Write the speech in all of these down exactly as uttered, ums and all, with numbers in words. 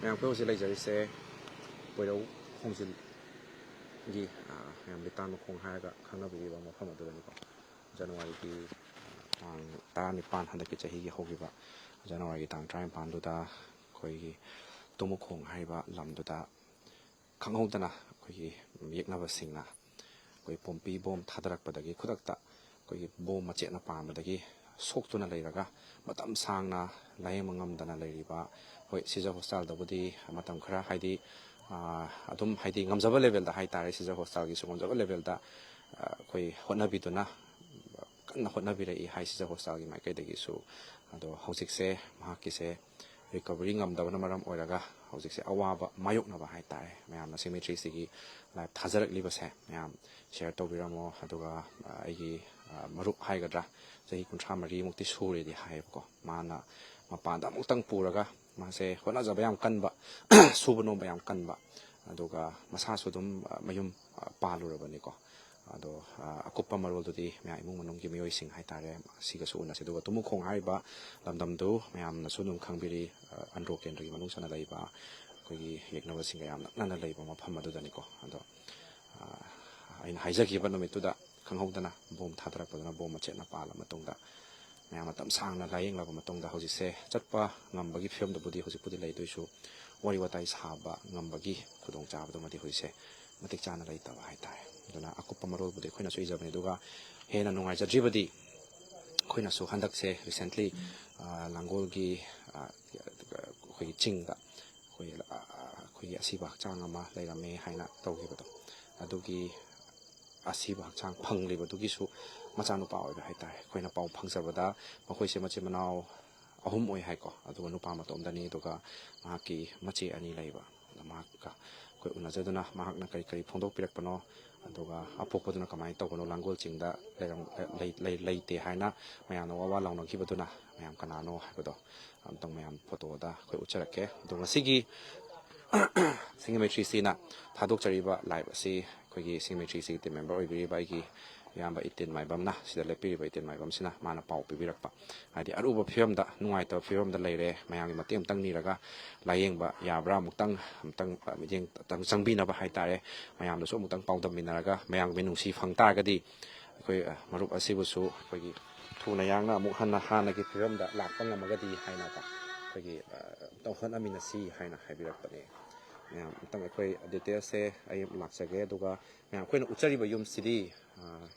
ꯃꯌꯥꯝ, ꯑꯩꯈꯣꯏ ꯍꯧꯖꯤꯛ ꯂꯩꯖꯔꯤꯁꯦ ꯄꯣꯏꯔꯧ ꯈꯣꯡꯖꯤꯜꯒꯤ, ꯑ, ꯃꯌꯥꯝ ꯂꯤꯇꯥꯟ ꯃꯈꯣꯡ ꯍꯥꯏꯔꯒ ꯈꯪꯅꯕꯤꯔꯤꯕ ꯃꯐꯝ ꯑꯗꯨꯗꯅꯤꯀꯣ꯫ ꯖꯅꯋꯥꯔꯤꯒꯤ, ꯑ, ꯇꯥꯡ ꯇꯔꯥꯅꯤꯄꯥꯟ, ꯍꯟꯗꯛꯀꯤ ꯆꯍꯤꯒꯤ ꯍꯧꯈꯤꯕ ꯖꯅꯋꯥꯔꯤꯒꯤ ꯇꯥꯡ ꯇꯔꯥꯅꯤꯄꯥꯟꯗꯨꯗ ꯑꯩꯈꯣꯏꯒꯤ ꯇꯨꯃꯨꯈꯣꯡ ꯍꯥꯏꯔꯤꯕ ꯂꯝꯗꯨꯗ ꯈꯪꯍꯧꯗꯅ ꯑꯩꯈꯣꯏꯒꯤ ꯌꯦꯛꯅꯕꯁꯤꯡꯅ ꯑꯩꯈꯣꯏ ꯄꯣꯝꯄꯤ ꯕꯣꯝ ꯊꯥꯗꯔꯛꯄꯗꯒꯤ ꯈꯨꯗꯛꯇ ꯑꯩꯈꯣꯏꯒꯤ ꯕꯣꯝ ꯃꯆꯦꯠꯅ ꯄꯥꯟꯕꯗꯒꯤ ꯁꯣꯛꯇꯨꯅ ꯂꯩꯔꯒ ꯃꯇꯝ ꯁꯥꯡꯅ ꯂꯥꯌꯦꯡꯕ ꯉꯝꯗꯅ ꯂꯩꯔꯤꯕ, ꯍꯣꯏ, ꯁꯤꯖ ꯍꯣꯁꯄꯤꯇꯥꯜꯗꯕꯨꯗꯤ ꯃꯇꯝ ꯈꯔ, ꯍꯥꯏꯗꯤ, ꯑ, ꯑꯗꯨꯝ, ꯍꯥꯏꯗꯤ, ꯉꯝꯖꯕ ꯂꯦꯕꯦꯜꯗ ꯍꯥꯏꯇꯥꯔꯦ, ꯁꯤꯖ ꯍꯣꯁꯄꯤꯇꯥꯜꯒꯤꯁꯨ ꯉꯝꯖꯕ ꯂꯦꯕꯦꯜꯗ, ꯑ, ꯑꯩꯈꯣꯏ ꯍꯣꯠꯅꯕꯤꯗꯨꯅ ꯀꯟꯅ ꯍꯣꯠꯅꯕꯤꯔꯛꯏ ꯍꯥꯏ ꯁꯤꯖ ꯍꯣꯁꯄꯤꯇꯥꯜꯒꯤ ꯃꯥꯏꯀꯩꯗꯒꯤꯁꯨ꯫ ꯑꯗꯣ ꯍꯧꯖꯤꯛꯁꯦ ꯃꯍꯥꯛꯀꯤꯁꯦ ꯔꯤꯀꯕꯔꯤ ꯉꯝꯗꯕꯅ ꯃꯔꯝ ꯑꯣꯏꯔꯒ ꯍꯧꯖꯤꯛꯁꯦ ꯑꯋꯥꯕ ꯃꯥꯌꯣꯛꯅꯕ ꯍꯥꯏꯇꯥꯔꯦ꯫ ꯃꯌꯥꯝꯅ ꯁꯤꯃꯤꯇ꯭ꯔꯤꯁꯤꯒꯤ ꯂꯥꯏꯚ ꯊꯥꯖꯔꯛꯂꯤꯕꯁꯦ ꯃꯌꯥꯝ ꯁꯤꯌꯔ ꯇꯧꯕꯤꯔꯝꯃꯣ꯫ ꯑꯗꯨꯒ, ꯑ, ꯑꯩꯒꯤ, ꯑ, ꯃꯔꯨꯞ ꯍꯥꯏꯒꯗ꯭ꯔꯥ, ꯆꯍꯤ ꯀꯨꯟꯊ꯭ꯔꯥ ꯃꯔꯤꯃꯨꯛꯇꯤ ꯁꯨꯔꯦꯗꯤ ꯍꯥꯏꯌꯦꯕꯀꯣ꯫ ꯃꯥꯅ ꯃꯄꯥꯟꯗ ꯑꯃꯨꯛꯇꯪ ꯄꯨꯔꯒ, ꯃꯥꯁꯦ ꯍꯣꯠꯅꯖꯕ ꯌꯥꯝ ꯀꯟꯕ, ꯁꯨꯕ ꯅꯣꯝꯕ ꯌꯥꯝ ꯀꯟꯕ, ꯑꯗꯨꯒ ꯃꯁꯥꯁꯨ ꯑꯗꯨꯝ, ꯑ, ꯃꯌꯨꯝ, ꯑ, ꯄꯥꯜꯂꯨꯔꯕꯅꯤꯀꯣ꯫ ꯑꯗꯣ, ꯑ, ꯑꯀꯨꯞꯄ ꯃꯔꯣꯜꯗꯨꯗꯤ ꯃꯌꯥꯝ ꯏꯃꯨꯡ ꯃꯅꯨꯡꯒꯤ ꯃꯤꯑꯣꯏꯁꯤꯡ ꯍꯥꯏꯇꯥꯔꯦ, ꯁꯤꯒꯁꯨ ꯎꯅꯁꯤ꯫ ꯑꯗꯨꯒ ꯇꯨꯃꯨꯈꯣꯡ ꯍꯥꯏꯔꯤꯕ ꯂꯝꯗꯝꯗꯨ ꯃꯌꯥꯝꯅꯁꯨ ꯑꯗꯨꯝ ꯈꯪꯕꯤꯔꯤ, ꯑ, ꯑꯟꯗ꯭ꯔꯣ ꯀꯦꯟꯗ꯭ꯔꯒꯤ ꯃꯅꯨꯡ ꯆꯟꯅ ꯂꯩꯕ ꯑꯩꯈꯣꯏꯒꯤ ꯌꯦꯛꯅꯕꯁꯤꯡꯒ ꯌꯥꯝ ꯅꯛꯅꯅ ꯂꯩꯕ ꯃꯐꯝ ꯑꯗꯨꯗꯅꯤꯀꯣ꯫ ꯑꯗꯣ, ꯑ, ꯑꯩꯅ ꯍꯥꯏꯖꯈꯤꯕ ꯅꯨꯃꯤꯠꯇꯨꯗ ꯈꯪꯍꯧꯗꯅ ꯕꯣꯝ ꯊꯥꯗꯔꯛꯄꯗꯨꯅ ꯕꯣꯝ ꯃꯆꯦꯠꯅ ꯄꯥꯜꯂ ꯃꯇꯨꯡꯗ ꯃꯌꯥꯝ ꯃꯇꯝ ꯁꯥꯡꯅ ꯂꯥꯌꯦꯡꯂꯕ ꯃꯇꯨꯡꯗ ꯍꯧꯖꯤꯛꯁꯦ ꯆꯠꯄ ꯉꯝꯕꯒꯤ ꯐꯤꯕꯝꯗꯕꯨꯗꯤ ꯍꯧꯖꯤꯛꯄꯨꯗꯤ ꯂꯩ, ꯑꯗꯨꯏꯁꯨ ꯋꯥꯔꯤ ꯋꯥꯇꯥꯏ ꯁꯥꯕ ꯉꯝꯕꯒꯤ ꯈꯨꯗꯣꯡꯆꯥꯕꯗꯨꯃꯗꯤ ꯍꯧꯖꯤꯛꯁꯦ ꯃꯇꯤꯛ ꯆꯥꯅ ꯂꯩꯇꯕ ꯍꯥꯏꯇꯥꯔꯦ꯫ ꯑꯗꯨꯅ ꯑꯀꯨꯞꯄ ꯃꯔꯣꯜꯕꯨꯗꯤ ꯑꯩꯈꯣꯏꯅꯁꯨ ꯏꯖꯕꯅꯤ꯫ ꯑꯗꯨꯒ ꯍꯦꯟꯅ ꯅꯨꯡꯉꯥꯏꯖꯗ꯭ꯔꯤꯕꯗꯤ ꯑꯩꯈꯣꯏꯅꯁꯨ ꯍꯟꯗꯛꯁꯦ recently, ꯑ, ꯂꯥꯡꯒꯣꯜꯒꯤ, ꯑ, ꯑꯩꯈꯣꯏꯒꯤ ꯆꯤꯡꯗ ꯑꯩꯈꯣꯏ, ꯑ, ꯑꯩꯈꯣꯏꯒꯤ ꯑꯁꯤꯕ ꯍꯛꯆꯥꯡ ꯑꯃ ꯂꯩꯔꯝꯃꯦ ꯍꯥꯏꯅ ꯇꯧꯈꯤꯕꯗꯣ, ꯑꯗꯨꯒꯤ ꯑꯁꯤꯕ ꯍꯛꯆꯥꯡ ꯐꯪꯂꯤꯕꯗꯨꯒꯤꯁꯨ ꯃꯆꯥꯅꯨꯄꯥ ꯑꯣꯏꯕ ꯍꯥꯏꯇꯥꯔꯦ꯫ ꯑꯩꯈꯣꯏꯅ ꯄꯥꯎ ꯐꯪꯖꯕꯗ ꯃꯈꯣꯏꯁꯦ ꯃꯆꯤꯟ ꯃꯅꯥꯎ ꯑꯍꯨꯝ ꯑꯣꯏ ꯍꯥꯏꯀꯣ꯫ ꯑꯗꯨꯒ ꯅꯨꯄꯥ ꯃꯇꯣꯝꯗꯅꯤ, ꯑꯗꯨꯒ ꯃꯍꯥꯛꯀꯤ ꯃꯆꯦ ꯑꯅꯤ ꯂꯩꯕ꯫ ꯑꯗ ꯃꯍꯥꯛꯀ ꯑꯩꯈꯣꯏ ꯎꯅꯖꯗꯨꯅ ꯃꯍꯥꯛꯅ ꯀꯔꯤ ꯀꯔꯤ ꯐꯣꯡꯗꯣꯛꯄꯤꯔꯛꯄꯅꯣ, ꯑꯗꯨꯒ ꯑꯄꯣꯛꯄꯗꯨꯅ ꯀꯃꯥꯏꯅ ꯇꯧꯕꯅꯣ, ꯂꯥꯡꯒꯣꯜ ꯆꯤꯡꯗ ꯂꯩꯔꯝ-, ꯂꯩ-, ꯂꯩ-, ꯂꯩꯇꯦ ꯍꯥꯏꯅ ꯃꯌꯥꯝꯅ ꯋꯥ ꯋꯥ ꯂꯥꯎꯅꯈꯤꯕꯗꯨꯅ ꯃꯌꯥꯝ ꯀꯅꯥꯅꯣ ꯍꯥꯏꯕꯗꯣ ꯑꯝꯇꯪ ꯃꯌꯥꯝ ꯐꯣꯇꯣꯗ ꯑꯩꯈꯣꯏ ꯎꯠꯆꯔꯛꯀꯦ꯫ ꯑꯗꯣ ꯉꯁꯤꯒꯤ ꯁꯤꯡꯖꯃꯩ ꯊ꯭ꯔꯤ ꯁꯤꯅ ꯊꯥꯗꯣꯛꯆꯔꯤꯕ ꯂꯥꯏꯚ ꯑꯁꯤ ꯑꯩꯈꯣꯏꯒꯤ ꯁꯤꯡꯖꯃꯩ ꯊ꯭ꯔꯤ ꯁꯤꯒꯤ ꯇꯤꯝ ꯃꯦꯝꯕꯔ ꯑꯣꯏꯕꯤꯔꯤꯕ ꯑꯩꯒꯤ ꯏꯌꯥꯝꯕ ꯏꯇꯦꯟ ꯃꯥꯏꯕꯝꯅ, ꯁꯤꯗ ꯂꯦꯞꯄꯤꯔꯤꯕ ꯏꯇꯦꯟ ꯃꯥꯏꯕꯝꯁꯤꯅ, ꯃꯥꯅ ꯄꯥꯎ ꯄꯤꯕꯤꯔꯛꯄ꯫ ꯍꯥꯏꯗꯤ ꯑꯔꯨꯕ ꯐꯤꯕꯝꯗ, ꯅꯨꯡꯉꯥꯏꯇꯕ ꯐꯤꯕꯝꯗ ꯂꯩꯔꯦ, ꯃꯌꯥꯝꯒꯤ ꯃꯇꯦꯡ ꯑꯃꯨꯛꯇꯪ ꯅꯤꯔꯒ ꯂꯥꯏꯌꯦꯡꯕ ꯌꯥꯕ꯭ꯔꯥ, ꯑꯃꯨꯛꯇꯪ, ꯑꯃꯨꯛꯇꯪ, ꯑ, ꯃꯤꯠꯌꯦꯡ ꯑꯃꯨꯛꯇꯪ ꯆꯪꯕꯤꯅꯕ ꯍꯥꯏꯇꯥꯔꯦ, ꯃꯌꯥꯝꯗꯁꯨ ꯑꯃꯨꯛꯇꯪ ꯄꯥꯎꯗꯝꯃꯤꯟꯅꯔꯒ ꯃꯌꯥꯝꯒꯤ ꯅꯨꯡꯁꯤ ꯐꯪ ꯇꯥꯔꯒꯗꯤ ꯑꯩꯈꯣꯏ, ꯑ, ꯃꯔꯨꯞ ꯑꯁꯤꯕꯨꯁꯨ ꯑꯩꯈꯣꯏꯒꯤ ꯊꯨꯅ ꯌꯥꯡꯅ ꯑꯃꯨꯛ ꯍꯟꯅ ꯍꯥꯟꯅꯒꯤ ꯐꯤꯕꯝꯗ ꯂꯥꯛꯄ ꯉꯝꯃꯒꯗꯤ ꯍꯥꯏꯅꯀꯣ, ꯑꯩꯈꯣꯏꯒꯤ, ꯑ, ꯑꯃꯨꯛꯇꯪ ꯍꯣꯠꯅꯃꯤꯟꯅꯁꯤ ꯍꯥꯏꯅ ꯍꯥꯏꯕꯤꯔꯛꯄꯅꯦ꯫ ꯃꯌꯥꯝ ꯑꯃꯨꯛꯇꯪ ꯑꯩꯈꯣꯏ ꯗꯤꯇꯦꯜꯁꯁꯦ ꯑꯩ ꯑꯃꯨꯛ ꯂꯥꯛꯆꯒꯦ, ꯑꯗꯨꯒ ꯃꯌꯥꯝ ꯑꯩꯈꯣꯏꯅ ꯎꯠꯆꯔꯤꯕ ꯌꯨꯝꯁꯤꯗꯤ, ꯑ,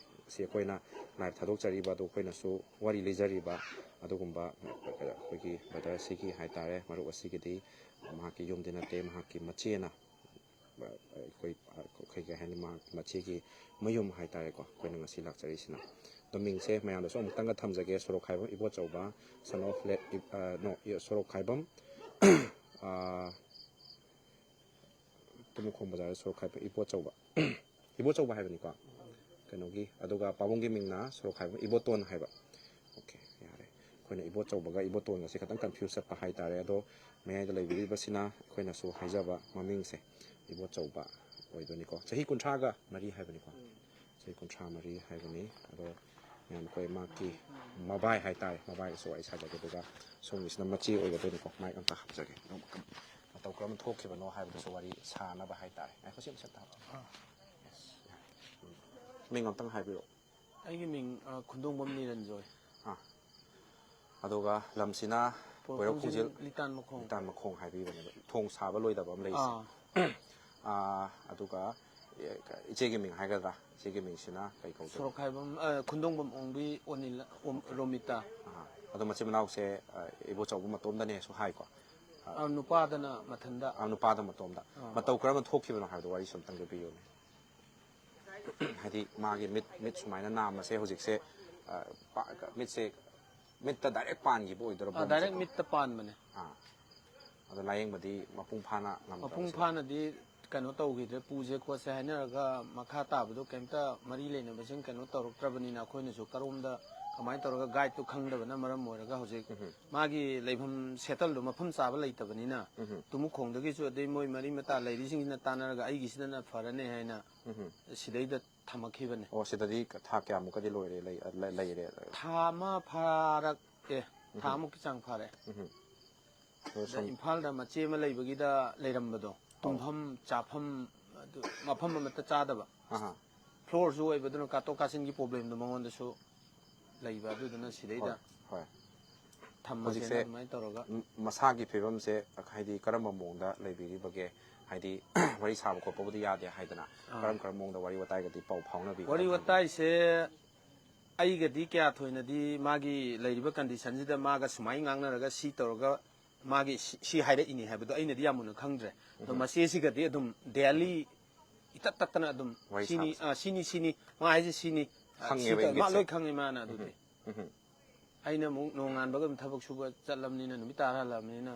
ꯁꯤ ꯑꯩꯈꯣꯏꯅ ꯂꯥꯏꯚ ꯊꯥꯗꯣꯛꯆꯔꯤꯕ, ꯑꯗꯨ ꯑꯩꯈꯣꯏꯅꯁꯨ ꯋꯥꯔꯤ ꯂꯤꯖꯔꯤꯕ ꯑꯗꯨꯒꯨꯝꯕ ꯑꯩꯈꯣꯏꯒꯤ ꯕ꯭ꯔꯗꯔ ꯑꯁꯤꯒꯤ ꯍꯥꯏꯇꯥꯔꯦ, ꯃꯔꯨꯞ ꯑꯁꯤꯒꯤꯗꯤ ꯃꯍꯥꯛꯀꯤ ꯌꯨꯝꯗꯤ ꯅꯠꯇꯦ, ꯃꯍꯥꯛꯀꯤ ꯃꯆꯦꯅ, ꯑꯩꯈꯣꯏ, ꯑꯩꯈꯣꯏ ꯀꯩ ꯍꯥꯏꯅꯤ, ꯃꯍꯥꯛꯀꯤ ꯃꯆꯦꯒꯤ ꯃꯌꯨꯝ ꯍꯥꯏꯇꯥꯔꯦꯀꯣ, ꯑꯩꯈꯣꯏꯅ ꯉꯁꯤ ꯂꯥꯛꯆꯔꯤꯁꯤꯅ꯫ ꯑꯗꯣ ꯃꯤꯡꯁꯦ ꯃꯌꯥꯝꯗꯁꯨ ꯑꯃꯨꯛꯇꯪꯒ ꯊꯝꯖꯒꯦ, ꯁꯣꯔꯣꯛꯈꯥꯏꯕꯝ ꯏꯕꯣꯆꯧꯕ, son of late, ꯑ, no, ꯁꯣꯔꯣꯛꯈꯥꯏꯕꯝ, ꯑ, ꯇꯨꯃꯈꯣꯡ ꯕꯖꯥꯔꯗ ꯁꯣꯔꯣꯛꯈꯥꯏꯕꯝ ꯏꯕꯣꯆꯧꯕ, ꯏꯕꯣꯆꯧꯕ ꯍꯥꯏꯕꯅꯤꯀꯣ, ꯀꯩꯅꯣꯒꯤ, ꯑꯗꯨꯒ ꯄꯥꯕꯨꯡꯒꯤ ꯃꯤꯡꯅ ꯁꯣꯔꯣꯛꯈꯥꯏꯕꯝ ꯏꯕꯣꯇꯣꯟ ꯍꯥꯏꯕ꯫ ꯑꯣꯀꯦ, ꯌꯥꯔꯦ꯫ ꯑꯩꯈꯣꯏꯅ ꯏꯕꯣꯆꯧꯕꯒ ꯏꯕꯣꯇꯣꯟꯒꯁꯦ ꯈꯤꯇꯪ ꯀꯟꯐ꯭ꯌꯨꯁ ꯆꯠꯄ ꯍꯥꯏꯇꯥꯔꯦ꯫ ꯑꯗꯣ ꯃꯌꯥꯏꯗ ꯂꯩꯕꯤꯔꯤꯕꯁꯤꯅ ꯑꯩꯈꯣꯏꯅꯁꯨ ꯍꯥꯏꯖꯕ ꯃꯃꯤꯡꯁꯦ, ꯏꯕꯣꯆꯧꯕ ꯑꯣꯏꯗꯣꯏꯅꯤꯀꯣ꯫ ꯆꯍꯤ ꯀꯨꯟꯊ꯭ꯔꯥꯒ ꯃꯔꯤ ꯍꯥꯏꯕꯅꯤꯀꯣ꯫ ꯆꯍꯤ ꯀꯨꯟꯊ꯭ꯔꯥ ꯃꯔꯤ ꯍꯥꯏꯕꯅꯤ꯫ ꯑꯗꯣ ꯃꯌꯥꯝ ꯑꯩꯈꯣꯏ ꯃꯍꯥꯛꯀꯤ ꯃꯕꯥꯏ ꯍꯥꯏꯇꯥꯔꯦ, ꯃꯕꯥꯏꯒꯁꯨ ꯋꯥꯔꯤ ꯁꯥꯖꯒꯦ, ꯑꯗꯨꯒ ꯁꯣꯝꯒꯤꯁꯤꯅ ꯃꯆꯦ ꯑꯣꯏꯒꯗꯣꯏꯅꯤꯀꯣ꯫ ꯃꯥꯏꯛ ꯑꯝꯇ ꯍꯥꯞꯆꯒꯦ꯫ ꯃꯇꯧ ꯀꯔꯝꯅ ꯊꯣꯛꯈꯤꯕꯅꯣ ꯍꯥꯏꯕꯗꯨꯁꯨ ꯋꯥꯔꯤ ꯁꯥꯅꯕ ꯍꯥꯏꯇꯥꯔꯦ꯫ ꯉꯥꯏꯈꯣ, ꯁꯤ ꯑꯃ ꯁꯠ ꯊꯥꯕ꯫ ꯌꯦꯁ꯫ ꯃꯤꯡ ꯑꯝꯇꯪ ꯍꯥꯏꯕꯤꯔꯛꯑꯣ꯫ ꯑꯩꯒꯤ ꯃꯤꯡ, ꯑ, ꯈꯨꯟꯗꯣꯡꯕꯝ ꯅꯤꯔꯟꯖꯣꯏ꯫ ꯑꯥ꯫ ꯑꯗꯨꯒ ꯂꯝꯁꯤꯅ ꯄꯣꯏꯔꯧ ꯄꯣꯏꯔꯧ ꯈꯣꯡꯖꯤꯟ ꯈꯣꯡꯖꯤꯟ ꯂꯤꯇꯥꯟ ꯃꯈꯣꯡ꯫ ꯂꯤꯇꯥꯟ ꯃꯈꯣꯡ ꯍꯥꯏꯕꯤꯕꯅꯦꯕ꯫ ꯊꯣꯡ ꯁꯥꯕ ꯂꯣꯏꯗꯕ ꯑꯃ ꯂꯩꯔꯤꯁꯦ꯫ ꯑꯥ꯫ ꯑꯥ, ꯑꯗꯨꯒ, ꯑꯦ, ꯏꯆꯦꯒꯤ ꯃꯤꯡ ꯍꯥꯏꯒꯗ꯭ꯔꯥ? ꯏꯆꯦꯒꯤ ꯃꯤꯡꯁꯤꯅ ꯀꯩ ꯀꯧꯗꯣꯏꯅꯣ? ꯁꯣꯔꯣꯛꯈꯥꯏꯕꯝ, ꯑ, ꯈꯨꯟꯗꯣꯡꯕꯝ ꯑꯣꯡꯕꯤ ꯑꯣꯅꯤꯜ, ꯑꯣꯝ-, ꯔꯣꯃꯤꯇꯥ꯫ ꯑꯥ, ꯑꯗꯣ ꯃꯆꯤꯟ ꯃꯅꯥꯎꯁꯦ, ꯑ, ꯏꯕꯣꯆꯧꯕ ꯃꯇꯣꯝꯗꯅꯦꯁꯨ ꯍꯥꯏꯀꯣ? ꯑ, ꯅꯨꯄꯥꯗꯅ ꯃꯊꯟꯗ꯫ ꯑ, ꯅꯨꯄꯥꯗ ꯃꯇꯣꯝꯗ꯫ ꯑꯥ꯫ ꯃꯇꯧ ꯀꯔꯝꯅ ꯊꯣꯛꯈꯤꯕꯅꯣ ꯍꯥꯏꯕꯗꯣ ꯋꯥꯔꯤꯁꯨ ꯑꯝꯇꯪ ꯂꯤꯕꯤꯌꯨꯅꯦ꯫ ꯍꯥꯏꯗꯤ ꯃꯥꯒꯤ ꯃꯤꯠ, ꯃꯤꯠ ꯁꯨꯃꯥꯏꯅ ꯅꯥꯝꯃꯁꯦ ꯍꯧꯖꯤꯛꯁꯦ, ꯑ, ꯄꯥ-, ꯃꯤꯠꯁꯦ, ꯃꯤꯠꯇ ꯗꯥꯏꯔꯦꯛ ꯄꯥꯟꯈꯤꯕ ꯑꯣꯏꯗꯣꯏꯔꯥ ꯑꯥ, ꯕꯣꯝꯁꯦ? ꯗꯥꯏꯔꯦꯛ ꯃꯤꯠꯇ ꯄꯥꯟꯕꯅꯦ꯫ ꯑꯥ꯫ ꯑꯗꯣ ꯂꯥꯌꯦꯡꯕꯗꯤ ꯃꯄꯨꯡ ꯐꯥꯅ ꯉꯝꯗ꯭ꯔꯕ ꯃꯄꯨꯡ ꯁꯤꯗꯤ? ꯐꯥꯅꯗꯤ ꯀꯩꯅꯣ ꯇꯧꯈꯤꯗ꯭ꯔꯦ, ꯄꯨꯁꯦ ꯈꯣꯠꯁꯦ ꯍꯥꯏꯅꯔꯒ ꯃꯈꯥ ꯇꯥꯕꯗꯣ ꯀꯩꯝꯇ ꯃꯔꯤ ꯂꯩꯅꯕꯁꯤꯡ ꯀꯩꯅꯣ ꯇꯧꯔꯛꯇ꯭ꯔꯕꯅꯤꯅ ꯑꯩꯈꯣꯏꯅꯁꯨ ꯀꯔꯣꯝꯗ ꯀꯃꯥꯏꯅ ꯇꯧꯔꯒ ꯒꯥꯏꯗꯇꯨ ꯈꯪꯗꯕꯅ ꯃꯔꯝ ꯑꯣꯏꯔꯒ ꯍꯧꯖꯤꯛ ꯎꯝ꯫ ꯃꯥꯒꯤ ꯂꯩꯐꯝ ꯁꯦꯇꯜꯗꯣ ꯃꯐꯝ ꯆꯥꯕ ꯂꯩꯇꯕꯅꯤꯅ ꯎꯝ꯫ ꯇꯨꯃꯨꯈꯣꯡꯗꯒꯤꯁꯨ ꯑꯗꯩ ꯃꯣꯏ ꯃꯔꯤ ꯃꯇꯥ ꯂꯩꯔꯤꯁꯤꯡꯁꯤꯅ ꯇꯥꯟꯅꯔꯒ ꯑꯩꯒꯤꯁꯤꯗꯅ ꯐꯔꯅꯤ ꯍꯥꯏꯅ ꯎꯝ꯫ ꯁꯤꯗꯩꯗ ꯊꯝꯃꯛꯈꯤꯕꯅꯦ꯫ ꯑꯣ, ꯁꯤꯗꯗꯤ ꯊꯥ ꯀꯌꯥꯃꯨꯛꯀꯗꯤ ꯂꯣꯏꯔꯦ, ꯂꯩ-, ꯂꯩ-, ꯂꯩꯔꯦ? ꯊꯥ ꯑꯃ ꯐꯥꯔꯛꯑꯦ꯫ ꯊꯥ ꯎꯝ꯫ ꯑꯃꯨꯛꯀꯤ ꯆꯥꯡ ꯐꯥꯔꯦ꯫ ꯎꯝ꯫ ꯑꯗꯣ ꯑꯗ ꯁꯨꯝ ꯏꯝꯐꯥꯜꯗ ꯃꯆꯦ ꯑꯃ ꯂꯩꯕꯒꯤꯗ ꯂꯩꯔꯝꯕꯗꯣ, ꯑꯧ꯫ ꯇꯨꯝꯐꯝ, ꯆꯥꯐꯝ, ꯑꯗꯨ ꯃꯐꯝ ꯑꯃꯠꯇ ꯆꯥꯗꯕ꯫ ꯑꯍꯥ꯫ ꯐ꯭ꯂꯣꯔꯁꯨ ꯑꯣꯏꯕꯗꯨꯅ ꯀꯥꯊꯣꯛ ꯀꯥꯁꯤꯟꯒꯤ ꯄ꯭ꯔꯣꯕ꯭ꯂꯦꯝꯗꯣ ꯃꯉꯣꯟꯗꯁꯨ ꯂꯩꯕ, ꯑꯗꯨꯗꯨꯅ ꯁꯤꯗꯩꯗ ꯍꯣꯏ, ꯍꯣꯏ꯫ ꯊꯝꯃꯒꯦꯅ ꯍꯧꯖꯤꯛꯁꯦ ꯑꯗꯨꯃꯥꯏꯅ ꯇꯧꯔꯒ꯫ ꯝ-, ꯃꯁꯥꯒꯤ ꯐꯤꯕꯝꯁꯦ ꯍꯥꯏꯗꯤ ꯀꯔꯝꯕ ꯃꯑꯣꯡꯗ ꯂꯩꯕꯤꯔꯤꯕꯒꯦ? ꯍꯥꯏꯗꯤ ꯋꯥꯔꯤ ꯁꯥꯕ ꯈꯣꯠꯄꯕꯨꯗꯤ ꯌꯥꯗꯦ ꯍꯥꯏꯗꯅ, ꯑꯥ꯫ ꯀꯔꯝ ꯀꯔꯝꯕ ꯃꯑꯣꯡꯗ ꯋꯥꯔꯤ ꯋꯥꯇꯥꯏꯒꯗꯤ ꯄꯥꯎ ꯐꯥꯎꯅꯕꯤꯕ? ꯋꯥꯔꯤ ꯋꯥꯇꯥꯏꯁꯦ ꯑꯩꯒꯗꯤ ꯀꯌꯥ ꯊꯣꯏꯅꯗꯤ ꯃꯥꯒꯤ ꯂꯩꯔꯤꯕ ꯀꯟꯗꯤꯁꯟꯁꯤꯗ ꯃꯥꯒ ꯁꯨꯃꯥꯏꯅ ꯉꯥꯡꯅꯔꯒ ꯁꯤ ꯇꯧꯔꯒ ꯃꯥꯒꯤ ꯁꯤ, ꯁꯤ ꯍꯥꯏꯔꯛꯏꯅꯤ ꯍꯥꯏꯕꯗꯣ ꯑꯩꯅꯗꯤ ꯌꯥꯝ ꯃꯨꯟꯅ ꯈꯪꯗ꯭ꯔꯦ꯫ ꯑꯗꯣ ꯎꯝ꯫ ꯃꯆꯦꯁꯤꯒꯗꯤ ꯑꯗꯨꯝ ꯗꯦꯂꯤ ꯏꯇꯠ ꯇꯠꯇꯅ ꯑꯗꯨꯝ ꯋꯥꯔꯤ ꯁꯤꯅꯤ, ꯁꯥꯕꯁꯦ꯫ ꯑꯥ, ꯁꯤꯅꯤ, ꯁꯤꯅꯤ, ꯃꯥ ꯍꯥꯏꯁꯦ ꯁꯤꯅꯤ, ꯑꯥ, ꯈꯪꯉꯦꯕ ꯁꯤ ꯇꯧ-, ꯃꯥ ꯏꯪꯒꯤꯠꯁꯦ꯫ ꯂꯣꯏ ꯈꯪꯉꯦ ꯃꯥꯅ ꯑꯗꯨꯗꯤ꯫ ꯎꯝ꯫ ꯑꯩꯅ ꯑꯃꯨꯛ ꯅꯣꯡꯉꯥꯟꯕꯒ ꯑꯗꯨꯝ ꯊꯕꯛ ꯁꯨꯕ ꯆꯠꯂꯕꯅꯤꯅ, ꯅꯨꯃꯤꯠ ꯇꯥꯔ ꯍꯜꯂꯛꯑꯕꯅꯤꯅ,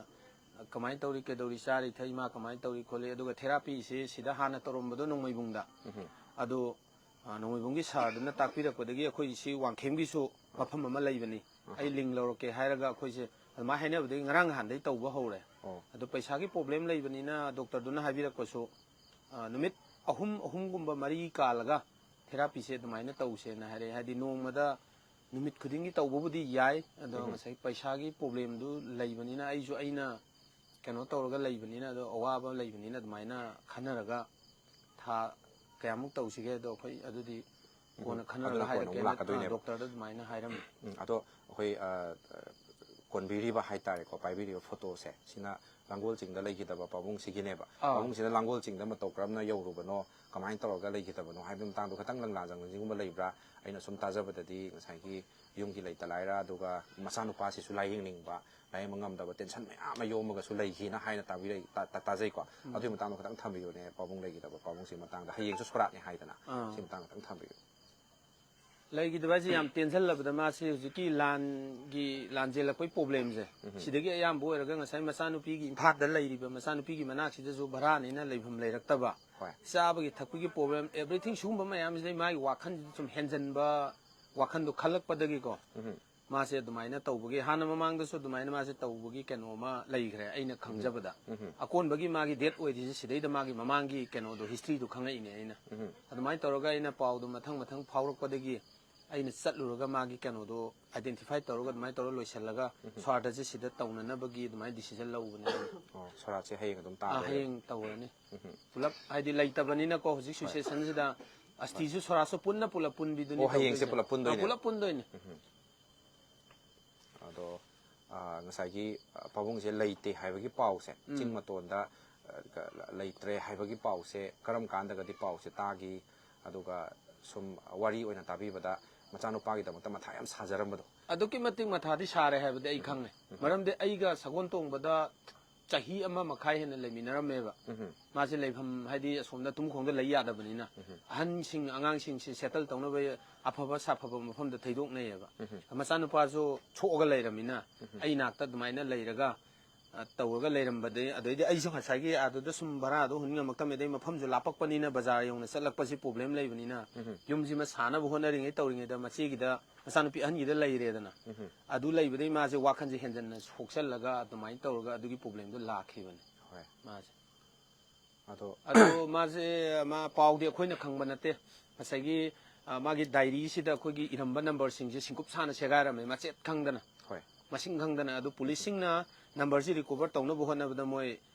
ꯀꯃꯥꯏꯅ ꯇꯧꯔꯤ, ꯀꯩꯗꯧꯔꯤ, ꯆꯥꯔꯤ ꯊꯛꯏ, ꯃꯥ ꯀꯃꯥꯏꯅ ꯇꯧꯔꯤ ꯈꯣꯠꯂꯤ, ꯑꯗꯨꯒ ꯊꯦꯔꯥꯄꯤꯁꯦ ꯁꯤꯗ ꯍꯥꯟꯅ ꯇꯧꯔꯝꯕꯗꯣ ꯅꯣꯡꯃꯩꯕꯨꯡꯗ꯫ ꯎꯝ꯫ ꯑꯗꯣ ꯑ, ꯅꯣꯡꯃꯩꯕꯨꯡꯒꯤ ꯁꯥꯔꯗꯨꯅ ꯇꯥꯛꯄꯤꯔꯛꯄꯗꯒꯤ ꯑꯩꯈꯣꯏ ꯁꯤ ꯋꯥꯡꯈꯦꯝꯒꯤꯁꯨ ꯃꯐꯝ ꯑꯃ ꯂꯩꯕꯅꯤ, ꯑꯍꯥ꯫ ꯑꯩ ꯂꯤꯡ ꯂꯧꯔꯛꯀꯦ ꯍꯥꯏꯔꯒ ꯑꯩꯈꯣꯏꯁꯦ ꯑꯗꯨꯃꯥꯏꯅ ꯍꯥꯏꯅꯕꯗꯒꯤ ꯉꯔꯥꯡ ꯅꯍꯥꯟꯗꯩ ꯇꯧꯕ ꯍꯧꯔꯦ꯫ ꯑꯣ꯫ ꯑꯗꯣ ꯄꯩꯁꯥꯒꯤ ꯄ꯭ꯔꯣꯕ꯭ꯂꯦꯝ ꯂꯩꯕꯅꯤꯅ ꯗꯣꯛꯇꯔꯗꯨꯅ ꯍꯥꯏꯕꯤꯔꯛꯄꯁꯨ, ꯑ, ꯅꯨꯃꯤꯠ ꯑꯍꯨꯝ, ꯑꯍꯨꯝꯒꯨꯝꯕ ꯃꯔꯤ ꯀꯥꯜꯂꯒ ꯊꯦꯔꯥꯄꯤꯁꯦ ꯑꯗꯨꯃꯥꯏꯅ ꯇꯧꯁꯦꯅ ꯍꯥꯏꯔꯛꯑꯦ꯫ ꯍꯥꯏꯗꯤ ꯅꯣꯡꯃꯗ ꯅꯨꯃꯤꯠ ꯈꯨꯗꯤꯡꯒꯤ ꯇꯧꯕꯕꯨꯗꯤ ꯌꯥꯏ, ꯑꯗꯣ ꯎꯝ꯫ ꯉꯁꯥꯏ ꯄꯩꯁꯥꯒꯤ ꯄ꯭ꯔꯣꯕ꯭ꯂꯦꯝꯗꯨ ꯂꯩꯕꯅꯤꯅ ꯑꯩꯁꯨ ꯑꯩꯅ ꯀꯩꯅꯣ ꯇꯧꯔꯒ ꯂꯩꯕꯅꯤꯅ, ꯑꯗꯣ ꯑꯋꯥꯕ ꯂꯩꯕꯅꯤꯅ ꯑꯗꯨꯃꯥꯏꯅ ꯈꯟꯅꯔꯒ ꯊꯥ ꯀꯌꯥꯃꯨꯛ ꯇꯧꯁꯤꯒꯦ? ꯑꯗꯣ ꯑꯩꯈꯣꯏ ꯑꯗꯨꯗꯤ ꯎꯝ, ꯀꯣꯟꯅ ꯈꯟꯅꯔꯒ ꯑꯗꯨꯅ ꯀꯣꯟꯅ ꯑꯃꯨꯛ ꯍꯥꯏꯔꯛꯀꯦꯅ, ꯂꯥꯛꯀꯗꯣꯏꯅꯦꯕ꯫ ꯑꯥ, ꯗꯣꯛꯇꯔꯗ ꯑꯗꯨꯃꯥꯏꯅ ꯍꯥꯏꯔꯝꯃꯤ꯫ ꯎꯝ, ꯑꯗꯣ ꯑꯩꯈꯣꯏ, ꯑ, ꯀꯣꯟꯕꯤꯔꯤꯕ ꯍꯥꯏꯇꯥꯔꯦꯀꯣ, ꯄꯥꯏꯕꯤꯔꯤꯕ ꯐꯣꯇꯣꯁꯦ, ꯁꯤꯅ ꯂꯥꯡꯒꯣꯜ ꯆꯤꯡꯗ ꯂꯩꯈꯤꯗꯕ ꯄꯥꯕꯨꯡꯁꯤꯒꯤꯅꯦꯕ꯫ ꯑꯥ꯫ ꯄꯥꯕꯨꯡꯁꯤꯅ ꯂꯥꯡꯒꯣꯜ ꯆꯤꯡꯗ ꯃꯇꯧ ꯀꯔꯝꯅ ꯌꯧꯔꯨꯕꯅꯣ, ꯀꯃꯥꯏꯅ ꯇꯧꯔꯒ ꯂꯩꯈꯤꯗꯕꯅꯣ ꯍꯥꯏꯕꯒꯤ ꯃꯇꯥꯡꯗꯣ ꯈꯤꯇꯪ ꯂꯪꯂꯥ ꯖꯪꯂꯤꯒꯨꯝꯕ ꯂꯩꯕ꯭ꯔꯥ? ꯑꯩꯅ ꯁꯨꯝ ꯇꯥꯖꯕꯗꯗꯤ ꯉꯁꯥꯏꯒꯤ ꯌꯨꯝꯒꯤ ꯂꯩꯇ ꯂꯥꯏꯔ, ꯑꯗꯨꯒ ꯃꯆꯥꯅꯨꯄꯥꯁꯤꯁꯨ ꯂꯥꯏꯌꯦꯡꯅꯤꯡꯕ, ꯂꯥꯏꯌꯦꯡꯕ ꯉꯝꯗꯕ, ꯇꯦꯟꯁꯟ ꯃꯌꯥꯝ ꯑꯃ ꯌꯣꯝꯃꯒꯁꯨ ꯂꯩꯈꯤꯅ ꯍꯥꯏꯅ ꯇꯥꯕꯤꯔꯛꯏ, ꯇꯥ-, ꯇꯥ-, ꯇꯥꯖꯩꯀꯣ꯫ ꯎꯝ꯫ ꯑꯗꯨꯒꯤ ꯃꯇꯥꯡꯗ ꯈꯤꯇꯪ ꯊꯝꯕꯤꯌꯨꯅꯦ, ꯄꯥꯕꯨꯡ ꯂꯩꯈꯤꯗꯕ ꯄꯥꯕꯨꯡꯁꯤꯒꯤ ꯃꯇꯥꯡꯗ꯫ ꯍꯌꯦꯡꯁꯨ ꯁꯣꯔꯥꯠꯅꯤ ꯍꯥꯏꯗꯅ, ꯑꯥ꯫ ꯁꯤ ꯃꯇꯥꯡꯗ ꯈꯤꯇꯪ ꯊꯝꯕꯤꯌꯨ꯫ ꯂꯩꯈꯤꯗꯕ ꯍꯥꯏꯁꯦ ꯌꯥꯝ ꯇꯦꯟꯁꯤꯜꯂꯕꯗ ꯃꯥꯁꯦ ꯍꯧꯖꯤꯛꯀꯤ ꯂꯥꯟꯒꯤ, ꯂꯥꯟ ꯆꯦꯜꯂꯛꯄꯒꯤ ꯄ꯭ꯔꯣꯕ꯭ꯂꯦꯝꯁꯦ, ꯎꯝ꯫ ꯁꯤꯗꯒꯤ ꯑꯌꯥꯝꯕ ꯑꯣꯏꯔꯒ ꯉꯁꯥꯏ ꯃꯆꯥꯅꯨꯄꯤꯒꯤ, ꯏꯝꯐꯥꯜꯗ ꯂꯩꯔꯤꯕ ꯃꯆꯥꯅꯨꯄꯤꯒꯤ ꯃꯅꯥꯛꯁꯤꯗꯁꯨ ꯚꯔꯥꯅꯤꯅ ꯂꯩꯐꯝ ꯂꯩꯔꯛꯇꯕ, ꯍꯣꯏ꯫ ꯆꯥꯕꯒꯤ ꯊꯛꯄꯒꯤ ꯄ꯭ꯔꯣꯕ꯭ꯂꯦꯝ, ꯑꯦꯚ꯭ꯔꯤꯊꯤꯡ, ꯁꯤꯒꯨꯝꯕ ꯃꯌꯥꯝꯁꯤꯗꯩ ꯃꯥꯒꯤ ꯋꯥꯈꯜꯁꯤꯗ ꯁꯨꯝ ꯍꯦꯟꯖꯟꯕ, ꯋꯥꯈꯟꯗꯣ ꯈꯜꯂꯛꯄꯗꯒꯤꯀꯣ, ꯎꯝ꯫ ꯃꯥꯁꯦ ꯑꯗꯨꯃꯥꯏꯅ ꯇꯧꯕꯒꯤ, ꯍꯥꯟꯅ ꯃꯃꯥꯡꯗꯁꯨ ꯑꯗꯨꯃꯥꯏꯅ ꯃꯥꯁꯦ ꯇꯧꯕꯒꯤ ꯀꯩꯅꯣ ꯑꯃ ꯂꯩꯈ꯭ꯔꯦ ꯑꯩꯅ ꯈꯪꯖꯕꯗ꯫ ꯎꯝ꯫ ꯑꯀꯣꯟꯕꯒꯤ ꯃꯥꯒꯤ ꯗꯦꯠ ꯑꯣꯏꯔꯤꯁꯦ ꯁꯤꯗꯩꯗ ꯃꯥꯒꯤ ꯃꯃꯥꯡꯒꯤ ꯀꯩꯅꯣꯗꯣ, ꯍꯤꯁꯇ꯭ꯔꯤꯗꯣ ꯈꯪꯉꯛꯏꯅꯦ ꯑꯩꯅ꯫ ꯎꯝ꯫ ꯑꯗꯨꯃꯥꯏꯅ ꯇꯧꯔꯒ ꯑꯩꯅ ꯄꯥꯎꯗꯣ ꯃꯊꯪ ꯃꯊꯪ ꯐꯥꯎꯔꯛꯄꯗꯒꯤ ꯑꯩꯅ ꯆꯠꯂꯨꯔꯒ ꯃꯥꯒꯤ ꯀꯩꯅꯣꯗꯣ ꯑꯥꯏꯗꯦꯟꯇꯤꯐꯥꯏ ꯇꯧꯔꯒ ꯑꯗꯨꯃꯥꯏꯅ ꯇꯧꯔꯒ ꯂꯣꯏꯁꯤꯜꯂꯒ, ꯎꯝ꯫ ꯁꯣꯔꯥꯠ ꯑꯁꯤ ꯁꯤꯗ ꯇꯧꯅꯅꯕꯒꯤ ꯑꯗꯨꯃꯥꯏꯅ ꯗꯤꯁꯤꯖꯟ ꯂꯧꯕꯅꯦ꯫ ꯑꯣ, ꯁꯣꯔꯥꯠꯁꯦ ꯍꯌꯦꯡ ꯑꯗꯨꯝ ꯑꯥ, ꯇꯥꯗꯣꯏꯔꯦ꯫ ꯍꯌꯦꯡ ꯇꯧꯔꯅꯤ꯫ ꯎꯝ꯫ ꯄꯨꯂꯞ ꯍꯥꯏꯗꯤ ꯂꯩꯇꯕꯅꯤꯅꯀꯣ ꯍꯧꯖꯤꯛ ꯍꯣꯏ꯫ ꯁꯤꯆꯨꯋꯦꯁꯟꯁꯤꯗ ꯑꯁꯇꯤꯁꯨ ꯁꯣꯔꯥꯠꯁꯨ ꯄꯨꯟꯅ ꯄꯨꯂꯞ ꯄꯨꯟꯕꯤꯗꯨꯅꯤ ꯑꯣ, ꯍꯌꯦꯡꯁꯦ ꯇꯧꯗꯣꯏꯁꯦ꯫ ꯄꯨꯂꯞ ꯄꯨꯟꯗꯣꯏꯅꯦ꯫ ꯑꯥ, ꯄꯨꯂꯞ ꯄꯨꯟꯗꯣꯏꯅꯦ꯫ ꯎꯝ꯫ ꯑꯗꯣ, ꯑ, ꯉꯁꯥꯏꯒꯤ, ꯑ, ꯄꯥꯕꯨꯡꯁꯦ ꯂꯩꯇꯦ ꯍꯥꯏꯕꯒꯤ ꯄꯥꯎꯁꯦ, ꯎꯝ꯫ ꯆꯤꯡ ꯃꯇꯣꯟꯗ, ꯑ, ꯀ-, ꯂꯩꯇ꯭ꯔꯦ ꯍꯥꯏꯕꯒꯤ ꯄꯥꯎꯁꯦ ꯀꯔꯝ ꯀꯥꯟꯗꯒꯗꯤ ꯄꯥꯎꯁꯦ ꯇꯥꯈꯤ? ꯑꯗꯨꯒ ꯁꯨꯝ ꯋꯥꯔꯤ ꯑꯣꯏꯅ ꯇꯥꯕꯤꯕꯗ ꯃꯆꯥꯅꯨꯄꯥꯒꯤꯗꯃꯛꯇ ꯃꯊꯥ ꯌꯥꯝ ꯁꯥꯖꯔꯝꯕꯗꯣ꯫ ꯑꯗꯨꯛꯀꯤ ꯃꯇꯤꯛ ꯃꯊꯥꯗꯤ ꯁꯥꯔꯦ ꯍꯥꯏꯕꯗꯤ ꯑꯩ ꯎꯝ꯫ ꯈꯪꯉꯦ꯫ ꯎꯝ꯫ ꯃꯔꯝꯗꯤ ꯑꯩꯒ ꯁꯒꯣꯜ ꯇꯣꯡꯕꯗ ꯆꯍꯤ ꯑꯃ ꯃꯈꯥꯏ ꯍꯦꯟꯅ ꯂꯩꯃꯤꯟꯅꯔꯝꯃꯦꯕ꯫ ꯎꯝ꯫ ꯃꯥꯁꯦ ꯂꯩꯐꯝ ꯍꯥꯏꯗꯤ ꯑꯁꯣꯝꯗ ꯇꯨꯝꯈꯣꯡꯗ ꯂꯩ ꯌꯥꯗꯕꯅꯤꯅ꯫ ꯎꯝ꯫ ꯑꯍꯟꯁꯤꯡ ꯑꯉꯥꯡꯁꯤꯡꯁꯤ ꯁꯦꯇꯜ ꯇꯧꯅꯕ ꯑꯐꯕ ꯁꯥꯐꯕ ꯃꯐꯝꯗ ꯊꯩꯗꯣꯛꯅꯩꯌꯦꯕ꯫ ꯎꯝ꯫ ꯃꯆꯥꯅꯨꯄꯥꯁꯨ ꯁꯣꯛꯑꯒ ꯂꯩꯔꯝꯃꯤꯅ ꯎꯝ꯫ ꯑꯩ ꯅꯥꯛꯇ ꯑꯗꯨꯃꯥꯏꯅ ꯂꯩꯔꯒ, ꯑ, ꯇꯧꯔꯒ ꯂꯩꯔꯝꯕꯗꯩ, ꯑꯗꯩꯗꯤ ꯑꯩꯁꯨ ꯉꯁꯥꯏꯒꯤ ꯑꯗꯨꯗ ꯁꯨꯝ ꯚꯔꯥꯗꯣ ꯍꯨꯟ ꯉꯝꯃꯛꯇꯕꯅꯤ, ꯑꯗꯩ ꯃꯐꯝꯁꯨ ꯂꯥꯞꯄꯛꯄꯅꯤꯅ ꯕꯖꯥꯔ ꯌꯧꯅ ꯆꯠꯂꯛꯄꯁꯤ ꯄ꯭ꯔꯣꯕ꯭ꯂꯦꯝ ꯂꯩꯕꯅꯤꯅ ꯎꯝ꯫ ꯌꯨꯝꯁꯤꯃ ꯁꯥꯅꯕ ꯍꯣꯠꯅꯔꯤꯉꯩ ꯇꯧꯔꯤꯉꯩꯗ ꯃꯆꯦꯒꯤꯗ, ꯃꯆꯥꯅꯨꯄꯤ ꯑꯍꯟꯒꯤꯗ ꯂꯩꯔꯦꯗꯅ꯫ ꯎꯝ꯫ ꯑꯗꯨ ꯂꯩꯕꯗꯩ ꯃꯥꯁꯦ ꯋꯥꯈꯜꯁꯦ ꯍꯦꯟꯖꯟꯅ ꯁꯣꯛꯆꯜꯂꯒ ꯑꯗꯨꯃꯥꯏꯅ ꯇꯧꯔꯒ ꯑꯗꯨꯒꯤ ꯄ꯭ꯔꯣꯕ꯭ꯂꯦꯝꯗꯣ ꯂꯥꯛꯈꯤꯕꯅꯦ ꯍꯣꯏ꯫ ꯃꯥꯁꯦ꯫ ꯑꯗꯣ ꯑꯗꯣ ꯃꯥꯁꯦ, ꯃꯥ ꯄꯥꯎꯗꯤ ꯑꯩꯈꯣꯏꯅ ꯈꯪꯕ ꯅꯠꯇꯦ꯫ ꯉꯁꯥꯏꯒꯤ, ꯑ, ꯃꯥꯒꯤ ꯗꯥꯏꯔꯤꯁꯤꯗ ꯑꯩꯈꯣꯏꯒꯤ ꯏꯔꯝꯕ ꯅꯝꯕꯔꯁꯤꯡꯁꯦ ꯁꯤꯡꯀꯨꯞ ꯁꯥꯅ ꯁꯦꯒꯥꯏꯔꯝꯃꯦ, ꯃꯆꯦꯠ ꯈꯪꯗꯅ꯫ ꯍꯣꯏ꯫ ꯃꯁꯤꯡ ꯈꯪꯗꯅ꯫ ꯑꯗꯨ ꯄꯨꯂꯤꯁꯁꯤꯡꯅ ꯅꯝꯕꯔꯁꯤ ꯔꯤꯀꯣꯚꯔ ꯇꯧꯅꯕ ꯍꯣꯠꯅꯕꯗ ꯃꯣꯏ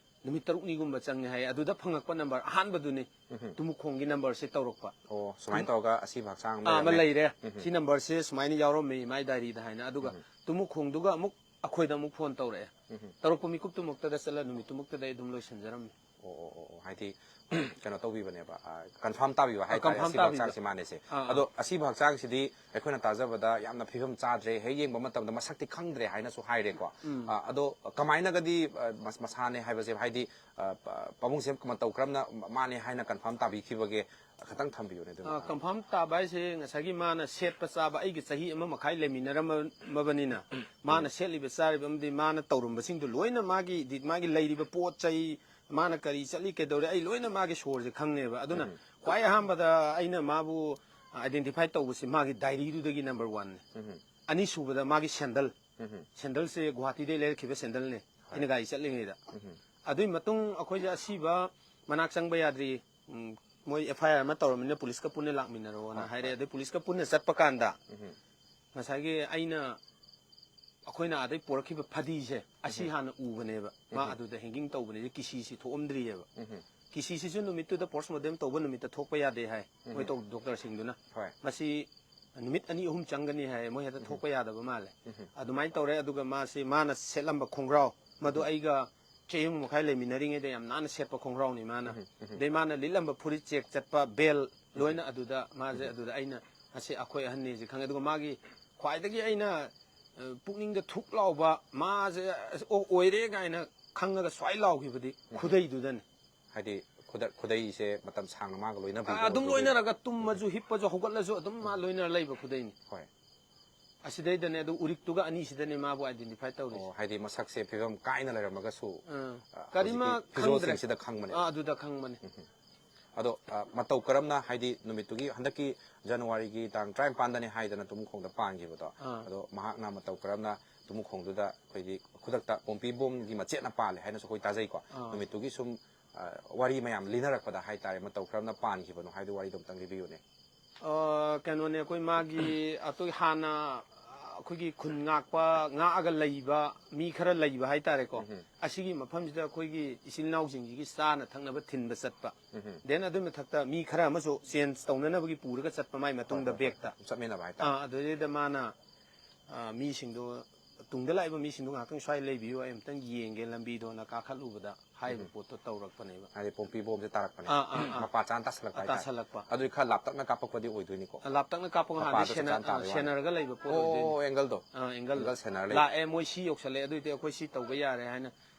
ꯅꯨꯃꯤꯠ ꯇꯔꯨꯛꯅꯤꯒꯨꯝꯕ ꯆꯪꯉꯦ ꯍꯥꯏ꯫ ꯑꯗꯨꯗ ꯐꯪꯉꯛꯄ ꯅꯝꯕꯔ ꯑꯍꯥꯟꯕꯗꯨꯅꯤ ꯎꯝ꯫ ꯇꯨꯃꯨꯈꯣꯡꯒꯤ ꯅꯝꯕꯔꯁꯦ ꯇꯧꯔꯛꯄ꯫ ꯑꯣ, ꯁꯨꯃꯥꯏꯅ ꯇꯧꯔꯒ ꯑꯁꯤꯕ ꯍꯛꯆꯥꯡ ꯑꯃ ꯑꯥ, ꯑꯃ ꯂꯩꯔꯝꯃꯦ꯫ ꯂꯩꯔꯦ꯫ ꯎꯝ꯫ ꯁꯤ ꯅꯝꯕꯔꯁꯦ ꯁꯨꯃꯥꯏꯅ ꯌꯥꯎꯔꯝꯃꯤ ꯃꯥꯏ ꯗꯥꯏꯔꯤꯗ ꯍꯥꯏꯅ꯫ ꯑꯗꯨꯒ ꯎꯝ꯫ ꯇꯨꯃꯨꯈꯣꯡꯗꯨꯒ ꯑꯃꯨꯛ ꯑꯩꯈꯣꯏꯗ ꯑꯃꯨꯛ ꯐꯣꯟ ꯇꯧꯔꯛꯑꯦ꯫ ꯎꯝ꯫ ꯇꯧꯔꯛꯄ ꯃꯤꯀꯨꯞꯇꯨꯃꯛꯇꯗ ꯆꯠꯂ ꯅꯨꯃꯤꯠꯇꯨꯃꯛꯇꯗ ꯑꯩ ꯑꯗꯨꯝ ꯂꯣꯏꯁꯤꯟꯖꯔꯝꯃꯤ꯫ ꯑꯣ, ꯑꯣ, ꯑꯣ, ꯑꯣ꯫ ꯍꯥꯏꯗꯤ, ꯀꯩꯅꯣ ꯇꯧꯕꯤꯕꯅꯦꯕ, ꯑ, ꯀꯟꯐꯥꯔꯝ ꯇꯥꯕꯤꯕ ꯑ, ꯍꯥꯏꯇꯥꯔꯦ, ꯀꯟꯐꯥꯔꯝ ꯑꯁꯤꯕ ꯇꯥꯕꯤꯕ꯫ ꯍꯛꯆꯥꯡꯁꯦ ꯃꯥꯅꯦꯁꯦ꯫ ꯑꯥ, ꯑꯗꯣ ꯑꯥ꯫ ꯑꯁꯤꯕ ꯍꯛꯆꯥꯡꯁꯤꯗꯤ ꯑꯩꯈꯣꯏꯅ ꯇꯥꯖꯕꯗ ꯌꯥꯝꯅ ꯐꯤꯕꯝ ꯆꯥꯗ꯭ꯔꯦ, ꯍꯦꯛ ꯌꯦꯡꯕ ꯃꯇꯝꯗ ꯃꯁꯛꯇꯤ ꯈꯪꯗ꯭ꯔꯦ ꯍꯥꯏꯅꯁꯨ ꯍꯥꯏꯔꯦꯀꯣ꯫ ꯎꯝ꯫ ꯑ, ꯑꯗꯣ ꯀꯃꯥꯏꯅꯒꯗꯤ, ꯑ, ꯃꯁ-, ꯃꯁꯥꯅꯦ ꯍꯥꯏꯕꯁꯦ, ꯍꯥꯏꯗꯤ, ꯑ, ꯄ-, ꯄꯥꯕꯨꯡꯁꯦ ꯃꯇꯧ ꯀꯔꯝꯅ ꯃꯥꯅꯦ ꯍꯥꯏꯅ ꯀꯟꯐꯥꯔꯝ ꯇꯥꯕꯤꯈꯤꯕꯒꯦ? ꯈꯇꯪ ꯊꯝꯕꯤꯌꯨꯅꯦ ꯑꯗꯨ ꯑ, ꯃꯇꯥꯡꯗ꯫ ꯀꯟꯐꯥꯔꯝ ꯇꯥꯕ ꯍꯥꯏꯁꯦ ꯉꯁꯥꯏꯒꯤ ꯃꯥꯅ ꯁꯦꯠꯄ ꯆꯥꯕ, ꯑꯩꯒ ꯆꯍꯤ ꯑꯃ ꯃꯈꯥꯏ ꯂꯩꯃꯤꯟꯅꯔꯝꯃꯕꯅꯤꯅ, ꯃꯥꯅ ꯎꯝ꯫ ꯁꯦꯠꯂꯤꯕ ꯆꯥꯔꯤꯕ ꯑꯃꯗꯤ ꯃꯥꯅ ꯇꯧꯔꯝꯕꯁꯤꯡꯗꯣ ꯂꯣꯏꯅ ꯃꯥꯒꯤ ꯗꯤ-, ꯃꯥꯒꯤ ꯂꯩꯔꯤꯕ ꯄꯣꯠ ꯆꯩ, ꯃꯥꯅ ꯀꯔꯤ ꯆꯠꯂꯤ ꯀꯩꯗꯧꯔꯤ, ꯑꯩ ꯂꯣꯏꯅ ꯃꯥꯒꯤ ꯁꯣꯔꯁꯦ ꯈꯪꯉꯦꯕ꯫ ꯑꯗꯨꯅ ꯎꯝ꯫ ꯈ꯭ꯋꯥꯏ ꯑꯍꯥꯟꯕꯗ ꯑꯩꯅ ꯃꯥꯕꯨ, ꯑꯥꯏꯗꯦꯟꯇꯤꯐꯥꯏ ꯇꯧꯕꯁꯤ ꯃꯥꯒꯤ ꯗꯥꯏꯔꯤꯗꯨꯗꯒꯤ ꯅꯝꯕꯔ ꯋꯥꯟꯅꯤ꯫ ꯑꯅꯤꯁꯨꯕꯗ ꯃꯥꯒꯤ ꯁꯦꯟꯗꯜ꯫ ꯁꯦꯟꯗꯜꯁꯦ ꯒꯨꯍꯥꯇꯤꯗꯒꯤ ꯂꯩꯔꯛꯈꯤꯕ ꯁꯦꯟꯗꯜꯅꯤ, ꯑꯩꯅ ꯒꯥꯔꯤ ꯆꯠꯂꯤꯉꯩꯗ꯫ ꯑꯗꯨꯒꯤ ꯃꯇꯨꯡ ꯑꯩꯈꯣꯏꯁꯦ ꯑꯁꯤꯕ ꯃꯅꯥꯛ ꯆꯪꯕ ꯌꯥꯗ꯭ꯔꯤ, ꯎꯝ, ꯃꯣꯏ ꯑꯦꯐ ꯑꯥꯏ ꯑꯥꯔ ꯑꯃ ꯇꯧꯔꯕꯅꯤꯅ ꯄꯨꯂꯤꯁꯀ ꯄꯨꯟꯅ ꯂꯥꯛꯃꯤꯟꯅꯔꯣꯅ ꯍꯣꯏ, ꯍꯥꯏꯔꯦ꯫ ꯍꯣꯏ꯫ ꯑꯗꯩ ꯄꯨꯂꯤꯁꯀ ꯄꯨꯟꯅ ꯆꯠꯄ ꯀꯥꯟꯗ ꯉꯁꯥꯏꯒꯤ ꯑꯩꯅ, ꯑꯩꯈꯣꯏꯅ ꯑꯗꯩ ꯄꯣꯔꯛꯈꯤꯕ ꯐꯗꯤꯁꯦ ꯑꯁꯤ ꯍꯥꯟꯅ ꯎꯕꯅꯦꯕ꯫ ꯃꯥ ꯑꯗꯨꯗ ꯍꯦꯡꯒꯤꯡ ꯇꯧꯕꯅꯦ, ꯀꯤꯁꯤꯁꯤ ꯊꯣꯛꯑꯝꯗ꯭ꯔꯤꯑꯕ꯫ ꯀꯤꯁꯤꯁꯤꯁꯨ ꯅꯨꯃꯤꯠꯇꯨꯗ ꯄꯣꯁꯃꯣꯔꯇꯦꯝ ꯇꯧꯕ ꯅꯨꯃꯤꯠꯇ ꯊꯣꯛꯄ ꯌꯥꯗꯦ ꯍꯥꯏ, ꯃꯣꯏ ꯇꯧ-, ꯗꯣꯛꯇꯔꯁꯤꯡꯗꯨꯅ꯫ ꯍꯣꯏ꯫ ꯃꯁꯤ ꯅꯨꯃꯤꯠ ꯑꯅꯤ ꯑꯍꯨꯝ ꯆꯪꯒꯅꯤ ꯍꯥꯏ, ꯃꯣꯏ ꯍꯦꯛꯇ ꯊꯣꯛꯄ ꯌꯥꯗꯕ ꯃꯥꯜꯂꯦ꯫ ꯑꯗꯨꯃꯥꯏꯅ ꯇꯧꯔꯦ꯫ ꯑꯗꯨꯒ ꯃꯥꯁꯤ, ꯃꯥꯅ ꯁꯦꯠꯂꯝꯕ ꯈꯣꯡꯒ꯭ꯔꯥꯎ, ꯃꯗꯨ ꯑꯩꯒ ꯆꯍꯤ ꯑꯍꯨꯝ ꯃꯈꯥꯏ ꯂꯩꯃꯤꯟꯅꯔꯤꯉꯩꯗ ꯌꯥꯝ ꯅꯥꯟꯅ ꯁꯦꯠꯄ ꯈꯣꯡꯒ꯭ꯔꯥꯎꯅꯤ ꯃꯥꯅ꯫ ꯑꯗꯩ ꯃꯥꯅ ꯂꯤꯠꯂꯝꯕ ꯐꯨꯔꯤꯠ ꯆꯦꯛ ꯆꯠꯄ, ꯕꯦꯜ ꯂꯣꯏꯅ ꯑꯗꯨꯗ, ꯃꯥꯁꯦ ꯑꯗꯨꯗ ꯑꯩꯅ, "ꯑꯁꯤ ꯑꯩꯈꯣꯏ ꯑꯍꯟꯅꯤꯁꯦ ꯈꯪꯉꯦ"꯫ ꯑꯗꯨꯒ ꯃꯥꯒꯤ ꯈ꯭ꯋꯥꯏꯗꯒꯤ ꯑꯩꯅ, ꯑ, ꯄꯨꯛꯅꯤꯡꯗ ꯊꯨꯛ ꯂꯥꯎꯕ, ꯃꯥꯁꯦ, "ꯑꯁ, ꯑꯣ, ꯑꯣꯏꯔꯦ" ꯀꯥꯏꯅ ꯈꯪꯉꯒ ꯁ꯭ꯋꯥꯏ ꯂꯥꯎꯈꯤꯕꯗꯤ ꯈꯨꯗꯩꯗꯨꯗꯅꯤ꯫ ꯍꯥꯏꯗꯤ ꯈꯨꯗ-, ꯈꯨꯗꯩꯁꯦ ꯃꯇꯝ ꯁꯥꯡꯅ ꯃꯥꯒ ꯂꯣꯏꯅꯕꯤꯕ ꯑꯗꯨꯝ ꯑꯣꯏꯗꯣꯏꯅꯤ꯫ ꯂꯣꯏꯅꯔꯒ ꯇꯨꯝꯃꯁꯨ, ꯍꯤꯞꯄꯁꯨ, ꯍꯧꯒꯠꯂꯁꯨ ꯑꯗꯨꯝ ꯃꯥ ꯂꯣꯏꯅꯔ ꯂꯩꯕ ꯈꯨꯗꯩꯅꯤ꯫ ꯍꯣꯏ꯫ ꯑꯁꯤꯗꯩꯗꯅꯦ, ꯑꯗꯨ ꯎꯔꯤꯛꯇꯨꯒ ꯑꯅꯤꯁꯤꯗꯅꯦ ꯃꯥꯕꯨ ꯑꯥꯏꯗꯦꯟꯇꯤꯐꯥꯏ ꯇꯧꯔꯤꯁꯦ꯫ ꯑꯣ, ꯍꯥꯏꯗꯤ ꯃꯁꯛꯁꯦ ꯐꯤꯕꯝ ꯀꯥꯏꯅ ꯂꯩꯔꯝꯃꯒꯁꯨ, ꯑꯥ꯫ ꯑ, ꯀꯔꯤꯃ ꯍꯧꯖꯤꯛꯀꯤ ꯐꯤꯖꯣꯜꯁꯤꯡꯁꯤꯗ ꯈꯪꯕꯅꯦ꯫ ꯑꯥ, ꯑꯗꯨꯗ ꯈꯪꯕꯅꯦ꯫ ꯑꯗꯣ, ꯑ, ꯃꯇꯧ ꯀꯔꯝꯅ, ꯍꯥꯏꯗꯤ ꯅꯨꯃꯤꯠꯇꯨꯒꯤ, ꯍꯟꯗꯛꯀꯤ ꯖꯅꯋꯥꯔꯤꯒꯤ ꯇꯥꯡ ꯇꯔꯥꯅꯤꯄꯥꯟꯗꯅꯦ ꯍꯥꯏꯗꯅ ꯇꯨꯃꯨꯈꯣꯡꯗ ꯄꯥꯟꯈꯤꯕꯗꯣ, ꯑꯥ꯫ ꯑꯗꯣ ꯃꯍꯥꯛꯅ ꯃꯇꯧ ꯀꯔꯝꯅ ꯇꯨꯃꯨꯈꯣꯡꯗꯨꯗ ꯑꯩꯈꯣꯏꯒꯤ ꯈꯨꯗꯛꯇ ꯄꯣꯝꯄꯤ ꯕꯣꯝꯒꯤ ꯃꯆꯦꯠꯅ ꯄꯥꯜꯂꯦ ꯍꯥꯏꯅꯁꯨ ꯑꯩꯈꯣꯏ ꯇꯥꯖꯩꯀꯣ꯫ ꯑꯥ꯫ ꯅꯨꯃꯤꯠꯇꯨꯒꯤ ꯁꯨꯝ, ꯑ, ꯋꯥꯔꯤ ꯃꯌꯥꯝ ꯂꯤꯅꯔꯛꯄꯗ ꯍꯥꯏꯇꯥꯔꯦ, ꯃꯇꯧ ꯀꯔꯝꯅ ꯄꯥꯟꯈꯤꯕꯅꯣ ꯍꯥꯏꯗꯨ ꯋꯥꯔꯤꯗꯣ ꯑꯝꯇꯪ ꯂꯤꯕꯤꯌꯨꯅꯦ꯫ ꯑ, ꯀꯩꯅꯣꯅꯦ, ꯑꯩꯈꯣꯏ ꯃꯥꯒꯤ ꯑꯇꯩ ꯍꯥꯟꯅ ꯑꯩꯈꯣꯏꯒꯤ ꯈꯨꯟ ꯉꯥꯛꯄ, ꯉꯥꯛꯑꯒ ꯂꯩꯕ ꯃꯤ ꯈꯔ ꯂꯩꯕ ꯍꯥꯏꯇꯥꯔꯦꯀꯣ꯫ ꯑꯁꯤꯒꯤ ꯃꯐꯝꯁꯤꯗ ꯑꯩꯈꯣꯏꯒꯤ ꯏꯆꯤꯜ ꯏꯅꯥꯎꯁꯤꯡꯁꯤꯒꯤ ꯆꯥꯅ ꯊꯛꯅꯕ ꯊꯤꯟꯕ ꯆꯠꯄ꯫ Then ꯑꯗꯨꯒꯤ ꯃꯊꯛꯇ ꯃꯤ ꯈꯔ ꯑꯃꯁꯨ ꯆꯦꯟꯖ ꯇꯧꯅꯅꯕꯒꯤ ꯄꯨꯔꯒ ꯆꯠꯄ ꯃꯥꯏ ꯃꯇꯨꯡꯗ ꯍꯣꯏ, ꯍꯣꯏ, ꯍꯣꯏ꯫ ꯕꯦꯛꯇ꯫ ꯆꯠꯃꯤꯟꯅꯕ ꯍꯥꯏꯇꯥꯔꯦ꯫ ꯑꯥ, ꯑꯗꯨꯗꯩꯗ ꯃꯥꯅ, ꯑꯥ, ꯃꯤꯁꯤꯡꯗꯣ ꯇꯨꯡꯗ ꯂꯥꯛꯏꯕ ꯃꯤꯁꯤꯡꯗꯣ ꯉꯥꯏꯍꯥꯛꯇꯪ ꯁ꯭ꯋꯥꯏ ꯂꯩꯕꯤꯌꯨ, ꯑꯩ ꯑꯃꯨꯛꯇꯪ ꯌꯦꯡꯒꯦ ꯂꯝꯕꯤꯗꯣꯅ ꯀꯥꯈꯠꯂꯨꯕꯗ ꯍꯥꯏꯔꯤꯕ ꯄꯣꯠꯇꯣ ꯇꯧꯔꯛꯄꯅꯦꯕ꯫ ꯍꯥꯏꯗꯤ ꯄꯣꯝꯄꯤ ꯕꯣꯝꯁꯦ ꯇꯥꯔꯛꯄꯅꯦ꯫ ꯑꯥ, ꯑꯥ, ꯑꯥ꯫ ꯃꯄꯥ ꯆꯥꯅ ꯇꯥꯁꯜꯂꯛꯄ ꯑꯥ, ꯍꯥꯏꯇꯥꯔꯦ꯫ ꯇꯥꯁꯜꯂꯛꯄ꯫ ꯑꯗꯨꯗꯤ ꯈꯔ ꯂꯥꯞꯇꯛꯅ ꯀꯥꯞꯄꯛꯄꯗꯤ ꯑꯣꯏꯗꯣꯏꯅꯤꯀꯣ꯫ ꯑꯥ, ꯂꯥꯞꯇꯛꯅ ꯀꯥꯞꯄꯒ ꯉꯥꯏꯍꯥꯛ ꯃꯄꯥꯗꯁꯨ ꯁꯦꯟꯅ-, ꯆꯥꯅ ꯑꯥ, ꯇꯥꯕꯩ ꯋꯥꯅꯤ꯫ ꯁꯦꯟꯅꯔꯒ ꯂꯩꯕ ꯄꯣꯠ ꯑꯣ, ꯑꯣꯏꯗꯣꯏꯅꯤ꯫ ꯑꯦꯡꯒꯜꯗꯣ꯫ ꯑꯥ, ꯑꯦꯡꯒꯜꯗꯣ꯫ ꯑꯦꯡꯒꯜ ꯁꯦꯟꯅꯔ ꯂꯩꯕ꯫ ꯂꯥꯛꯑꯦ, ꯃꯣꯏ ꯁꯤ ꯌꯧꯁꯜꯂꯛꯑꯦ, ꯑꯗꯨꯏꯗꯤ ꯑꯩꯈꯣꯏ ꯁꯤ ꯇꯧꯕ ꯌꯥꯔꯦ ꯍꯥꯏꯅ꯫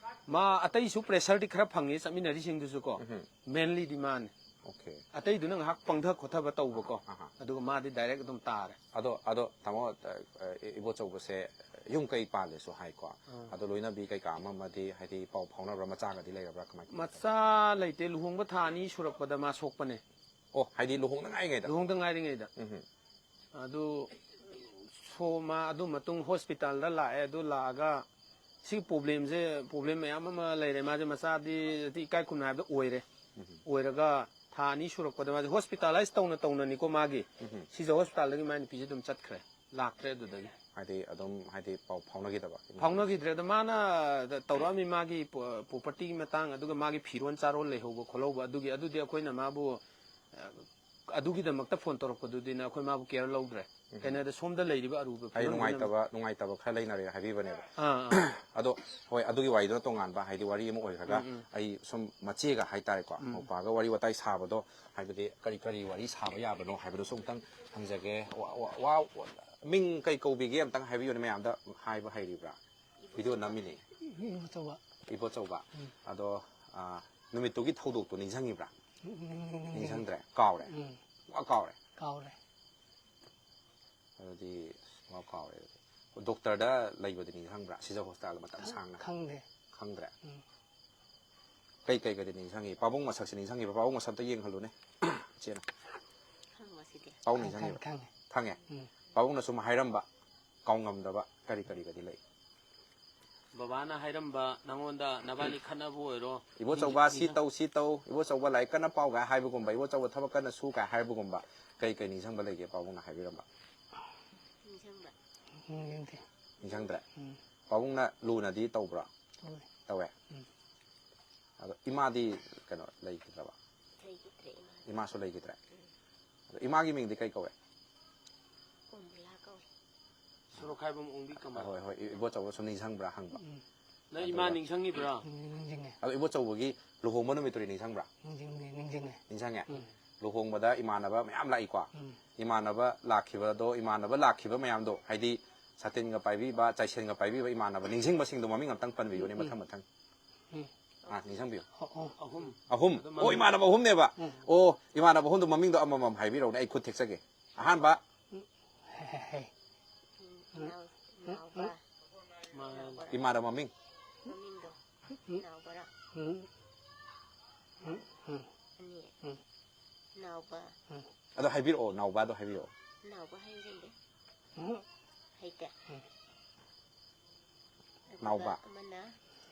ꯃꯥ ꯑꯇꯩꯁꯨ ꯄ꯭ꯔꯦꯁꯔꯗꯤ ꯈꯔ ꯐꯪꯉꯤ ꯆꯠꯃꯤꯟꯅꯔꯤꯁꯤꯡꯗꯨꯁꯨ ꯀꯣ꯫ ꯎꯝ꯫ ꯃꯦꯟꯂꯤꯗꯤ ꯃꯥꯅꯤ꯫ ꯑꯣꯀꯦ꯫ ꯑꯇꯩꯗꯨꯅ ꯉꯥꯏꯍꯥꯛ ꯄꯪꯊ ꯈꯣꯠꯊꯕ ꯇꯧꯕꯀꯣ꯫ ꯑꯍꯥ꯫ ꯑꯗꯨꯒ ꯃꯥꯗꯤ ꯗꯥꯏꯔꯦꯛ ꯑꯗꯨꯝ ꯇꯥꯔꯦ꯫ ꯑꯗꯣ, ꯑꯗꯣ ꯇꯥꯃꯣ, ꯑ, ꯑ, ꯏꯕꯣꯆꯧꯕꯁꯦ ꯌꯨꯝ ꯀꯩ ꯄꯥꯜꯂꯦꯁꯨ ꯍꯥꯏꯀꯣ꯫ ꯑꯥ꯫ ꯑꯗꯣ ꯂꯣꯏꯅꯕꯤ ꯀꯩꯀꯥ ꯑꯃ ꯑꯃꯗꯤ ꯍꯥꯏꯗꯤ ꯄꯥꯎ ꯐꯥꯎꯅꯕ꯭ꯔꯥ, ꯃꯆꯥꯒꯗꯤ ꯂꯩꯔꯕ꯭ꯔꯥ, ꯀꯃꯥꯏ ꯀꯃꯥꯏ ꯇꯧꯏ? ꯃꯆꯥ ꯂꯩꯇꯦ, ꯂꯨꯍꯣꯡꯕ ꯊꯥ ꯑꯅꯤ ꯁꯨꯔꯛꯄꯗ ꯃꯥ ꯁꯣꯛꯄꯅꯦ꯫ ꯑꯣ, ꯍꯥꯏꯗꯤ ꯂꯨꯍꯣꯡꯗ ꯉꯥꯏꯔꯤꯉꯩꯗ? ꯂꯨꯍꯣꯡꯗ ꯉꯥꯏꯔꯤꯉꯩꯗ꯫ ꯎꯝ ꯍꯝ꯫ ꯑꯗꯨ ꯁꯣ-, ꯃꯥ ꯑꯗꯨ ꯃꯇꯨꯡ ꯍꯣꯁꯄꯤꯇꯥꯜꯗ ꯂꯥꯛꯑꯦ꯫ ꯑꯗꯨ ꯂꯥꯛꯑꯒ ꯁꯤꯒꯤ ꯄ꯭ꯔꯣꯕ꯭ꯂꯦꯝꯁꯦ, ꯄ꯭ꯔꯣꯕ꯭ꯂꯦꯝ ꯃꯌꯥꯝ ꯑꯃ ꯂꯩꯔꯦ꯫ ꯃꯥꯁꯦ ꯃꯆꯥꯗꯤ ꯏꯀꯥꯏ ꯈꯨꯝꯅ ꯍꯥꯏꯕꯗ ꯑꯣꯏꯔꯦ꯫ ꯎꯝ ꯍꯝ꯫ ꯑꯣꯏꯔꯒ ꯊꯥ ꯑꯅꯤ ꯁꯨꯔꯛꯄꯗ ꯃꯥꯁꯦ ꯍꯣꯁꯄꯤꯇꯥꯂꯥꯏꯁ ꯇꯧꯅ ꯇꯧꯅꯅꯤꯀꯣ ꯃꯥꯒꯤ꯫ ꯎꯝ ꯍꯝ꯫ ꯁꯤꯖ ꯍꯣꯁꯄꯤꯇꯥꯜꯗꯒꯤ ꯃꯥꯏ ꯅꯨꯄꯤꯁꯦ ꯑꯗꯨꯝ ꯆꯠꯈ꯭ꯔꯦ꯫ ꯂꯥꯛꯇ꯭ꯔꯦ ꯑꯗꯨꯗꯒꯤ꯫ ꯍꯥꯏꯗꯤ ꯑꯗꯨꯝ, ꯍꯥꯏꯗꯤ ꯄꯥꯎ ꯐꯥꯎꯅꯈꯤꯗꯕ? ꯐꯥꯎꯅꯈꯤꯗ꯭ꯔꯦ꯫ ꯑꯗꯣ ꯃꯥꯅ ꯇꯧꯔꯛꯑꯝꯃꯤ ꯃꯥꯒꯤ ꯄ꯭ꯔꯣ-, ꯄ꯭ꯔꯣꯄꯔꯇꯤꯒꯤ ꯃꯇꯥꯡ, ꯑꯗꯨꯒ ꯃꯥꯒꯤ ꯐꯤꯔꯣꯟ ꯆꯥꯔꯣꯟ ꯂꯩꯍꯧꯕ ꯈꯣꯠꯍꯧꯕ, ꯑꯗꯨꯒꯤ, ꯑꯗꯨꯗꯤ ꯑꯩꯈꯣꯏꯅ ꯃꯥꯕꯨ, ꯑ, ꯑꯗꯨꯒꯤꯗꯃꯛꯇ ꯐꯣꯟ ꯇꯧꯔꯛꯄꯗꯨꯗꯤꯅ ꯑꯩꯈꯣꯏ ꯃꯥꯕꯨ ꯀꯦꯌꯔ ꯂꯧꯗ꯭ꯔꯦ꯫ ꯎꯝ꯫ ꯀꯩꯅꯣꯗ ꯁꯣꯝꯗ ꯂꯩꯔꯤꯕ ꯑꯔꯨꯕ ꯍꯥꯏꯗꯤ ꯐꯤꯕꯝꯗꯨꯅ ꯅꯨꯡꯉꯥꯏꯇꯕ, ꯅꯨꯡꯉꯥꯏꯇꯕ ꯈꯔ ꯂꯩꯅꯔꯦ ꯍꯥꯏꯕꯤꯕꯅꯦꯕ꯫ ꯑꯥ, ꯑꯥ꯫ ꯑꯗꯣ ꯍꯣꯏ, ꯑꯗꯨꯒꯤ ꯋꯥꯔꯤꯗꯨꯅ ꯇꯣꯉꯥꯟꯕ, ꯍꯥꯏꯗꯤ ꯋꯥꯔꯤ ꯑꯃ ꯑꯣꯏꯈ꯭ꯔꯒ, ꯎꯝ, ꯎꯝ꯫ ꯑꯩ ꯁꯨꯝ ꯃꯆꯦꯒ ꯍꯥꯏꯇꯥꯔꯦꯀꯣ, ꯎꯝ꯫ ꯃꯧꯄꯥꯒ ꯋꯥꯔꯤ ꯋꯥꯇꯥꯏ ꯁꯥꯕꯗꯣ, ꯍꯥꯏꯕꯗꯤ ꯀꯔꯤ ꯀꯔꯤ ꯋꯥꯔꯤ ꯁꯥꯕ ꯌꯥꯕꯅꯣ ꯍꯥꯏꯕꯗꯨꯁꯨ ꯑꯃꯨꯛꯇꯪ ꯍꯪꯖꯒꯦ꯫ ꯋꯥ-, ꯋꯥ-, ꯋꯥ-, ꯃꯤꯡ ꯀꯩ ꯀꯧꯕꯤꯒꯦ ꯑꯝꯇꯪ ꯍꯥꯏꯕꯤꯌꯨꯅꯦ, ꯃꯌꯥꯝꯗ ꯍꯥꯏꯕ ꯍꯩꯔꯤꯕ꯭ꯔꯥ? ꯚꯤꯗꯤꯑꯣ ꯅꯝꯃꯤꯅꯦ꯫ ꯏꯕꯣꯆꯧꯕ꯫ ꯏꯕꯣꯆꯧꯕ꯫ ꯎꯝ꯫ ꯑꯗꯣ, ꯑ, ꯅꯨꯃꯤꯠꯇꯨꯒꯤ ꯊꯧꯗꯣꯛꯇꯣ ꯅꯤꯡꯁꯤꯡꯉꯤꯕ꯭ꯔꯥ? ꯅꯤꯡ-, ꯅꯤꯡ-, ꯅꯤꯡ-, ꯅꯤꯡꯁꯤꯡꯗ꯭ꯔꯦ? ꯀꯥꯎꯔꯦ? ꯎꯝ꯫ ꯄꯨꯡꯀꯥꯎ ꯀꯥꯎꯔꯦ? ꯀꯥꯎꯔꯦ꯫ ꯑꯗꯨꯗꯤ ꯄꯨꯡꯀꯥꯎ ꯀꯥꯎꯔꯦ ꯑꯗꯨꯗꯤ꯫ ꯗꯣꯛꯇꯔꯗ ꯂꯩꯕꯗꯤ ꯅꯤꯡꯁꯤꯡꯕ꯭ꯔꯥ? ꯁꯤꯖ ꯍꯣꯁꯄꯤꯇꯥꯜꯗ ꯃꯇꯝ ꯈꯪ-, ꯁꯥꯡꯅ? ꯈꯪꯗꯦ꯫ ꯈꯪꯗ꯭ꯔꯦ? ꯎꯝ꯫ ꯀꯩ ꯀꯩꯒꯗꯤ ꯅꯤꯡꯁꯤꯡꯉꯤ? ꯄꯥꯕꯨꯡ ꯃꯁꯛꯁꯦ ꯅꯤꯡꯁꯤꯡꯉꯤꯕ꯭ꯔꯥ? ꯄꯥꯕꯨꯡ ꯃꯁꯛꯇ ꯌꯦꯡꯍꯜꯂꯨꯅꯦ, ꯏꯆꯦꯅ꯫ ꯈꯪꯕꯁꯤꯗꯤ꯫ ꯄꯥꯕꯨꯡ ꯈꯪ-, ꯅꯤꯡꯁꯤꯡꯉꯤꯕ꯭ꯔꯥ? ꯈꯪ-, ꯈꯪꯉꯦ꯫ ꯈꯪꯉꯦ? ꯎꯝ꯫ ꯄꯥꯕꯨꯡꯅ ꯁꯨꯝ ꯍꯥꯏꯔꯝꯕ, ꯀꯥꯎꯉꯝꯗꯕ ꯀꯔꯤ ꯀꯔꯤꯒꯗꯤ ꯂꯩ? ꯕꯕꯥꯅ ꯍꯥꯏꯔꯝꯕ, ꯅꯪꯉꯣꯟꯗ ꯅꯕꯥꯅꯤ ꯈꯠꯅꯕ ꯑꯣꯏꯔꯣ, ꯏꯕꯣꯆꯧꯕ, ꯁꯤ ꯅꯤꯡꯁꯤꯡ-, ꯇꯧ, ꯁꯤ ꯇꯧ, ꯏꯕꯣꯆꯧꯕ, ꯂꯥꯏꯔꯤꯛ ꯀꯟꯅ ꯄꯥꯎꯒ ꯍꯥꯏꯕꯒꯨꯝꯕ, ꯏꯕꯣꯆꯧꯕ, ꯊꯕꯛ ꯀꯟꯅ ꯁꯨ ꯀꯥꯏ ꯍꯥꯏꯕꯒꯨꯝꯕ, ꯀꯩ ꯀꯩ ꯅꯤꯡꯁꯤꯡꯕ ꯂꯩꯒꯦ ꯄꯥꯕꯨꯡꯅ ꯍꯥꯏꯕꯤꯔꯝꯕ? ꯅꯤꯡꯁꯤꯡꯕ꯫ ꯅꯤꯡꯁꯤꯡꯗꯦ꯫ ꯅꯤꯡꯁꯤꯡꯗ꯭ꯔꯦ? ꯎꯝ꯫ ꯄꯥꯕꯨꯡꯅ ꯂꯨꯅꯗꯤ ꯇꯧꯕ꯭ꯔꯥ? ꯇꯧꯋꯦ꯫ ꯇꯧꯋꯦ? ꯎꯝ꯫ ꯑꯗꯣ ꯏꯃꯥꯗꯤ ꯀꯩꯅꯣ ꯂꯩꯈꯤꯗ꯭ꯔꯕ? ꯂꯩꯈꯤꯗ꯭ꯔꯦ ꯏꯃꯥ꯫ ꯏꯃꯥꯁꯨ ꯂꯩꯈꯤꯗ꯭ꯔꯦ? ꯎꯝ꯫ ꯑꯗꯣ ꯏꯃꯥꯒꯤ ꯃꯤꯡꯗꯤ ꯀꯩ ꯀꯧꯋꯦ? ꯀꯣꯝꯂꯥ ꯀꯧꯋꯦ꯫ ꯁꯣꯔꯣꯛꯈꯥꯏꯕꯝ ꯑꯣꯡꯕꯤ ꯀꯃꯥꯏ? ꯍꯣꯏ, ꯍꯣꯏ, ꯏ-, ꯏꯕꯣꯆꯧꯕ ꯁꯨꯝ ꯅꯤꯡꯁꯤꯡꯕ꯭ꯔꯥ ꯍꯪꯕ꯫ ꯎꯝ꯫ ꯅꯪ ꯏꯃꯥ ꯅꯤꯡꯁꯤꯡꯉꯤꯕ꯭ꯔꯥ? ꯎꯝ, ꯅꯤꯡꯁꯤꯡꯉꯦ꯫ ꯑꯗꯣ ꯏꯕꯣꯆꯧꯕꯒꯤ ꯂꯨꯍꯣꯡꯕ ꯅꯨꯃꯤꯠꯇꯨꯗꯤ ꯅꯤꯡꯁꯤꯡꯕ꯭ꯔꯥ? ꯅꯤꯡꯁꯤꯡꯉꯦ, ꯅꯤꯡꯁꯤꯡꯉꯦ꯫ ꯅꯤꯡꯁꯤꯡꯉꯦ? ꯎꯝ꯫ ꯂꯨꯍꯣꯡꯕꯗ ꯏꯃꯥꯟꯅꯕ ꯃꯌꯥꯝ ꯂꯥꯛꯏꯀꯣ? ꯎꯝ꯫ ꯏꯃꯥꯟꯅꯕ ꯂꯥꯛꯈꯤꯕꯗꯣ, ꯏꯃꯥꯟꯅꯕ ꯂꯥꯛꯈꯤꯕ ꯃꯌꯥꯝꯗꯣ, ꯍꯥꯏꯗꯤ ꯁꯥꯇꯤꯟꯒ ꯄꯥꯏꯕꯤꯕ, ꯆꯥꯏꯁꯦꯟꯒ ꯄꯥꯏꯕꯤꯕ ꯏꯃꯥꯟꯅꯕ ꯅꯤꯡꯁꯤꯡꯕꯁꯤꯡꯗꯣ ꯃꯃꯤꯡ ꯑꯝꯇꯪ ꯄꯟꯕꯤꯌꯨꯅꯦ, ꯎꯝ꯫ ꯃꯊꯪ ꯃꯊꯪ꯫ ꯎꯝ꯫ ꯑꯥ, ꯅꯤꯡꯁꯤꯡꯕꯤꯌꯨ꯫ ꯑ-, ꯑꯣ꯫ ꯑꯍꯨꯝ꯫ ꯑꯍꯨꯝ? ꯑꯗꯣ ꯑꯣ, ꯃꯃꯤꯡ ꯏꯃꯥꯟꯅꯕ ꯑꯍꯨꯝꯅꯦꯕ? ꯎꯝ꯫ ꯑꯣ, ꯏꯃꯥꯟꯅꯕ ꯑꯍꯨꯝꯗꯣ ꯃꯃꯤꯡꯗꯣ ꯑꯃꯃꯝ ꯍꯥꯏꯕꯤꯔꯛꯎꯅꯦ, ꯑꯩ ꯈꯨꯠ ꯊꯦꯛꯆꯒꯦ꯫ ꯑꯍꯥꯟꯕ꯫ ꯎꯝ꯫ ꯍꯦ, ꯍꯦ, ꯍꯦ꯫ ꯎꯝ꯫ ꯅꯥꯎ-, ꯎꯝ, ꯅꯥꯎꯕ꯫ ꯎꯝ꯫ ꯃꯥ-, ꯅꯥꯎꯕꯔꯥ? ꯏꯃꯥꯟꯅꯕ ꯃꯃꯤꯡ꯫ ꯃꯃꯤꯡꯗꯣ꯫ ꯎꯝ꯫ ꯅꯥꯎꯕꯔꯥ? ꯎꯝ꯫ ꯎꯝ, ꯎꯝ꯫ ꯑꯅꯤ꯫ ꯎꯝ꯫ ꯅꯥꯎꯕ꯫ ꯑꯗꯣ ꯍꯥꯏꯕꯤꯔꯛꯑꯣ, ꯅꯥꯎꯕꯗꯣ ꯍꯥꯏꯕꯤꯔꯛꯑꯣ꯫ ꯅꯥꯎꯕ ꯍꯥꯏꯕꯁꯤꯡꯗꯤ ꯎꯝ, ꯍꯩꯇꯦ꯫ ꯎꯝ꯫ ꯑꯗꯨꯒ ꯅꯥꯎꯕ꯫ ꯑꯃꯅ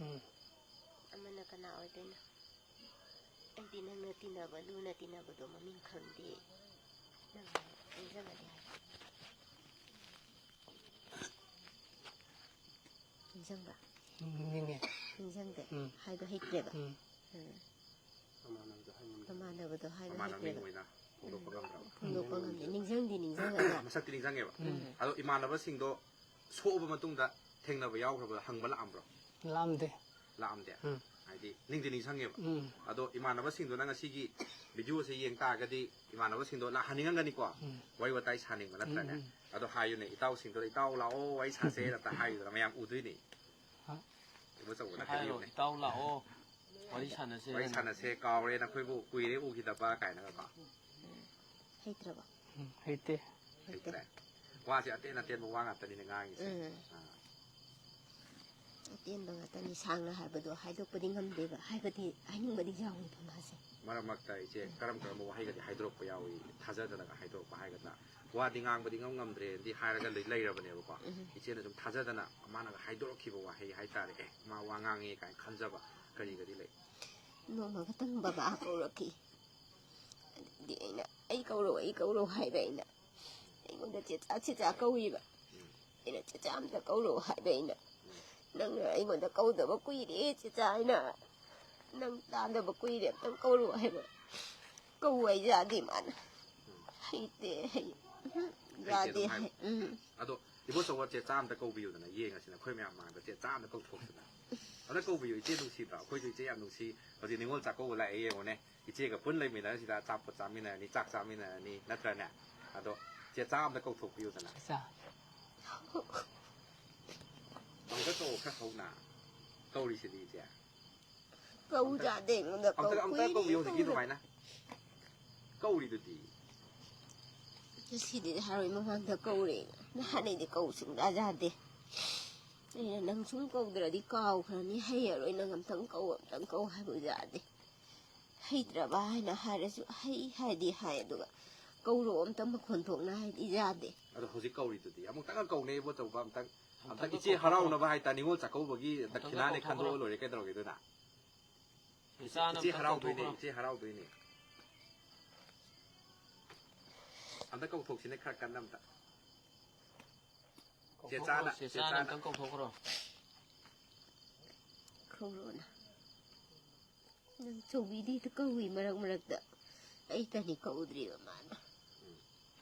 ꯎꯝ꯫ ꯑꯃꯅ ꯀꯅꯥ ꯑꯣꯏꯗꯣꯏꯅꯣ? ꯑꯩꯗꯤ ꯅꯪꯅ ꯇꯤꯟꯅꯕ, ꯂꯨꯅ ꯇꯤꯟꯅꯕꯗꯣ ꯃꯃꯤꯡ ꯈꯪꯗꯦ꯫ ꯅꯪ ꯅꯤꯡꯁꯤꯡꯉꯗꯤ ꯍꯥꯏ꯫ ꯅꯤꯡꯁꯤꯡꯕ꯭ꯔꯥ? ꯅꯤꯡꯉꯦ꯫ ꯅꯤꯡꯁꯤꯡꯗꯦ꯫ ꯎꯝ꯫ ꯍꯥꯏꯕ ꯍꯩꯇ꯭ꯔꯦꯕ꯫ ꯎꯝ꯫ ꯎꯝ꯫ ꯃꯃꯥꯟꯅꯕꯗꯣ ꯍꯥꯏ ꯉꯝꯗꯦ꯫ ꯃꯃꯥꯟꯅꯕꯗꯣ ꯍꯥꯏꯕ ꯃꯃꯥꯟꯅꯕ ꯃꯤꯡ ꯍꯩꯇ꯭ꯔꯦꯕ꯫ ꯑꯣꯏꯅ ꯐꯣꯡꯗꯣꯛꯄ ꯉꯝꯗ꯭ꯔꯕ꯫ ꯐꯣꯡꯗꯣꯛꯄ ꯉꯝꯗꯦ꯫ ꯅꯤꯡꯁꯤꯡꯗꯤ ꯅꯤꯡꯁꯤꯡꯉꯒ ꯃꯁꯛꯇꯤ ꯅꯤꯡꯁꯤꯡꯉꯦꯕ꯫ ꯎꯝ꯫ ꯑꯗꯣ ꯏꯃꯥꯟꯅꯕꯁꯤꯡꯗꯣ ꯁꯣꯛꯑꯕ ꯃꯇꯨꯡꯗ ꯊꯦꯡꯅꯕ ꯌꯥꯎꯈ꯭ꯔꯕ, ꯍꯪꯕ ꯂꯥꯛꯑꯝꯕ꯭ꯔꯣ? ꯂꯥꯝꯗꯦ꯫ ꯂꯥꯛꯑꯝꯗꯦ꯫ ꯎꯝ꯫ ꯍꯥꯏꯗꯤ ꯅꯤꯡꯗꯤ ꯅꯤꯡꯁꯤꯡꯉꯦꯕ꯫ ꯎꯝ꯫ ꯑꯗꯣ ꯏꯃꯥꯟꯅꯕꯁꯤꯡꯗꯨꯅ ꯉꯁꯤꯒꯤ ꯚꯤꯗꯤꯑꯣꯁꯦ ꯌꯦꯡ ꯇꯥꯔꯒꯗꯤ ꯏꯃꯥꯟꯅꯕꯁꯤꯡꯗꯣ ꯂꯥꯛꯍꯟꯅꯤꯡꯉꯝꯒꯅꯤꯀꯣ꯫ ꯎꯝ꯫ ꯋꯥꯔꯤ ꯋꯥꯇꯥꯏ ꯁꯥꯅꯤꯡꯕ ꯅꯠꯇ꯭ꯔꯅꯦ? ꯎꯝ, ꯎꯝ꯫ ꯑꯗꯣ ꯍꯥꯏꯌꯨꯅꯦ, ꯏꯇꯥꯎꯁꯤꯡꯗꯣ, "ꯏꯇꯥꯎ ꯂꯥꯛꯑꯣ, ꯋꯥꯔꯤ ꯁꯥꯁꯦ" ꯑꯝꯇ ꯍꯥꯏꯌꯨꯗꯅ, ꯃꯌꯥꯝ ꯎꯗꯣꯏꯅꯦ꯫ ꯍꯥ? ꯏꯕꯣꯆꯧꯕꯅ ꯍꯥꯏꯔꯣ, ꯍꯥꯏꯕꯤꯌꯨꯅꯦ꯫ "ꯏꯇꯥꯎ ꯂꯥꯛꯑꯣ, ꯋꯥꯔꯤ ꯁꯥꯟꯅꯁꯦ" "ꯋꯥꯔꯤ ꯍꯥꯏꯅ꯫ ꯁꯥꯟꯅꯁꯦ, ꯀꯥꯎꯔꯦ ꯅꯈꯣꯏꯕꯨ, ꯀꯨꯏꯔꯦ ꯎꯈꯤꯗꯕ" ꯀꯥꯏꯅꯒꯀꯣ꯫ ꯍꯩꯇ꯭ꯔꯕꯣ? ꯎꯝ, ꯍꯩꯇꯦ꯫ ꯍꯩꯇ꯭ꯔꯦ꯫ ꯋꯥꯁꯦ ꯑꯇꯦꯟ ꯑꯇꯦꯟꯕ ꯋꯥ ꯉꯥꯛꯇꯅꯤꯅꯦ ꯉꯥꯡꯉꯤꯁꯦ꯫ ꯎꯝ꯫ ꯑꯥ꯫ ꯑꯇꯦꯟꯕ ꯉꯥꯛꯇꯅꯤ, ꯁꯥꯡꯅ ꯍꯥꯏꯕꯗꯣ ꯍꯥꯏꯗꯣꯛꯄꯗꯤ ꯉꯝꯗꯦꯕ, ꯍꯥꯏꯕꯗꯤ ꯍꯥꯏꯅꯤꯡꯕꯗꯤ ꯌꯥꯎꯋꯦꯕ ꯃꯥꯁꯦ꯫ ꯃꯔꯛ ꯃꯔꯛꯇ ꯏꯆꯦ ꯀꯔꯝ ꯀꯔꯝꯕ ꯋꯥꯍꯩꯒꯗꯤ ꯍꯥꯏꯗꯣꯔꯛꯄ ꯌꯥꯎꯏ, ꯊꯥꯖꯗꯅꯒ ꯍꯥꯏꯗꯣꯔꯛꯄ ꯍꯥꯏꯒꯗ꯭ꯔꯥ? "ꯋꯥꯗꯤ ꯉꯥꯡꯕꯗꯤ ꯉꯝ ꯉꯝꯗ꯭ꯔꯦꯗꯤ" ꯍꯥꯏꯔꯒ ꯂꯩ-, ꯂꯩꯔꯕꯅꯦꯕꯀꯣ꯫ ꯎꯝ꯫ ꯏꯆꯦꯅ ꯁꯨꯝ ꯊꯥꯖꯗꯅ ꯃꯥꯅꯒ ꯍꯥꯏꯗꯣꯔꯛꯈꯤꯕ ꯋꯥꯍꯩ ꯍꯥꯏꯇꯥꯔꯦ, "ꯑꯦ, ꯃꯥ ꯋꯥ ꯉꯥꯡꯉꯦ" ꯀꯥꯏꯅ ꯈꯟꯖꯕ ꯀꯔꯤꯒꯗꯤ ꯂꯩ? ꯅꯣꯡꯃ ꯈꯛꯇꯪ ꯕꯕꯥ ꯀꯧꯔꯛꯈꯤ꯫ ꯑꯗꯨꯗꯤ ꯑꯩꯅ, "ꯑꯩ ꯀꯧꯔꯣ, ꯑꯩ ꯀꯧꯔꯣ" ꯍꯥꯏꯕ ꯑꯩꯅ꯫ ꯑꯩꯉꯣꯟꯗ "ꯆꯦꯆꯥ, ꯆꯦꯆꯥ" ꯀꯧꯏꯕ꯫ ꯑꯩꯅ "ꯆꯦꯆꯥ ꯑꯝꯇ ꯀꯧꯔꯣ" ꯍꯥꯏꯕ ꯑꯩꯅ꯫ "ꯅꯪꯅ ꯑꯩꯉꯣꯟꯗ ꯀꯧꯗꯕ ꯀꯨꯏꯔꯦ ꯆꯦꯆꯥ, ꯑꯩꯅ ꯅꯪ ꯇꯥꯗꯕ ꯀꯨꯏꯔꯦ, ꯑꯝꯇꯪ ꯀꯧꯔꯣ" ꯍꯥꯏꯕ꯫ ꯀꯧ ꯍꯥꯏ ꯌꯥꯗꯦ ꯃꯥꯅ꯫ "ꯍꯩꯇꯦ, ꯍꯩ-, ꯎꯝ, ꯌꯥꯗꯦ" ꯑꯗꯨꯝ ꯍꯥꯏ꯫ ꯍꯥꯏꯕ꯫ ꯎꯝ꯫ ꯑꯗꯣ ꯏꯕꯣꯆꯧꯕ, ꯆꯦꯆꯥ ꯑꯝꯇ ꯀꯧꯕꯤꯌꯨꯗꯅ, ꯌꯦꯡꯉꯁꯤꯅ ꯑꯩꯈꯣꯏ ꯃꯌꯥꯝ ꯃꯥꯡꯗ ꯆꯦꯆꯥ ꯑꯝꯇ ꯀꯧꯊꯣꯛꯇꯅ꯫ ꯑꯝꯇ ꯀꯧꯕꯤꯌꯨ, ꯏꯆꯦ ꯅꯨꯡꯁꯤꯗ꯭ꯔꯣ? ꯑꯩꯈꯣꯏꯁꯨ ꯏꯆꯦ ꯌꯥꯝ ꯅꯨꯡꯁꯤ꯫ ꯍꯧꯖꯤꯛ ꯅꯤꯉꯣꯜ ꯆꯥꯛꯀꯧꯕ ꯂꯥꯛꯑꯦ ꯌꯦꯡꯉꯨꯅꯦ꯫ ꯏꯆꯦꯒ ꯄꯨꯟ ꯂꯩꯃꯤꯟꯅꯔꯁꯤꯗ ꯑꯆꯥꯄꯣꯠ ꯆꯥꯃꯤꯟꯅꯔꯅꯤ, ꯆꯥꯛ ꯆꯥꯃꯤꯟꯅꯔꯅꯤ, ꯅꯠꯇ꯭ꯔꯅꯦ? ꯑꯗꯣ ꯆꯦꯆꯥ ꯑꯝꯇ ꯀꯧꯊꯣꯛꯄꯤꯌꯨꯗꯅ꯫ ꯏꯆꯥ꯫ ꯑꯃꯨꯛꯇ ꯀꯧ, ꯈꯔ ꯍꯧꯅ꯫ ꯀꯧꯔꯤꯁꯤꯗꯤ ꯏꯆꯦ꯫ ꯀꯧ ꯌꯥꯗꯦ ꯑꯩꯉꯣꯟꯗ ꯀꯧ꯫ ꯑꯝꯇ, ꯑꯝꯇ ꯀꯨꯏꯔꯦ ꯀꯧꯕꯤꯌꯨ ꯍꯧꯖꯤꯛꯀꯤ ꯀꯧꯗꯕ꯫ ꯑꯗꯨꯃꯥꯏꯅ꯫ ꯀꯧꯔꯤꯗꯨꯗꯤ꯫ ꯉꯁꯤꯗꯤ ꯍꯥꯏꯔꯣꯏ, ꯃꯃꯥꯡꯗ ꯀꯧꯔꯦ꯫ ꯅꯍꯥꯟꯅꯩꯗꯤ ꯀꯧ ꯁꯨꯡꯌꯥ ꯌꯥꯗꯦ꯫ ꯑꯩꯅ "ꯅꯪ ꯁꯨꯝ ꯀꯧꯗ꯭ꯔꯗꯤ ꯀꯥꯎꯈ꯭ꯔꯅꯤ, ꯍꯩꯔꯔꯣꯏ, ꯅꯪ ꯑꯝꯇꯪ ꯀꯧ, ꯑꯝꯇꯪ ꯀꯧ" ꯍꯥꯏꯕ ꯌꯥꯗꯦ꯫ ꯍꯩꯇ꯭ꯔꯕ ꯍꯥꯏꯅ ꯍꯥꯏꯔꯁꯨ ꯍꯩ ꯍꯥꯏꯗꯤ ꯍꯥꯏ, ꯑꯗꯨꯒ ꯀꯧꯔꯣ ꯑꯝꯇ ꯃꯈꯣꯟ ꯊꯣꯛꯅ ꯍꯥꯏꯗꯤ ꯌꯥꯗꯦ꯫ ꯑꯗꯣ ꯍꯧꯖꯤꯛ ꯀꯧꯔꯤꯗꯨꯗꯤ ꯑꯃꯨꯛꯇꯪꯒ ꯀꯧꯅꯩꯕꯣ ꯇꯧꯕ ꯑꯝꯇꯪ ꯑꯝꯇꯪ ꯑꯝꯇꯪꯒ ꯏꯆꯦ ꯀꯧꯊꯣꯛꯈ꯭ꯔꯣ꯫ ꯍꯔꯥꯎꯅꯕ ꯍꯥꯏꯇꯥꯔꯦ, ꯅꯤꯉꯣꯜ ꯆꯥꯛꯀꯧꯕꯒꯤ ꯑꯝꯇꯪꯒ ꯗꯈꯤꯅꯥꯅꯦ ꯀꯧꯊꯣꯛꯈ꯭ꯔꯣ꯫ ꯈꯟꯗꯣꯛꯑ ꯂꯣꯏꯔꯦ, ꯀꯩꯗꯧꯔꯒꯦ ꯑꯗꯨꯅ? ꯏꯆꯥꯅ ꯏꯆꯦ ꯑꯝꯇꯪ ꯍꯔꯥꯎꯗꯣꯏꯅꯦ, ꯀꯧꯊꯣꯛꯈ꯭ꯔꯣ꯫ ꯏꯆꯦ ꯍꯔꯥꯎꯗꯣꯏꯅꯦ꯫ ꯑꯝꯇ ꯀꯧꯊꯣꯛꯁꯤꯅꯦ ꯈꯔ ꯀꯟꯅ ꯑꯝꯇ꯫ ꯀꯧꯊꯣꯛꯈ꯭ꯔꯣ, ꯆꯦꯆꯥꯅ, ꯆꯦꯆꯥꯅ ꯆꯦꯆꯥꯅ꯫ ꯑꯝꯇꯪ ꯀꯧꯊꯣꯛꯈ꯭ꯔꯣ꯫ ꯀꯧꯔꯣꯅ꯫ ꯅꯪ ꯆꯧꯕꯤꯗꯤ ꯍꯦꯛꯇ ꯀꯧꯏ ꯃꯔꯛ ꯃꯔꯛꯇ꯫ ꯑꯩꯇꯅꯤ ꯀꯧꯗ꯭ꯔꯤꯕ ꯃꯥꯅ꯫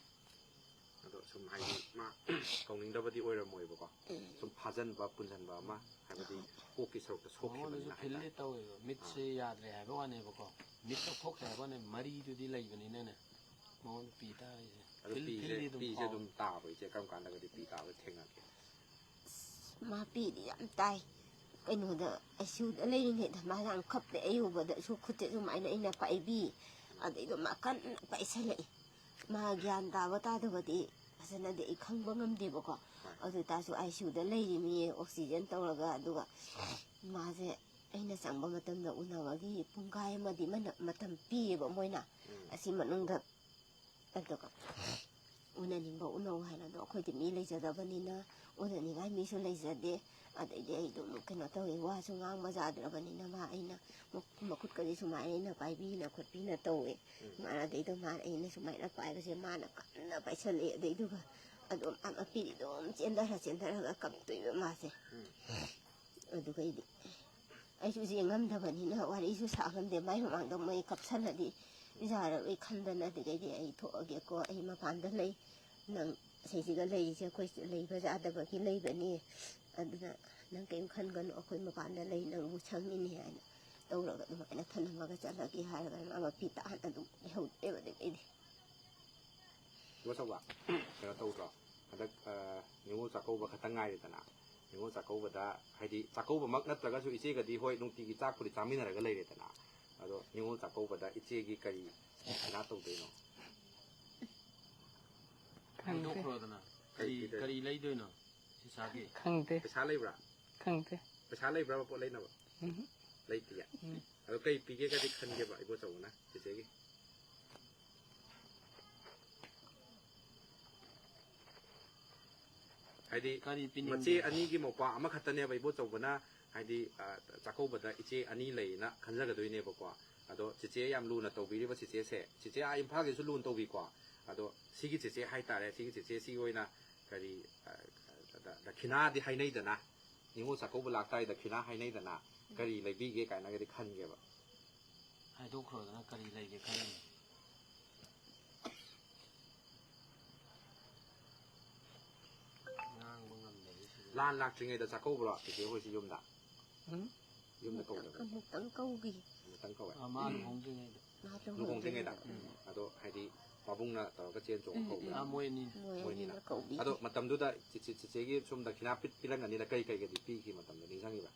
ꯑꯗꯣ ꯁꯨꯝ ꯍꯥꯏꯗꯤ ꯃꯥ ꯀꯧꯅꯤꯡꯗꯕꯗꯤ ꯑꯣꯏꯔꯝꯃꯣꯏꯕꯀꯣ, ꯁꯨꯝ ꯐꯥꯖꯟꯕ ꯄꯨꯟꯁꯤꯟꯕ ꯑꯃ, ꯍꯥꯏꯕꯗꯤ ꯀꯣꯛꯀꯤ ꯁꯔꯨꯛꯇ ꯃꯉꯣꯟꯗꯁꯨ ꯁꯣꯛꯈꯤꯕꯅꯤꯅ ꯐꯤꯜꯗꯤ ꯍꯥꯏꯇꯥꯔꯦ꯫ ꯇꯧꯋꯦꯕ, ꯃꯤꯠꯁꯦ ꯌꯥꯗ꯭ꯔꯦ ꯍꯥꯏꯕ ꯋꯥꯅꯦꯕꯀꯣ, ꯃꯤꯠ ꯂꯧꯊꯣꯛꯈ꯭ꯔꯦ ꯍꯥꯏꯕ ꯋꯥꯅꯦ, ꯃꯔꯤꯗꯨꯗꯤ ꯂꯩꯕꯅꯤꯅꯅꯦ ꯃꯉꯣꯟꯗ ꯄꯤ ꯇꯥꯔꯤꯁꯦ꯫ ꯑꯗꯣ ꯐꯤꯜ- ꯄꯤꯁꯦ ꯐꯤꯜꯗꯤ ꯑꯗꯨꯝ ꯄꯤꯁꯦ ꯄꯥꯎ- ꯑꯗꯨꯝ ꯇꯥꯕ꯭ꯔꯣ ꯏꯆꯦ? ꯀꯔꯝ ꯀꯥꯟꯗꯒꯗꯤ ꯄꯤ ꯇꯥꯕ ꯊꯦꯡꯅꯒꯦ? ꯃꯥ ꯄꯤꯗꯤ ꯌꯥꯝ ꯇꯥꯏ꯫ ꯀꯩꯅꯣꯗ ꯑꯥꯏ ꯁꯤ ꯌꯨꯗ ꯂꯩꯔꯤꯉꯩꯗ ꯃꯥ ꯌꯥꯝ ꯀꯞꯄꯦ꯫ ꯑꯩ ꯎꯕꯗ ꯁꯨ ꯈꯨꯠꯁꯦ ꯁꯨꯃꯥꯏꯅ ꯑꯩꯅ ꯄꯥꯏꯕꯤ, ꯑꯗꯩꯗꯣ ꯃꯥ ꯀꯟꯅ ꯄꯥꯏꯁꯜꯂꯛꯏ꯫ ꯃꯥ ꯒ꯭ꯌꯥꯟ ꯇꯥꯕ ꯇꯥꯗꯕꯗꯤ ꯐꯖꯅꯗꯤ ꯑꯩ ꯈꯪꯕ ꯉꯝꯗꯦꯕꯀꯣ꯫ ꯑꯗꯨ ꯑꯣꯏꯇꯥꯔꯁꯨ ꯑꯥꯏ ꯁꯤ ꯌꯨꯗ ꯂꯩꯔꯤꯃꯤ, ꯑꯣꯛꯁꯤꯖꯦꯟ ꯇꯧꯔꯒ, ꯑꯗꯨꯒ ꯃꯥꯁꯦ ꯑꯩꯅ ꯆꯪꯕ ꯃꯇꯝꯗ ꯎꯅꯕꯒꯤ ꯄꯨꯡꯈꯥꯏ ꯑꯃꯗꯤ ꯃꯅ- ꯃꯇꯝ ꯄꯤꯌꯦꯕ ꯃꯣꯏꯅ꯫ ꯑꯁꯤ ꯃꯅꯨꯡꯗ ꯑꯗꯨꯒ ꯎꯅꯅꯤꯡꯕ ꯎꯅꯧ ꯍꯥꯏꯅ, ꯑꯗꯣ ꯑꯩꯈꯣꯏꯗꯤ ꯃꯤ ꯂꯩꯖꯗꯕꯅꯤꯅ ꯎꯅꯅꯤꯡꯉꯥꯏ ꯃꯤꯁꯨ ꯂꯩꯖꯗꯦ꯫ ꯑꯗꯩꯗꯤ ꯑꯩ ꯑꯗꯨꯝ ꯀꯩꯅꯣ ꯇꯧꯋꯤ, ꯋꯥꯁꯨ ꯉꯥꯡꯕ ꯌꯥꯗ꯭ꯔꯕꯅꯤꯅ ꯃꯥ ꯑꯩꯅ ꯃꯈꯨꯠꯀꯗꯤ ꯁꯨꯃꯥꯏꯅ ꯑꯩꯅ ꯄꯥꯏꯕꯤꯅ ꯈꯣꯠꯄꯤꯅ ꯇꯧꯋꯦ꯫ ꯃꯥꯅ ꯑꯗꯩꯗ ꯃꯥꯅ ꯑꯩꯅ ꯁꯨꯃꯥꯏꯅ ꯄꯥꯏꯕꯁꯦ ꯃꯥꯅ ꯀꯟꯅ ꯄꯥꯏꯁꯜꯂꯛꯑꯦ꯫ ꯑꯗꯩꯗꯨꯒ ꯑꯗꯨꯝ ꯑꯃ ꯄꯤꯔꯤ ꯑꯗꯨꯝ ꯆꯦꯟꯊꯔ ꯆꯦꯟꯊꯔꯒ ꯀꯞꯇꯣꯏꯕ ꯃꯥꯁꯦ꯫ ꯑꯗꯨꯒꯩꯗꯤ ꯑꯩꯁꯨ ꯌꯦꯡꯉꯝꯗꯕꯅꯤꯅ ꯋꯥꯔꯤꯁꯨ ꯁꯥ ꯉꯝꯗꯦ꯫ ꯃꯥꯏ ꯃꯃꯥꯡꯗ ꯃꯣꯏ ꯀꯞꯁꯜꯂꯗꯤ ꯌꯥꯔꯔꯣꯏ ꯈꯟꯗꯅ, ꯑꯗꯨꯗꯒꯤꯗꯤ ꯑꯩ ꯊꯣꯛꯑꯒꯦꯀꯣ, ꯑꯩ ꯃꯄꯥꯟꯗ ꯂꯩ, ꯅꯪ ꯁꯤꯁꯤꯒ ꯂꯩꯔꯤꯁꯦ ꯑꯩꯈꯣꯏ ꯂꯩꯕ ꯌꯥꯗꯕꯒꯤ ꯂꯩꯕꯅꯤ, ꯑꯗꯨꯅ ꯅꯪ ꯀꯔꯤꯝ ꯈꯟꯒꯅꯨ, ꯑꯩꯈꯣꯏ ꯃꯄꯥꯟꯗ ꯂꯩ, ꯅꯪꯕꯨ ꯁꯪꯉꯤꯅꯦ ꯍꯥꯏꯅ ꯇꯧꯔꯒ ꯑꯗꯨꯃꯥꯏꯅ ꯊꯅꯝꯃꯒ ꯆꯠꯂꯒꯦ ꯍꯥꯏꯔꯒ ꯃꯥ ꯃꯄꯤ ꯇꯥꯅ ꯑꯗꯨꯝ ꯂꯩꯍꯧꯗꯦꯕ꯫ ꯑꯗꯨꯗꯒꯤꯗꯤ ꯏꯕꯣꯆꯧꯕ, ꯀꯩꯅꯣ ꯇꯧꯗ꯭ꯔꯣ? ꯍꯟꯗꯛ ꯅꯤꯉꯣꯜ ꯆꯥꯛꯀꯧꯕ ꯈꯛꯇꯪ ꯉꯥꯏꯔꯦꯗꯅ, ꯅꯤꯉꯣꯜ ꯆꯥꯛꯀꯧꯕꯗ ꯍꯥꯏꯗꯤ ꯆꯥꯛꯀꯧꯕꯃꯛ ꯅꯠꯇ꯭ꯔꯒꯁꯨ ꯏꯆꯦꯒꯗꯤ ꯍꯣꯏ ꯅꯨꯡꯇꯤꯒꯤ ꯆꯥꯛꯄꯨꯗꯤ ꯆꯥꯃꯤꯟꯅꯔꯒ ꯂꯩꯔꯦꯗꯅ, ꯑꯗꯣ ꯅꯤꯉꯣꯜ ꯆꯥꯛꯀꯧꯕꯗ ꯏꯆꯦꯒꯤ ꯀꯔꯤ ꯀꯩꯅꯥ ꯇꯧꯗꯣꯏꯅꯣ? ꯍꯥꯏꯗꯣꯛꯈ꯭ꯔꯣꯗꯅ꯫ ꯀꯔꯤ ꯀꯩ- ꯀꯔꯤ ꯂꯩꯗꯣꯏꯅꯣ ꯏꯁꯥꯒꯤ? ꯈꯪꯗꯦ꯫ ꯄꯩꯁꯥ ꯂꯩꯕ꯭ꯔꯥ? ꯈꯪꯗꯦ꯫ ꯄꯩꯁꯥ ꯂꯩꯕ꯭ꯔꯕ ꯄꯣꯠ ꯂꯩꯅꯕ? ꯎꯝ꯫ ꯂꯩꯇꯤꯌꯦ꯫ ꯑꯗꯣ ꯀꯩ ꯄꯤꯒꯦꯒꯗꯤ ꯈꯟꯒꯦꯕ ꯏꯕꯣꯆꯧꯕꯅ ꯆꯦꯆꯦꯒꯤ? ꯍꯥꯏꯗꯤ ꯀꯔꯤ ꯄꯤꯅꯤꯡꯒꯦ? ꯃꯆꯦ ꯑꯅꯤꯒꯤ ꯃꯧꯄ꯭ꯋꯥ ꯑꯃꯈꯛꯇꯅꯦꯕ ꯏꯕꯣꯆꯧꯕꯅ, ꯍꯥꯏꯗꯤ, ꯑ, ꯆꯥꯛꯀꯧꯕꯗ ꯏꯆꯦ ꯑꯅꯤ ꯂꯩꯌꯦꯅ ꯈꯟꯖꯒꯗꯣꯏꯅꯦꯕꯀꯣ꯫ ꯑꯗꯣ ꯆꯦꯆꯦ ꯌꯥꯝ ꯂꯨꯅ ꯇꯧꯕꯤꯔꯤꯕ ꯆꯦꯆꯦꯁꯦ, ꯆꯦꯆꯦ ꯑꯥ ꯏꯝꯐꯥꯜꯒꯤꯁꯨ ꯂꯨꯅ ꯇꯧꯕꯤꯀꯣ꯫ ꯑꯗꯣ ꯁꯤꯒꯤ ꯆꯦꯆꯦ ꯍꯥꯏꯇꯥꯔꯦ, ꯁꯤꯒꯤ ꯆꯦꯆꯦ ꯁꯤꯒꯤ ꯑꯣꯏꯅ ꯀꯔꯤ, ꯑ, ꯗ-, ꯗꯈꯤꯅꯥꯗꯤ ꯍꯥꯏꯅꯩꯗꯅ, ꯅꯤꯉꯣꯜ ꯆꯥꯛꯀꯧꯕ ꯂꯥꯛꯇꯥꯔꯗꯤ ꯗꯈꯤꯅꯥ ꯍꯥꯏꯅꯩꯗꯅ, ꯀꯔꯤ ꯂꯩꯕꯤꯒꯦ ꯀꯥꯏꯅꯒꯗꯤ ꯈꯟꯒꯦꯕ? ꯍꯥꯏꯗꯣꯛꯈ꯭ꯔꯣꯗꯅ ꯀꯔꯤ ꯂꯩꯒꯦ ꯈꯜꯂꯤꯅꯣ? ꯉꯥꯡꯕ ꯉꯝꯗꯕꯁꯤꯗꯤ꯫ ꯂꯥꯟ ꯂꯥꯛꯇ꯭ꯔꯤꯉꯩꯗ ꯆꯥꯛꯀꯧꯕ꯭ꯔꯣ ꯆꯦꯆꯦ ꯍꯣꯏꯁꯤ ꯌꯨꯝꯗ? ꯎꯝ? ꯌꯨꯝꯗ ꯀꯧꯗꯕ꯭ꯔꯣ? ꯑꯃꯨꯛꯇꯪ ꯀꯧꯈꯤ꯫ ꯑꯃꯨꯛꯇꯪ ꯀꯧꯋꯦ? ꯑꯥ, ꯃꯥ ꯂꯨꯍꯣꯡꯗ꯭ꯔꯤꯉꯩꯗ꯫ ꯃꯥ ꯂꯨꯍꯣꯡꯗ꯭ꯔꯤꯉꯩꯗ? ꯂꯨꯍꯣꯡꯗ꯭ꯔꯤꯉꯩꯗ? ꯎꯝ꯫ ꯑꯗꯣ ꯍꯥꯏꯗꯤ ꯄꯥꯕꯨꯡꯅ ꯇꯧꯔꯒ ꯆꯦꯟ ꯆꯣꯡ ꯎꯝ, ꯀꯧꯕ꯭ꯔꯥ? ꯎꯝ꯫ ꯑꯥ, ꯃꯣꯏ ꯑꯅꯤ꯫ ꯃꯣꯏ ꯃꯣꯏ ꯑꯅꯤꯅ꯫ ꯑꯅꯤꯅ ꯀꯧꯕꯤ꯫ ꯑꯗꯣ ꯃꯇꯝꯗꯨꯗ ꯆꯦ-, ꯆꯦ-, ꯆꯦꯆꯦꯒꯤ ꯁꯨꯝ ꯗꯈꯤꯅꯥ ꯄꯤ-, ꯄꯤꯔꯝꯒꯅꯤꯗ ꯀꯩ ꯀꯩꯒꯗꯤ ꯄꯤꯈꯤ ꯃꯇꯝꯗ ꯅꯤꯡꯁꯤꯡꯉꯤꯕ?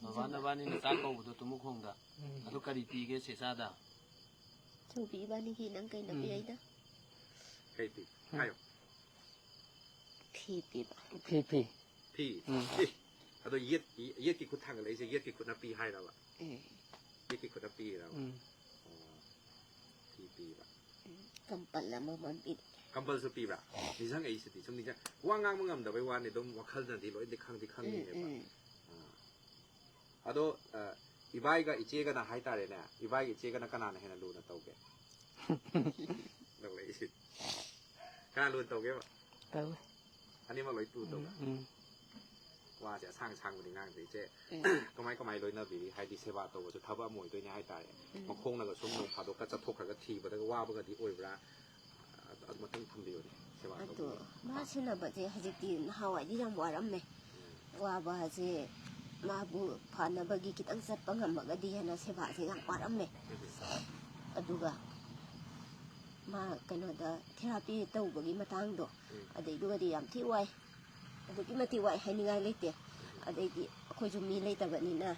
ꯕꯕꯥ ꯅꯕꯥꯅꯤꯅ ꯆꯥꯛ ꯀꯧꯕꯗꯣ ꯇꯨꯃꯨꯈꯣꯡꯗ꯫ ꯎꯝ꯫ ꯑꯗꯨ ꯀꯔꯤ ꯄꯤꯒꯦ ꯆꯦꯆꯥꯗ? ꯆꯧꯕꯤ ꯏꯕꯥꯅꯤꯒꯤ ꯅꯪ ꯀꯩꯅꯣ ꯎꯝ꯫ ꯄꯤꯔꯛꯏꯗ? ꯀꯩ ꯄꯤ? ꯎꯝ꯫ ꯍꯥꯏꯌꯣ꯫ ꯐꯤ ꯄꯤꯕ꯫ ꯐꯤ, ꯐꯤ꯫ ꯐꯤ? ꯎꯝ꯫ ꯑꯦ, ꯑꯗꯣ ꯌꯦꯠ-, ꯌꯦꯠꯀꯤ ꯈꯨꯠ ꯊꯥꯡꯒꯠꯂꯛꯏꯁꯦ ꯌꯦꯠꯀꯤ ꯈꯨꯠꯅ ꯄꯤ ꯍꯥꯏꯔꯕ? ꯎꯝ꯫ ꯌꯦꯠꯀꯤ ꯈꯨꯠꯅ ꯄꯤꯔꯕ? ꯎꯝ꯫ ꯑꯣ, ꯐꯤ ꯄꯤꯕ꯫ ꯎꯝ, ꯀꯝꯄꯜ ꯑꯃꯃꯝ ꯄꯤ꯫ ꯀꯝꯄꯜꯁꯨ ꯄꯤꯕ꯭ꯔꯥ? ꯅꯤꯡꯁꯤꯡꯉꯛꯏꯁꯤꯗꯤ ꯁꯨꯝ ꯅꯤꯡꯁꯤꯡ-, ꯋꯥ ꯉꯥꯡꯕ ꯉꯝꯗꯕꯩ ꯋꯥꯅꯤ, ꯑꯗꯨꯝ ꯋꯥꯈꯜꯅꯗꯤ ꯂꯣꯏꯅꯗꯤ ꯈꯪꯗꯤ ꯈꯪꯉꯤꯅꯦꯕ꯫ ꯎꯝ, ꯎꯝ꯫ ꯑꯥ꯫ ꯑꯗꯣ, ꯑ, ꯏꯕꯥꯏꯒ ꯏꯆꯦꯒꯅ ꯍꯥꯏꯇꯥꯔꯦꯅꯦ, ꯏꯕꯥꯏꯒ ꯏꯆꯦꯒꯅ ꯀꯅꯥꯅ ꯍꯦꯟꯅ ꯂꯨꯅ ꯇꯧꯒꯦ? ꯅꯣꯛꯂꯛꯏꯁꯤ꯫ ꯀꯅꯥ ꯂꯨꯅ ꯇꯧꯒꯦꯕ? ꯇꯧꯋꯦ꯫ ꯑꯅꯤꯃꯛ ꯂꯣꯏ ꯂꯨꯅ ꯇꯧꯕ꯭ꯔꯥ? ꯎꯝ, ꯎꯝ꯫ ꯋꯥꯁꯦ ꯑꯁꯥꯡ ꯑꯁꯥꯡꯕꯗꯤ ꯉꯥꯡꯗꯦ ꯏꯆꯦ꯫ ꯎꯝ꯫ ꯀꯃꯥꯏ ꯀꯃꯥꯏ ꯂꯣꯏꯅꯕꯤꯔꯤ? ꯍꯥꯏꯗꯤ ꯁꯦꯕꯥ ꯇꯧꯕꯁꯨ ꯊꯕꯛ ꯑꯃ ꯑꯣꯏꯗꯣꯏꯅꯦ ꯍꯥꯏꯇꯥꯔꯦ꯫ ꯎꯝ꯫ ꯃꯈꯣꯡꯅꯒ ꯁꯨꯝ ꯅꯣꯡ ꯐꯥꯗꯣꯛꯀ ꯆꯠꯊꯣꯛꯈ꯭ꯔꯒ ꯊꯤꯕꯗꯒ ꯋꯥꯕꯒꯗꯤ ꯑꯣꯏꯕ꯭ꯔꯥ? ꯑꯗꯨ ꯃꯇꯪ ꯊꯝꯕꯤꯌꯨꯅꯦ, ꯁꯦꯕꯥ ꯑꯗꯣ ꯇꯧꯕꯤꯌꯨ꯫ ꯃꯥ ꯁꯦꯟꯅꯕꯁꯦ ꯍꯧꯖꯤꯛꯇꯤ ꯅꯍꯥꯟꯋꯥꯏꯗꯤ ꯌꯥꯝ ꯋꯥꯔꯝꯃꯦ꯫ ꯎꯝ꯫ ꯋꯥꯕ ꯍꯥꯏꯁꯦ ꯃꯥꯕꯨ ꯐꯅꯕꯒꯤ ꯈꯤꯇꯪ ꯆꯠꯄ ꯉꯝꯃꯒꯗꯤ ꯍꯥꯏꯅ ꯁꯦꯕꯥꯁꯦ ꯌꯥꯝ ꯋꯥꯔꯝꯃꯦ꯫ ꯎꯝ꯫ ꯑꯗꯨꯒ ꯃꯥ ꯀꯩꯅꯣꯗ ꯊꯦꯔꯥꯄꯤ ꯇꯧꯕꯒꯤ ꯃꯇꯥꯡꯗꯣ, ꯎꯝ꯫ ꯑꯗꯩꯗꯨꯒꯗꯤ ꯌꯥꯝ ꯊꯤ ꯋꯥꯏ꯫ ꯑꯗꯨꯛꯀꯤ ꯃꯇꯤꯛ ꯋꯥꯏ ꯍꯥꯏꯅꯤꯡꯉꯥꯏ ꯂꯩꯇꯦ꯫ ꯎꯝ꯫ ꯑꯗꯩꯗꯤ ꯑꯩꯈꯣꯏꯁꯨ ꯃꯤ ꯂꯩꯇꯕꯅꯤꯅ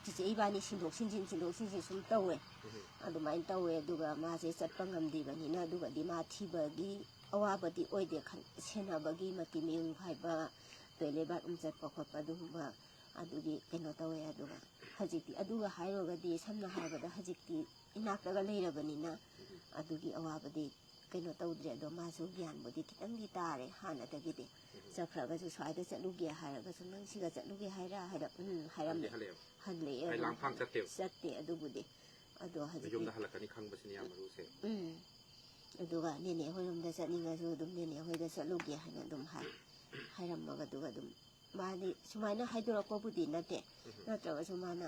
ꯆꯤꯆꯦ ꯏꯕꯥꯅꯤ ꯁꯤꯟꯗꯣꯛ ꯁꯤꯟꯖꯤꯟ, ꯁꯤꯟꯗꯣꯛ ꯁꯤꯟꯖꯤꯟ ꯁꯨꯝ ꯇꯧꯋꯦ꯫ ꯎꯝ꯫ ꯑꯗꯨꯃꯥꯏꯅ ꯇꯧꯋꯦ꯫ ꯑꯗꯨꯒ ꯃꯥꯁꯦ ꯆꯠꯄ ꯉꯝꯗ꯭ꯔꯤꯕꯅꯤꯅ ꯑꯗꯨꯒꯗꯤ ꯃꯥ ꯊꯤꯕꯒꯤ ꯑꯋꯥꯕꯗꯤ ꯑꯣꯏꯗꯦ꯫ ꯈꯟ-, ꯁꯦꯟꯅꯕꯒꯤ ꯃꯇꯤ ꯃꯌꯨꯡ ꯍꯥꯏꯕ, ꯇꯣꯏꯂꯦꯠ ꯕꯥꯠꯔꯨꯝ ꯆꯠꯄ ꯈꯣꯠꯄ ꯑꯗꯨꯒꯨꯝꯕ ꯑꯗꯨꯒꯤ ꯀꯩꯅꯣ ꯇꯧꯋꯦ꯫ ꯑꯗꯨꯒ ꯍꯧꯖꯤꯛꯇꯤ ꯑꯗꯨꯒ ꯍꯥꯏꯔꯨꯔꯒꯗꯤ, ꯁꯝꯅ ꯍꯥꯏꯔꯕꯗ, ꯍꯧꯖꯤꯛꯇꯤ ꯏꯅꯥꯛꯇꯒ ꯂꯩꯔꯕꯅꯤꯅ ꯑꯗꯨꯒꯤ ꯑꯋꯥꯕꯗꯤ ꯀꯩꯅꯣ ꯇꯧꯗ꯭ꯔꯦ꯫ ꯑꯗꯣ ꯃꯥꯁꯨ ꯒ꯭ꯌꯥꯟꯕꯨꯗꯤ ꯈꯤꯇꯪꯗꯤ ꯇꯥꯔꯦ ꯍꯥꯟꯅꯗꯒꯤꯗꯤ꯫ ꯆꯠꯈ꯭ꯔꯒꯁꯨ, ꯁ꯭ꯋꯥꯏꯗ ꯆꯠꯂꯨꯒꯦ ꯍꯥꯏꯔꯒꯁꯨ, "ꯅꯪ ꯁꯤꯒ ꯆꯠꯂꯨꯒꯦ ꯍꯥꯏꯔ?" ꯍꯥꯏꯔ, "ꯎꯝ" ꯍꯥꯏꯔꯝꯃꯦ꯫ ꯍꯜꯂꯛꯑꯦ꯫ ꯍꯜꯂꯛꯑꯦ ꯑꯩ ꯑꯗꯨꯝ ꯂꯥꯡꯐꯥꯡ ꯍꯥꯏ꯫ ꯆꯠꯇꯦꯕ꯫ ꯆꯠꯇꯦ ꯑꯗꯨꯕꯨꯗꯤ꯫ ꯑꯗꯣ ꯍꯧꯖꯤꯛꯇꯤ ꯃꯌꯨꯝꯗ ꯍꯜꯂꯛꯀꯅꯤ ꯈꯪꯕꯁꯤꯅ ꯌꯥꯝ ꯃꯔꯨꯁꯦ꯫ ꯎꯝ꯫ ꯑꯗꯨꯒ ꯅꯦꯅꯦ ꯍꯣꯏꯔꯣꯝꯗ ꯆꯠꯅꯤꯡꯉꯁꯨ ꯑꯗꯨꯝ ꯅꯦꯅꯦ ꯍꯣꯏꯗ ꯆꯠꯂꯨꯒꯦ ꯍꯥꯏꯅ ꯑꯗꯨꯝ ꯍꯥꯏ꯫ ꯍꯥꯏꯔꯝꯃꯒ ꯑꯗꯨꯒ ꯑꯗꯨꯝ ꯃꯥꯗꯤ ꯁꯨꯃꯥꯏꯅ ꯍꯥꯏꯗꯣꯔꯛꯄꯕꯨꯗꯤ ꯅꯠꯇꯦ꯫ ꯎꯝ꯫ ꯅꯠꯇ꯭ꯔꯒꯁꯨ ꯃꯥꯅ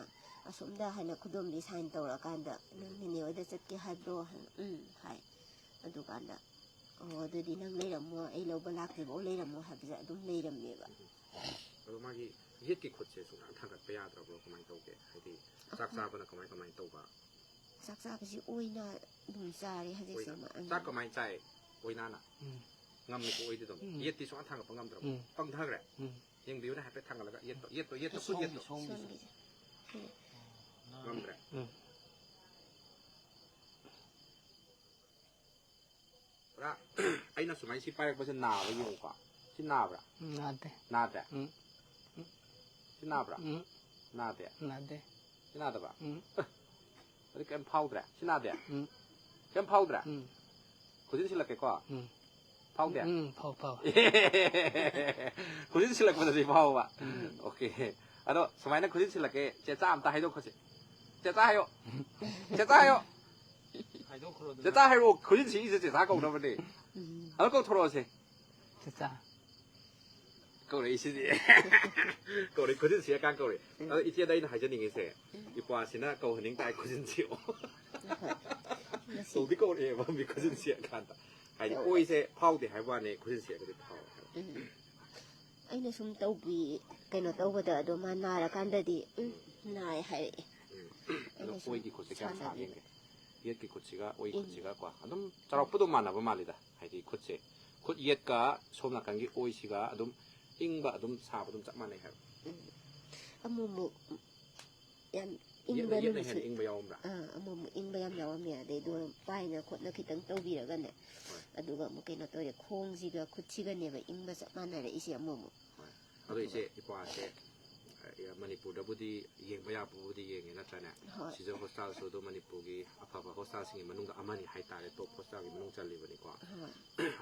ꯑꯁꯣꯝꯗ ꯍꯥꯏꯅ ꯈꯨꯗꯣꯝꯕꯤ ꯁꯥꯏꯟ ꯇꯧꯔꯀꯥꯟꯗ, "ꯅꯪ ꯅꯦꯅꯦ ꯍꯣꯏꯗ ꯆꯠꯀꯦ ꯍꯥꯏꯕ꯭ꯔꯣ?" ꯍꯥꯏꯅ, "ꯎꯝ" ꯍꯥꯏ꯫ ꯑꯗꯨꯀꯥꯟꯗ, "ꯑꯣ, ꯑꯗꯨꯗꯤ ꯅꯪ ꯂꯩꯔꯝꯃꯣ, ꯑꯩ ꯂꯧꯕ ꯂꯥꯛꯇ꯭ꯔꯤꯐꯥꯎ ꯂꯩꯔꯝꯃꯣ" ꯍꯥꯏꯕꯁꯦ ꯑꯗꯨꯝ ꯂꯩꯔꯝꯃꯦꯕ꯫ ꯑꯗꯣ ꯃꯥꯒꯤ ꯌꯦꯠꯀꯤ ꯈꯨꯠꯁꯦ ꯁꯨꯡꯊꯥꯡ ꯊꯥꯡꯒꯠꯄ ꯌꯥꯗ꯭ꯔꯕ꯭ꯔꯣ? ꯀꯃꯥꯏꯅ ꯇꯧꯒꯦ? ꯍꯥꯏꯗꯤ ꯆꯥꯛ ꯑꯩꯈꯣꯏ ꯆꯥꯕꯅ ꯀꯃꯥꯏ ꯀꯃꯥꯏꯅ ꯇꯧꯕ? ꯆꯥꯛ ꯆꯥꯕꯁꯤ ꯑꯣꯏꯅ ꯑꯗꯨꯝ ꯆꯥꯔꯦ ꯍꯧꯖꯤꯛꯁꯦ꯫ ꯑꯣꯏꯅ꯫ ꯃꯥ, ꯎꯝ꯫ ꯆꯥꯛ ꯀꯃꯥꯏꯅ ꯆꯥꯏ? ꯑꯣꯏꯅꯥꯅ? ꯎꯝ꯫ ꯉꯝꯃꯤꯀꯣ ꯑꯣꯏꯗꯤ ꯑꯗꯨꯝ? ꯎꯝ꯫ ꯌꯦꯠꯇꯤ ꯁꯨꯡꯊꯥꯡ ꯊꯥꯡꯒꯠꯄ ꯉꯝꯗ꯭ꯔꯕꯣ? ꯎꯝ꯫ ꯄꯪꯊꯈ꯭ꯔꯦ? ꯎꯝ꯫ ꯌꯦꯡꯕꯤꯌꯨꯅꯦ ꯍꯥꯏꯐꯦꯠ ꯊꯥꯡꯒꯠꯂꯒ꯫ ꯌꯦꯠꯇꯣ, ꯌꯦꯠꯇꯣ, ꯌꯦꯠꯇꯣ, ꯈꯨꯠ ꯁꯣꯝꯒꯤ, ꯌꯦꯠꯇꯣ꯫ ꯁꯣꯝꯒꯤꯁꯦ꯫ ꯁꯣꯝꯒꯤꯁꯦ꯫ ꯉꯝꯗ꯭ꯔꯦ? ꯎꯝ꯫ ꯄꯨꯔꯥ ꯑꯩꯅ ꯁꯨꯃꯥꯏꯅ ꯁꯤ ꯄꯥꯏꯔꯛꯄꯁꯦ ꯅꯥꯕ꯭ꯔꯥ ꯌꯦꯡꯉꯨꯀꯣ꯫ ꯁꯤ ꯅꯥꯕ꯭ꯔꯥ? ꯎꯝ, ꯅꯥꯗꯦ꯫ ꯅꯥꯗ꯭ꯔꯦ? ꯎꯝ꯫ ꯁꯤ ꯅꯥꯕ꯭ꯔꯥ? ꯎꯝ꯫ ꯅꯥꯗꯦ? ꯅꯥꯗꯦ꯫ ꯁꯤ ꯅꯥꯗꯕ? ꯎꯝ꯫ ꯑꯗꯨ ꯀꯩꯝ ꯐꯥꯎꯗ꯭ꯔꯦ? ꯁꯤ ꯅꯥꯗꯦ? ꯎꯝ꯫ ꯀꯩꯝ ꯐꯥꯎꯗ꯭ꯔꯦ? ꯎꯝ꯫ ꯈꯨꯖꯤꯟ ꯁꯤꯜꯂꯛꯀꯦꯀꯣ? ꯎꯝ꯫ ꯐꯥꯎꯗꯦ? ꯎꯝ, ꯐꯥꯎ, ꯐꯥꯎ꯫ ꯈꯨꯖꯤꯟ ꯁꯤꯜꯂꯛꯄꯗꯗꯤ ꯐꯥꯎꯕ꯫ ꯎꯝ꯫ ꯑꯣꯀꯦ꯫ ꯑꯗꯣ ꯁꯨꯃꯥꯏꯅ ꯈꯨꯖꯤꯟ ꯁꯤꯜꯂꯛꯀꯦ꯫ ꯆꯦꯆꯥ ꯑꯝꯇ ꯍꯥꯏꯗꯣꯛꯈꯣꯁꯦ꯫ ꯆꯦꯆꯥ ꯍꯥꯏꯌꯣ꯫ ꯆꯦꯆꯥ ꯍꯥꯏꯌꯣ꯫ ꯍꯥꯏꯗꯣꯛꯈ꯭ꯔꯣ ꯑꯗꯨꯅ꯫ ꯆꯦꯆꯥ ꯍꯥꯏꯔꯛꯑꯣ꯫ ꯈꯨꯖꯤꯟ ꯁꯤꯛꯏꯁꯦ ꯆꯦꯆꯥ ꯀꯧꯅꯕꯅꯦ꯫ ꯎꯝ꯫ ꯑꯗꯣ ꯀꯧꯊꯣꯔꯛꯑꯣꯁꯦ꯫ ꯆꯦꯆꯥ꯫ ꯀꯧꯔꯛꯏꯁꯤꯗꯤ꯫ ꯀꯧꯔꯛꯏ, ꯈꯨꯖꯤꯟ ꯁꯤꯛꯑꯀꯥꯟ ꯀꯧꯔꯛꯏ꯫ ꯎꯝ꯫ ꯑꯗꯣ ꯏꯆꯦꯗ ꯑꯩꯅ ꯍꯥꯏꯖꯅꯤꯡꯉꯤꯁꯦ, ꯎꯝ꯫ ꯏꯄ꯭ꯋꯥꯁꯤꯅ ꯀꯧꯍꯟꯅꯤꯡ ꯇꯥꯏ, ꯈꯨꯖꯤꯟ ꯁꯤꯛꯑꯣ꯫ ꯍꯣꯏ꯫ ꯉꯁꯤ ꯀꯧꯗꯤ ꯀꯧꯔꯛꯑꯦꯕ ꯃꯤ ꯈꯨꯖꯤꯟ ꯁꯤꯛꯑꯀꯥꯟꯗ꯫ ꯍꯥꯏꯗꯤ ꯀꯧꯔꯛꯑꯦ꯫ ꯑꯣꯏꯁꯦ ꯐꯥꯎꯗꯦ ꯍꯥꯏꯕ ꯋꯥꯅꯤ, ꯈꯨꯖꯤꯟ ꯁꯤꯛꯑꯒꯗꯤ ꯐꯥꯎꯋꯦ ꯍꯥꯏꯕ꯫ ꯎꯝ꯫ ꯑꯩꯅ ꯁꯨꯝ ꯇꯧꯕꯤ-, ꯀꯩꯅꯣ ꯇꯧꯕꯗ ꯑꯗꯣ ꯃꯥ ꯅꯥꯔꯀꯥꯟꯗꯗꯤ, "ꯎꯝ, ꯅꯥꯏ" ꯍꯥꯏꯔꯛꯑꯦ꯫ ꯎꯝ꯫ ꯑꯗꯣ ꯑꯩꯅ ꯁꯨꯝ ꯑꯣꯏꯒꯤ ꯈꯨꯠꯁꯦ ꯀꯌꯥꯝ ꯁꯥꯟꯅꯕꯤ-, ꯁꯥꯒꯦ? ꯌꯦꯠꯀꯤ ꯈꯨꯠꯁꯤꯒ ꯑꯣꯏ ꯎꯝ꯫ ꯈꯨꯠꯁꯤꯒ ꯀꯣ꯫ ꯑꯗꯨꯝ ꯆꯥꯎꯔꯥꯛꯄ ꯑꯗꯨꯝ ꯃꯥꯟꯅꯕ ꯃꯥꯜꯂꯤꯗ꯫ ꯍꯥꯏꯗꯤ ꯈꯨꯠꯁꯦ꯫ ꯈꯨꯠ ꯌꯦꯠꯀ ꯁꯣꯝ ꯅꯥꯀꯟꯒꯤ ꯑꯣꯏꯁꯤꯒ ꯑꯗꯨꯝ ꯏꯪꯕ ꯑꯗꯨꯝ ꯁꯥꯕ ꯑꯗꯨꯝ ꯆꯞ ꯃꯥꯟꯅꯩ ꯍꯥꯏꯕ꯫ ꯎꯝ꯫ ꯑꯃꯨꯛ ꯑꯃꯨꯛ ꯌꯥꯝ ꯏꯪꯕ ꯌꯦꯠꯅ, ꯌꯦꯠꯅ ꯅꯨꯃꯤꯠꯁꯨ-, ꯍꯦꯟꯅ ꯏꯪꯕ ꯌꯥꯎꯔꯝꯕ꯭ꯔꯥ? ꯑꯥ, ꯑꯃꯨꯛ ꯑꯃꯨꯛ ꯏꯪꯕ ꯌꯥꯝ ꯌꯥꯎꯔꯝꯃꯦ꯫ ꯑꯗꯩꯗꯨ ꯍꯣꯏ꯫ ꯄꯥꯏꯅ ꯈꯣꯠꯅ ꯈꯤꯇꯪ ꯇꯧꯕꯤꯔꯒꯅꯦ꯫ ꯍꯣꯏ꯫ ꯑꯗꯨꯒ ꯑꯃꯨꯛ ꯀꯩꯅꯣ ꯇꯧꯔꯦ, ꯈꯣꯡꯁꯤꯒ ꯈꯨꯠꯁꯤꯒꯅꯦꯕ ꯏꯪꯕ ꯆꯞ ꯃꯥꯟꯅꯔꯛꯏꯁꯦ ꯑꯃꯨꯛ ꯑꯃꯨꯛ꯫ ꯍꯣꯏ꯫ ꯑꯗꯣ ꯑꯗꯨꯒ ꯏꯆꯦ, ꯏꯄ꯭ꯋꯥꯁꯦ ꯃꯅꯤꯄꯨꯔꯗꯕꯨꯗꯤ ꯌꯦꯡꯕ ꯌꯥꯕꯕꯨꯗꯤ ꯌꯦꯡꯉꯦ, ꯅꯠꯇ꯭ꯔꯅꯦ? ꯍꯣꯏ꯫ ꯁꯤꯖ ꯍꯣꯁꯄꯤꯇꯥꯜꯁꯨ ꯑꯗꯨꯝ ꯃꯅꯤꯄꯨꯔꯒꯤ ꯑꯐꯕ ꯍꯣꯁꯄꯤꯇꯥꯜꯁꯤꯡꯒꯤ ꯃꯅꯨꯡꯗ ꯑꯃꯅꯤ ꯍꯥꯏꯇꯥꯔꯦ, ꯇꯣꯞ ꯍꯣꯁꯄꯤꯇꯥꯜꯒꯤ ꯃꯅꯨꯡ ꯆꯜꯂꯤꯕꯅꯤꯀꯣ꯫ ꯍꯣꯏ꯫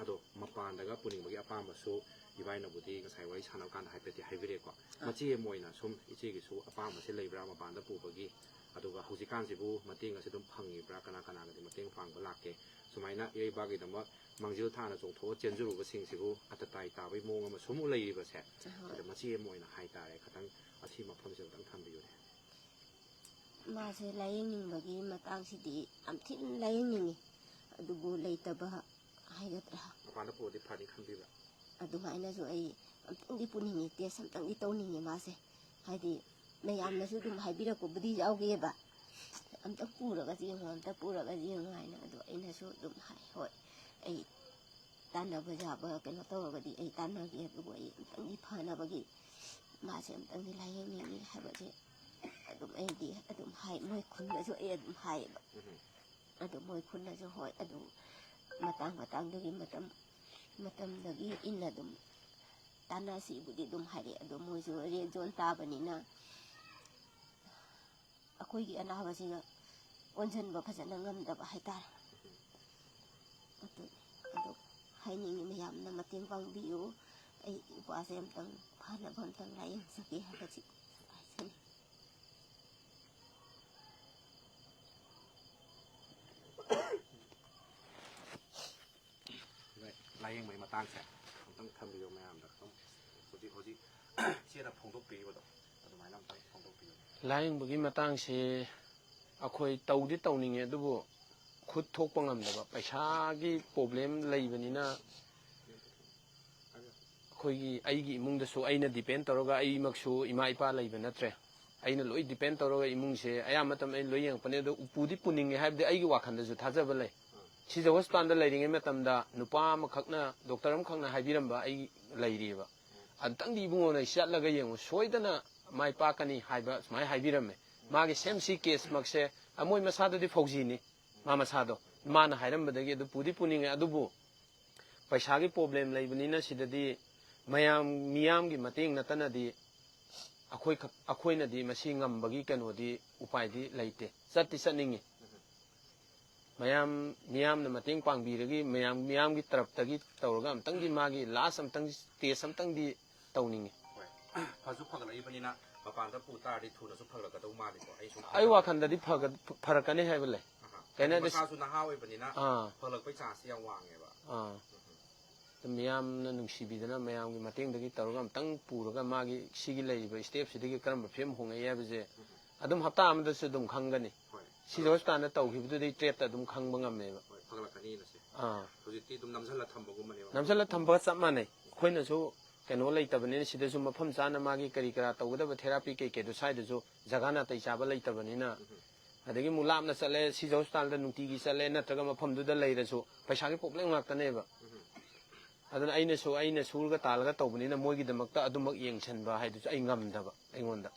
ꯑꯗꯣ ꯃꯄꯥꯟꯗꯒ ꯄꯨꯅꯤꯡꯕꯒꯤ ꯑꯄꯥꯝꯕꯁꯨ ꯏꯕꯥꯏꯅꯕꯨꯗꯤ ꯉꯁꯥꯏ ꯋꯥꯔꯤ ꯁꯥꯟꯅꯕ ꯀꯥꯟꯗ ꯍꯥꯏꯐꯦꯠꯇꯤ ꯍꯥꯏꯕꯤꯔꯦꯀꯣ꯫ ꯃꯆꯦ ꯑꯃ ꯑꯣꯏꯅ ꯁꯨꯝ ꯏꯆꯦꯒꯤꯁꯨ ꯑꯄꯥꯝꯕꯁꯦ ꯂꯩꯕ꯭ꯔꯥ ꯃꯄꯥꯟꯗ ꯄꯨꯕꯒꯤ? ꯑꯗꯨꯒ ꯍꯧꯖꯤꯛꯀꯥꯟꯁꯤꯕꯨ ꯃꯇꯦꯡ ꯑꯁꯤ ꯑꯗꯨꯝ ꯐꯪꯉꯤꯕ꯭ꯔꯥ? ꯀꯅꯥ ꯀꯅꯥꯒꯗꯤ ꯃꯇꯦꯡ ꯄꯥꯡꯕ ꯂꯥꯛꯀꯦ? ꯁꯨꯃꯥꯏꯅ ꯏꯔꯩꯕꯥꯛꯀꯤꯗꯃꯛ ꯃꯥꯡꯖꯤꯜ ꯊꯥꯅ ꯆꯣꯡꯊꯣꯛꯑ ꯆꯦꯟꯖꯔꯨꯕꯁꯤꯡꯁꯤꯕꯨ ꯑꯇꯇꯥꯏ ꯇꯥꯕꯒꯤ ꯃꯑꯣꯡ ꯑꯃ ꯁꯨꯝ ꯂꯩꯔꯤꯕꯁꯦ, ꯍꯣꯏ꯫ ꯑꯗ ꯃꯆꯦ ꯑꯃ ꯑꯣꯏꯅ ꯍꯥꯏꯇꯥꯔꯦ, ꯈꯤꯇꯪ ꯑꯁꯤ ꯃꯐꯝꯁꯦ ꯑꯝꯇꯪ ꯊꯝꯕꯤꯌꯨꯅꯦ꯫ ꯃꯥꯁꯦ ꯂꯥꯏꯌꯦꯡꯅꯤꯡꯕꯒꯤ ꯃꯇꯥꯡꯁꯤꯗꯤ ꯌꯥꯝ ꯊꯤꯅ ꯂꯥꯏꯌꯦꯡꯅꯤꯡꯉꯤ, ꯑꯗꯨꯕꯨ ꯂꯩꯇꯕ ꯍꯥꯏꯒꯗ꯭ꯔꯥ, ꯃꯄꯥꯟꯗ ꯄꯨꯔꯗꯤ ꯐꯅꯤ ꯈꯟꯕꯤꯕ꯭ꯔꯥ? ꯑꯗꯨꯃꯥꯏꯅꯁꯨ ꯑꯩ ꯑꯝꯇꯪꯗꯤ ꯄꯨꯅꯤꯡꯉꯤ, ꯇꯦꯁ ꯑꯝꯇꯪꯗꯤ ꯇꯧꯅꯤꯡꯉꯤ ꯃꯥꯁꯦ꯫ ꯍꯥꯏꯗꯤ ꯃꯌꯥꯝꯅꯁꯨ ꯑꯗꯨꯝ ꯍꯥꯏꯕꯤꯔꯛꯄꯕꯨꯗꯤ ꯌꯥꯎꯒꯦꯕ, "ꯑꯝꯇꯪ ꯄꯨꯔꯒ ꯌꯦꯡꯉꯣ, ꯑꯝꯇ ꯄꯨꯔꯒ ꯌꯦꯡꯉꯣ" ꯍꯥꯏꯅ꯫ ꯑꯗꯣ ꯑꯩꯅꯁꯨ ꯑꯗꯨꯝ ꯍꯥꯏ, "ꯍꯣꯏ, ꯑꯩ ꯇꯥꯟꯅꯕ ꯌꯥꯕ ꯀꯩꯅꯣ ꯇꯧꯔꯒꯗꯤ ꯑꯩ ꯇꯥꯟꯅꯒꯦ, ꯑꯗꯨꯕꯨ ꯑꯩ ꯑꯝꯇꯪꯗꯤ ꯐꯅꯕꯒꯤ ꯃꯥꯁꯦ ꯑꯝꯇꯪꯗꯤ ꯂꯥꯏꯌꯦꯡꯅꯤꯡꯉꯤ" ꯍꯥꯏꯕꯁꯦ ꯑꯗꯨꯝ ꯑꯩꯗꯤ ꯑꯗꯨꯝ ꯍꯥꯏ, ꯃꯣꯏ ꯈꯨꯟꯗꯁꯨ ꯑꯩ ꯑꯗꯨꯝ ꯍꯥꯏꯌꯦꯕ꯫ ꯎꯝ꯫ ꯑꯗꯨ ꯃꯣꯏ ꯈꯨꯟꯗꯁꯨ ꯍꯣꯏ, ꯑꯗꯨ ꯃꯇꯥꯡ ꯃꯇꯥꯡꯗꯨꯒꯤ ꯃꯇꯝ ꯃꯇꯝꯗꯒꯤ ꯏꯟꯅ ꯑꯗꯨꯝ ꯇꯥꯟꯅꯁꯤꯕꯨꯗꯤ ꯑꯗꯨꯝ ꯍꯥꯏꯔꯛꯑꯦ꯫ ꯑꯗꯣ ꯃꯣꯏꯁꯨ ꯔꯦꯗ ꯖꯣꯟ ꯇꯥꯕꯅꯤꯅ ꯑꯩꯈꯣꯏꯒꯤ ꯑꯅꯥꯕꯁꯤꯒ ꯑꯣꯟꯁꯤꯟꯕ ꯐꯖꯅ ꯉꯝꯗꯕ ꯍꯥꯏꯇꯥꯔꯦ꯫ ꯑꯗꯨ, ꯑꯗꯨ ꯍꯥꯏꯅꯤꯡꯉꯤ, ꯃꯌꯥꯝꯅ ꯃꯇꯦꯡ ꯄꯥꯡꯕꯤꯌꯨ, ꯑꯩ ꯏꯄ꯭ꯋꯥꯁꯦ ꯑꯝꯇꯪ ꯐꯅꯕ ꯑꯝꯇꯪ ꯂꯥꯏꯌꯦꯡꯖꯒꯦ ꯍꯥꯏꯕꯁꯤ ꯍꯥꯏꯖꯅꯤꯡꯉꯤ꯫ ꯂꯥꯏꯌꯦꯡꯕꯒꯤ ꯃꯇꯥꯡꯁꯦ ꯑꯝꯇꯪ ꯊꯝꯕꯤꯌꯨ ꯃꯌꯥꯝꯗ꯫ ꯑꯗꯨꯝ ꯍꯧꯖꯤꯛ ꯍꯧꯖꯤꯛ ꯏꯆꯦꯅ ꯐꯣꯡꯗꯣꯛꯄꯤꯔꯤꯕꯗꯣ ꯑꯗꯨꯃꯥꯏꯅ ꯑꯝꯇꯪ ꯐꯣꯡꯗꯣꯛꯄꯤꯌꯨ꯫ ꯂꯥꯏꯌꯦꯡꯕꯒꯤ ꯃꯇꯥꯡꯁꯦ ꯑꯩꯈꯣꯏ ꯇꯧꯗꯤ ꯇꯧꯅꯤꯡꯉꯦ, ꯑꯗꯨꯕꯨ ꯈꯨꯠ ꯊꯣꯛꯄ ꯉꯝꯗꯕ, ꯄꯩꯁꯥꯒꯤ ꯄ꯭ꯔꯣꯕ꯭ꯂꯦꯝ ꯂꯩꯕꯅꯤꯅ꯫ ꯑꯩꯈꯣꯏꯒꯤ, ꯑꯩꯒꯤ ꯏꯃꯨꯡꯗꯁꯨ ꯑꯩꯅ ꯗꯤꯄꯦꯟ ꯇꯧꯔꯒ, ꯑꯩꯃꯛꯁꯨ ꯏꯃꯥ ꯏꯄꯥ ꯂꯩꯕ ꯅꯠꯇ꯭ꯔꯦ꯫ ꯑꯩꯅ ꯂꯣꯏ ꯗꯤꯄꯦꯟ ꯇꯧꯔꯒ ꯏꯃꯨꯡꯁꯦ ꯑꯌꯥꯝꯕ ꯃꯇꯝ ꯑꯩꯅ ꯂꯣꯏ ꯌꯦꯡꯉꯛꯄꯅꯦ꯫ ꯑꯗꯣ ꯎꯄꯨꯗꯤ ꯄꯨꯅꯤꯡꯉꯦ ꯍꯥꯏꯕꯗꯤ ꯑꯩꯒꯤ ꯋꯥꯈꯜꯗꯁꯨ ꯊꯥꯖꯕ ꯂꯩ꯫ ꯁꯤꯖ ꯍꯣꯁꯄꯤꯇꯥꯜꯗ ꯂꯩꯔꯤꯉꯩ ꯃꯇꯝꯗ ꯅꯨꯄꯥ ꯑꯃꯈꯛꯅ, ꯗꯣꯛꯇꯔ ꯑꯃꯈꯛꯅ ꯍꯥꯏꯕꯤꯔꯝꯕ ꯑꯩ ꯂꯩꯔꯤꯑꯕ꯫ "ꯑꯝꯇꯪꯗꯤ ꯏꯕꯨꯡꯉꯣ ꯅꯪ ꯆꯠꯂꯒ ꯌꯦꯡꯉꯨ, ꯁꯣꯏꯗꯅ ꯃꯥꯏ ꯄꯥꯛꯀꯅꯤ" ꯍꯥꯏꯕ ꯁꯨꯃꯥꯏꯅ ꯍꯥꯏꯕꯤꯔꯝꯃꯦ꯫ ꯃꯥꯒꯤ ꯁꯦꯝ ꯁꯤ ꯀꯦꯁꯃꯛꯁꯦ, ꯑ, ꯃꯣꯏ ꯃꯁꯥꯗꯨꯗꯤ ꯐꯧꯖꯤꯅꯤ, ꯃꯥ ꯃꯁꯥꯗꯣ꯫ ꯃꯥꯅ ꯍꯥꯏꯔꯝꯕꯗꯒꯤ ꯑꯗꯨ ꯄꯨꯗꯤ ꯄꯨꯅꯤꯡꯉꯦ, ꯑꯗꯨꯕꯨ ꯄꯩꯁꯥꯒꯤ ꯄ꯭ꯔꯣꯕ꯭ꯂꯦꯝ ꯂꯩꯕꯅꯤꯅ ꯁꯤꯗꯗꯤ ꯃꯌꯥꯝ, ꯃꯤꯌꯥꯝꯒꯤ ꯃꯇꯦꯡ ꯅꯠꯇꯅꯗꯤ ꯑꯩꯈꯣꯏ ꯈꯛ-, ꯑꯩꯈꯣꯏꯅꯗꯤ ꯃꯁꯤ ꯉꯝꯕꯒꯤ ꯀꯩꯅꯣꯗꯤ, ꯎꯄꯥꯏꯗꯤ ꯂꯩꯇꯦ꯫ ꯆꯠꯇꯤ ꯆꯠꯅꯤꯡꯉꯤ꯫ ꯃꯌꯥꯝ, ꯃꯤꯌꯥꯝꯅ ꯃꯇꯦꯡ ꯄꯥꯡꯕꯤꯔꯒꯤ ꯃꯌꯥꯝ, ꯃꯤꯌꯥꯝꯒꯤ ꯇꯔꯞꯇꯒꯤ ꯇꯧꯔꯒ ꯑꯝꯇꯪꯗꯤ ꯃꯥꯒꯤ ꯂꯥꯁ ꯑꯝꯇꯪ ꯇꯦꯁ ꯑꯝꯇꯪꯗꯤ ꯇꯧꯅꯤꯡꯉꯤ꯫ ꯍꯣꯏ꯫ ꯐꯁꯨ ꯐꯒꯠꯂꯛꯏꯕꯅꯤꯅ ꯃꯄꯥꯟꯗ ꯄꯨ ꯇꯥꯔꯗꯤ ꯊꯨꯅꯁꯨ ꯐꯒꯠꯂꯛꯀꯗꯧ ꯃꯥꯜꯂꯤꯀꯣ꯫ ꯑꯩ ꯁꯨꯝ ꯑꯩ ꯋꯥꯈꯜꯗꯗꯤ ꯐꯒ-, ꯐꯔꯛꯀꯅꯤ ꯍꯥꯏꯕ ꯂꯩ꯫ ꯑꯍꯥ꯫ ꯀꯩꯅꯣ ꯍꯥꯏꯗꯤ ꯃꯁꯥꯁꯨ ꯅꯍꯥ ꯑꯣꯏꯕꯅꯤꯅ ꯑꯥ꯫ ꯐꯒꯠꯂꯛꯄꯩ ꯆꯥꯟꯁꯁꯤ ꯌꯥꯝ ꯋꯥꯡꯉꯦꯕ꯫ ꯑꯥ꯫ ꯑꯗꯨꯝ ꯃꯤꯌꯥꯝꯅ ꯅꯨꯡꯁꯤꯕꯤꯗꯅ ꯃꯌꯥꯝꯒꯤ ꯃꯇꯦꯡꯗꯒꯤ ꯇꯧꯔꯒ ꯑꯝꯇꯪ ꯄꯨꯔꯒ ꯃꯥꯒꯤ ꯁꯤꯒꯤ ꯂꯩꯔꯤꯕ ꯁ꯭ꯇꯦꯞꯁꯤꯗꯒꯤ ꯀꯔꯝꯕ ꯐꯤꯕꯝ ꯍꯣꯡꯉꯛꯏ ꯍꯥꯏꯕꯁꯦ ꯑꯗꯨꯝ ꯍꯞꯇꯥ ꯑꯃꯗꯁꯨ ꯑꯗꯨꯝ ꯈꯪꯒꯅꯤ꯫ ꯍꯣꯏ꯫ ꯁꯤꯖ ꯍꯣꯁꯄꯤꯇꯥꯜꯗ ꯇꯧꯈꯤꯕꯗꯨꯗꯩ ꯇ꯭ꯔꯦꯠꯇ ꯑꯗꯨꯝ ꯈꯪꯕ ꯉꯝꯃꯦꯕ꯫ ꯍꯣꯏ, ꯐꯒꯠꯂꯛꯀꯅꯤꯅ ꯁꯦ꯫ ꯑꯥ꯫ ꯍꯧꯖꯤꯛꯇꯤ ꯑꯗꯨꯝ ꯅꯝꯁꯤꯜꯂ ꯊꯝꯕꯒꯨꯝꯕꯅꯦꯕ꯫ ꯅꯝꯁꯤꯜꯂ ꯊꯝꯕꯒ ꯆꯞ ꯃꯥꯟꯅꯩ꯫ ꯑꯩꯈꯣꯏꯅꯁꯨ ꯀꯩꯅꯣ ꯂꯩꯇꯕꯅꯤꯅ ꯁꯤꯗꯁꯨ ꯃꯐꯝ ꯆꯥꯅ ꯃꯥꯒꯤ ꯀꯔꯤ ꯀꯔꯥ ꯇꯧꯒꯗꯕ ꯊꯦꯔꯥꯄꯤ ꯀꯩꯀꯩꯗꯣ ꯁ꯭ꯋꯥꯏꯗꯁꯨ ꯖꯒꯥ ꯅꯥꯇꯩ ꯆꯥꯕ ꯂꯩꯇꯕꯅꯤꯅ꯫ ꯑꯗꯒꯤ ꯑꯃꯨꯛ ꯂꯥꯞꯅ ꯆꯠꯂꯦ, ꯁꯤꯖ ꯍꯣꯁꯄꯤꯇꯥꯜꯗ ꯅꯨꯡꯇꯤꯒꯤ ꯆꯠꯂꯦ, ꯅꯠꯇ꯭ꯔꯒ ꯃꯐꯝꯗꯨꯗ ꯂꯩꯔꯁꯨ ꯄꯩꯁꯥꯒꯤ ꯄ꯭ꯔꯣꯕ꯭ꯂꯦꯝ ꯉꯥꯛꯇꯅꯦꯕ꯫ ꯑꯗꯨꯅ ꯑꯩꯅꯁꯨ, ꯑꯩꯅ ꯁꯨꯔꯒ ꯇꯥꯜꯂꯒ ꯇꯧꯕꯅꯤꯅ ꯃꯣꯏꯒꯤꯗꯃꯛꯇ ꯑꯗꯨꯃꯛ ꯌꯦꯡꯁꯤꯟꯕ ꯍꯥꯏꯗꯨꯁꯨ ꯑꯩ ꯉꯝꯗꯕ ꯑꯩꯉꯣꯟꯗ꯫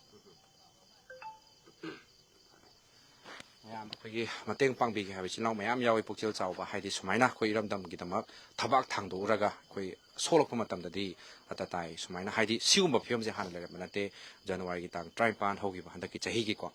ꯃꯌꯥꯝ ꯑꯩꯈꯣꯏꯒꯤ ꯃꯇꯦꯡ ꯄꯥꯡꯕꯤꯒꯦ ꯍꯥꯏꯕ ꯏꯆꯤꯜ ꯏꯅꯥꯎ ꯃꯌꯥꯝ ꯌꯥꯎꯏ꯫ ꯄꯨꯛꯆꯦꯜ ꯆꯥꯎꯕ ꯍꯥꯏꯗꯤ ꯁꯨꯃꯥꯏꯅ ꯑꯩꯈꯣꯏ ꯏꯔꯝꯗꯝꯒꯤꯗꯃꯛ ꯊꯕꯥꯛ ꯊꯥꯡꯗꯣꯛꯎꯔꯒ ꯑꯩꯈꯣꯏ ꯁꯣꯛꯂꯛꯄ ꯃꯇꯝꯗꯗꯤ ꯑꯇ ꯇꯥꯏ꯫ ꯁꯨꯃꯥꯏꯅ ꯍꯥꯏꯗꯤ ꯁꯤꯒꯨꯝꯕ ꯐꯤꯕꯝꯁꯦ ꯍꯥꯟꯅ ꯂꯩꯔꯝꯕ ꯅꯠꯇꯦ꯫ ꯖꯅꯋꯥꯔꯤꯒꯤ ꯇꯥꯡ ꯇꯔꯥꯅꯤꯄꯥꯟ ꯍꯧꯈꯤꯕ ꯍꯟꯗꯛꯀꯤ ꯆꯍꯤꯒꯤꯀꯣ,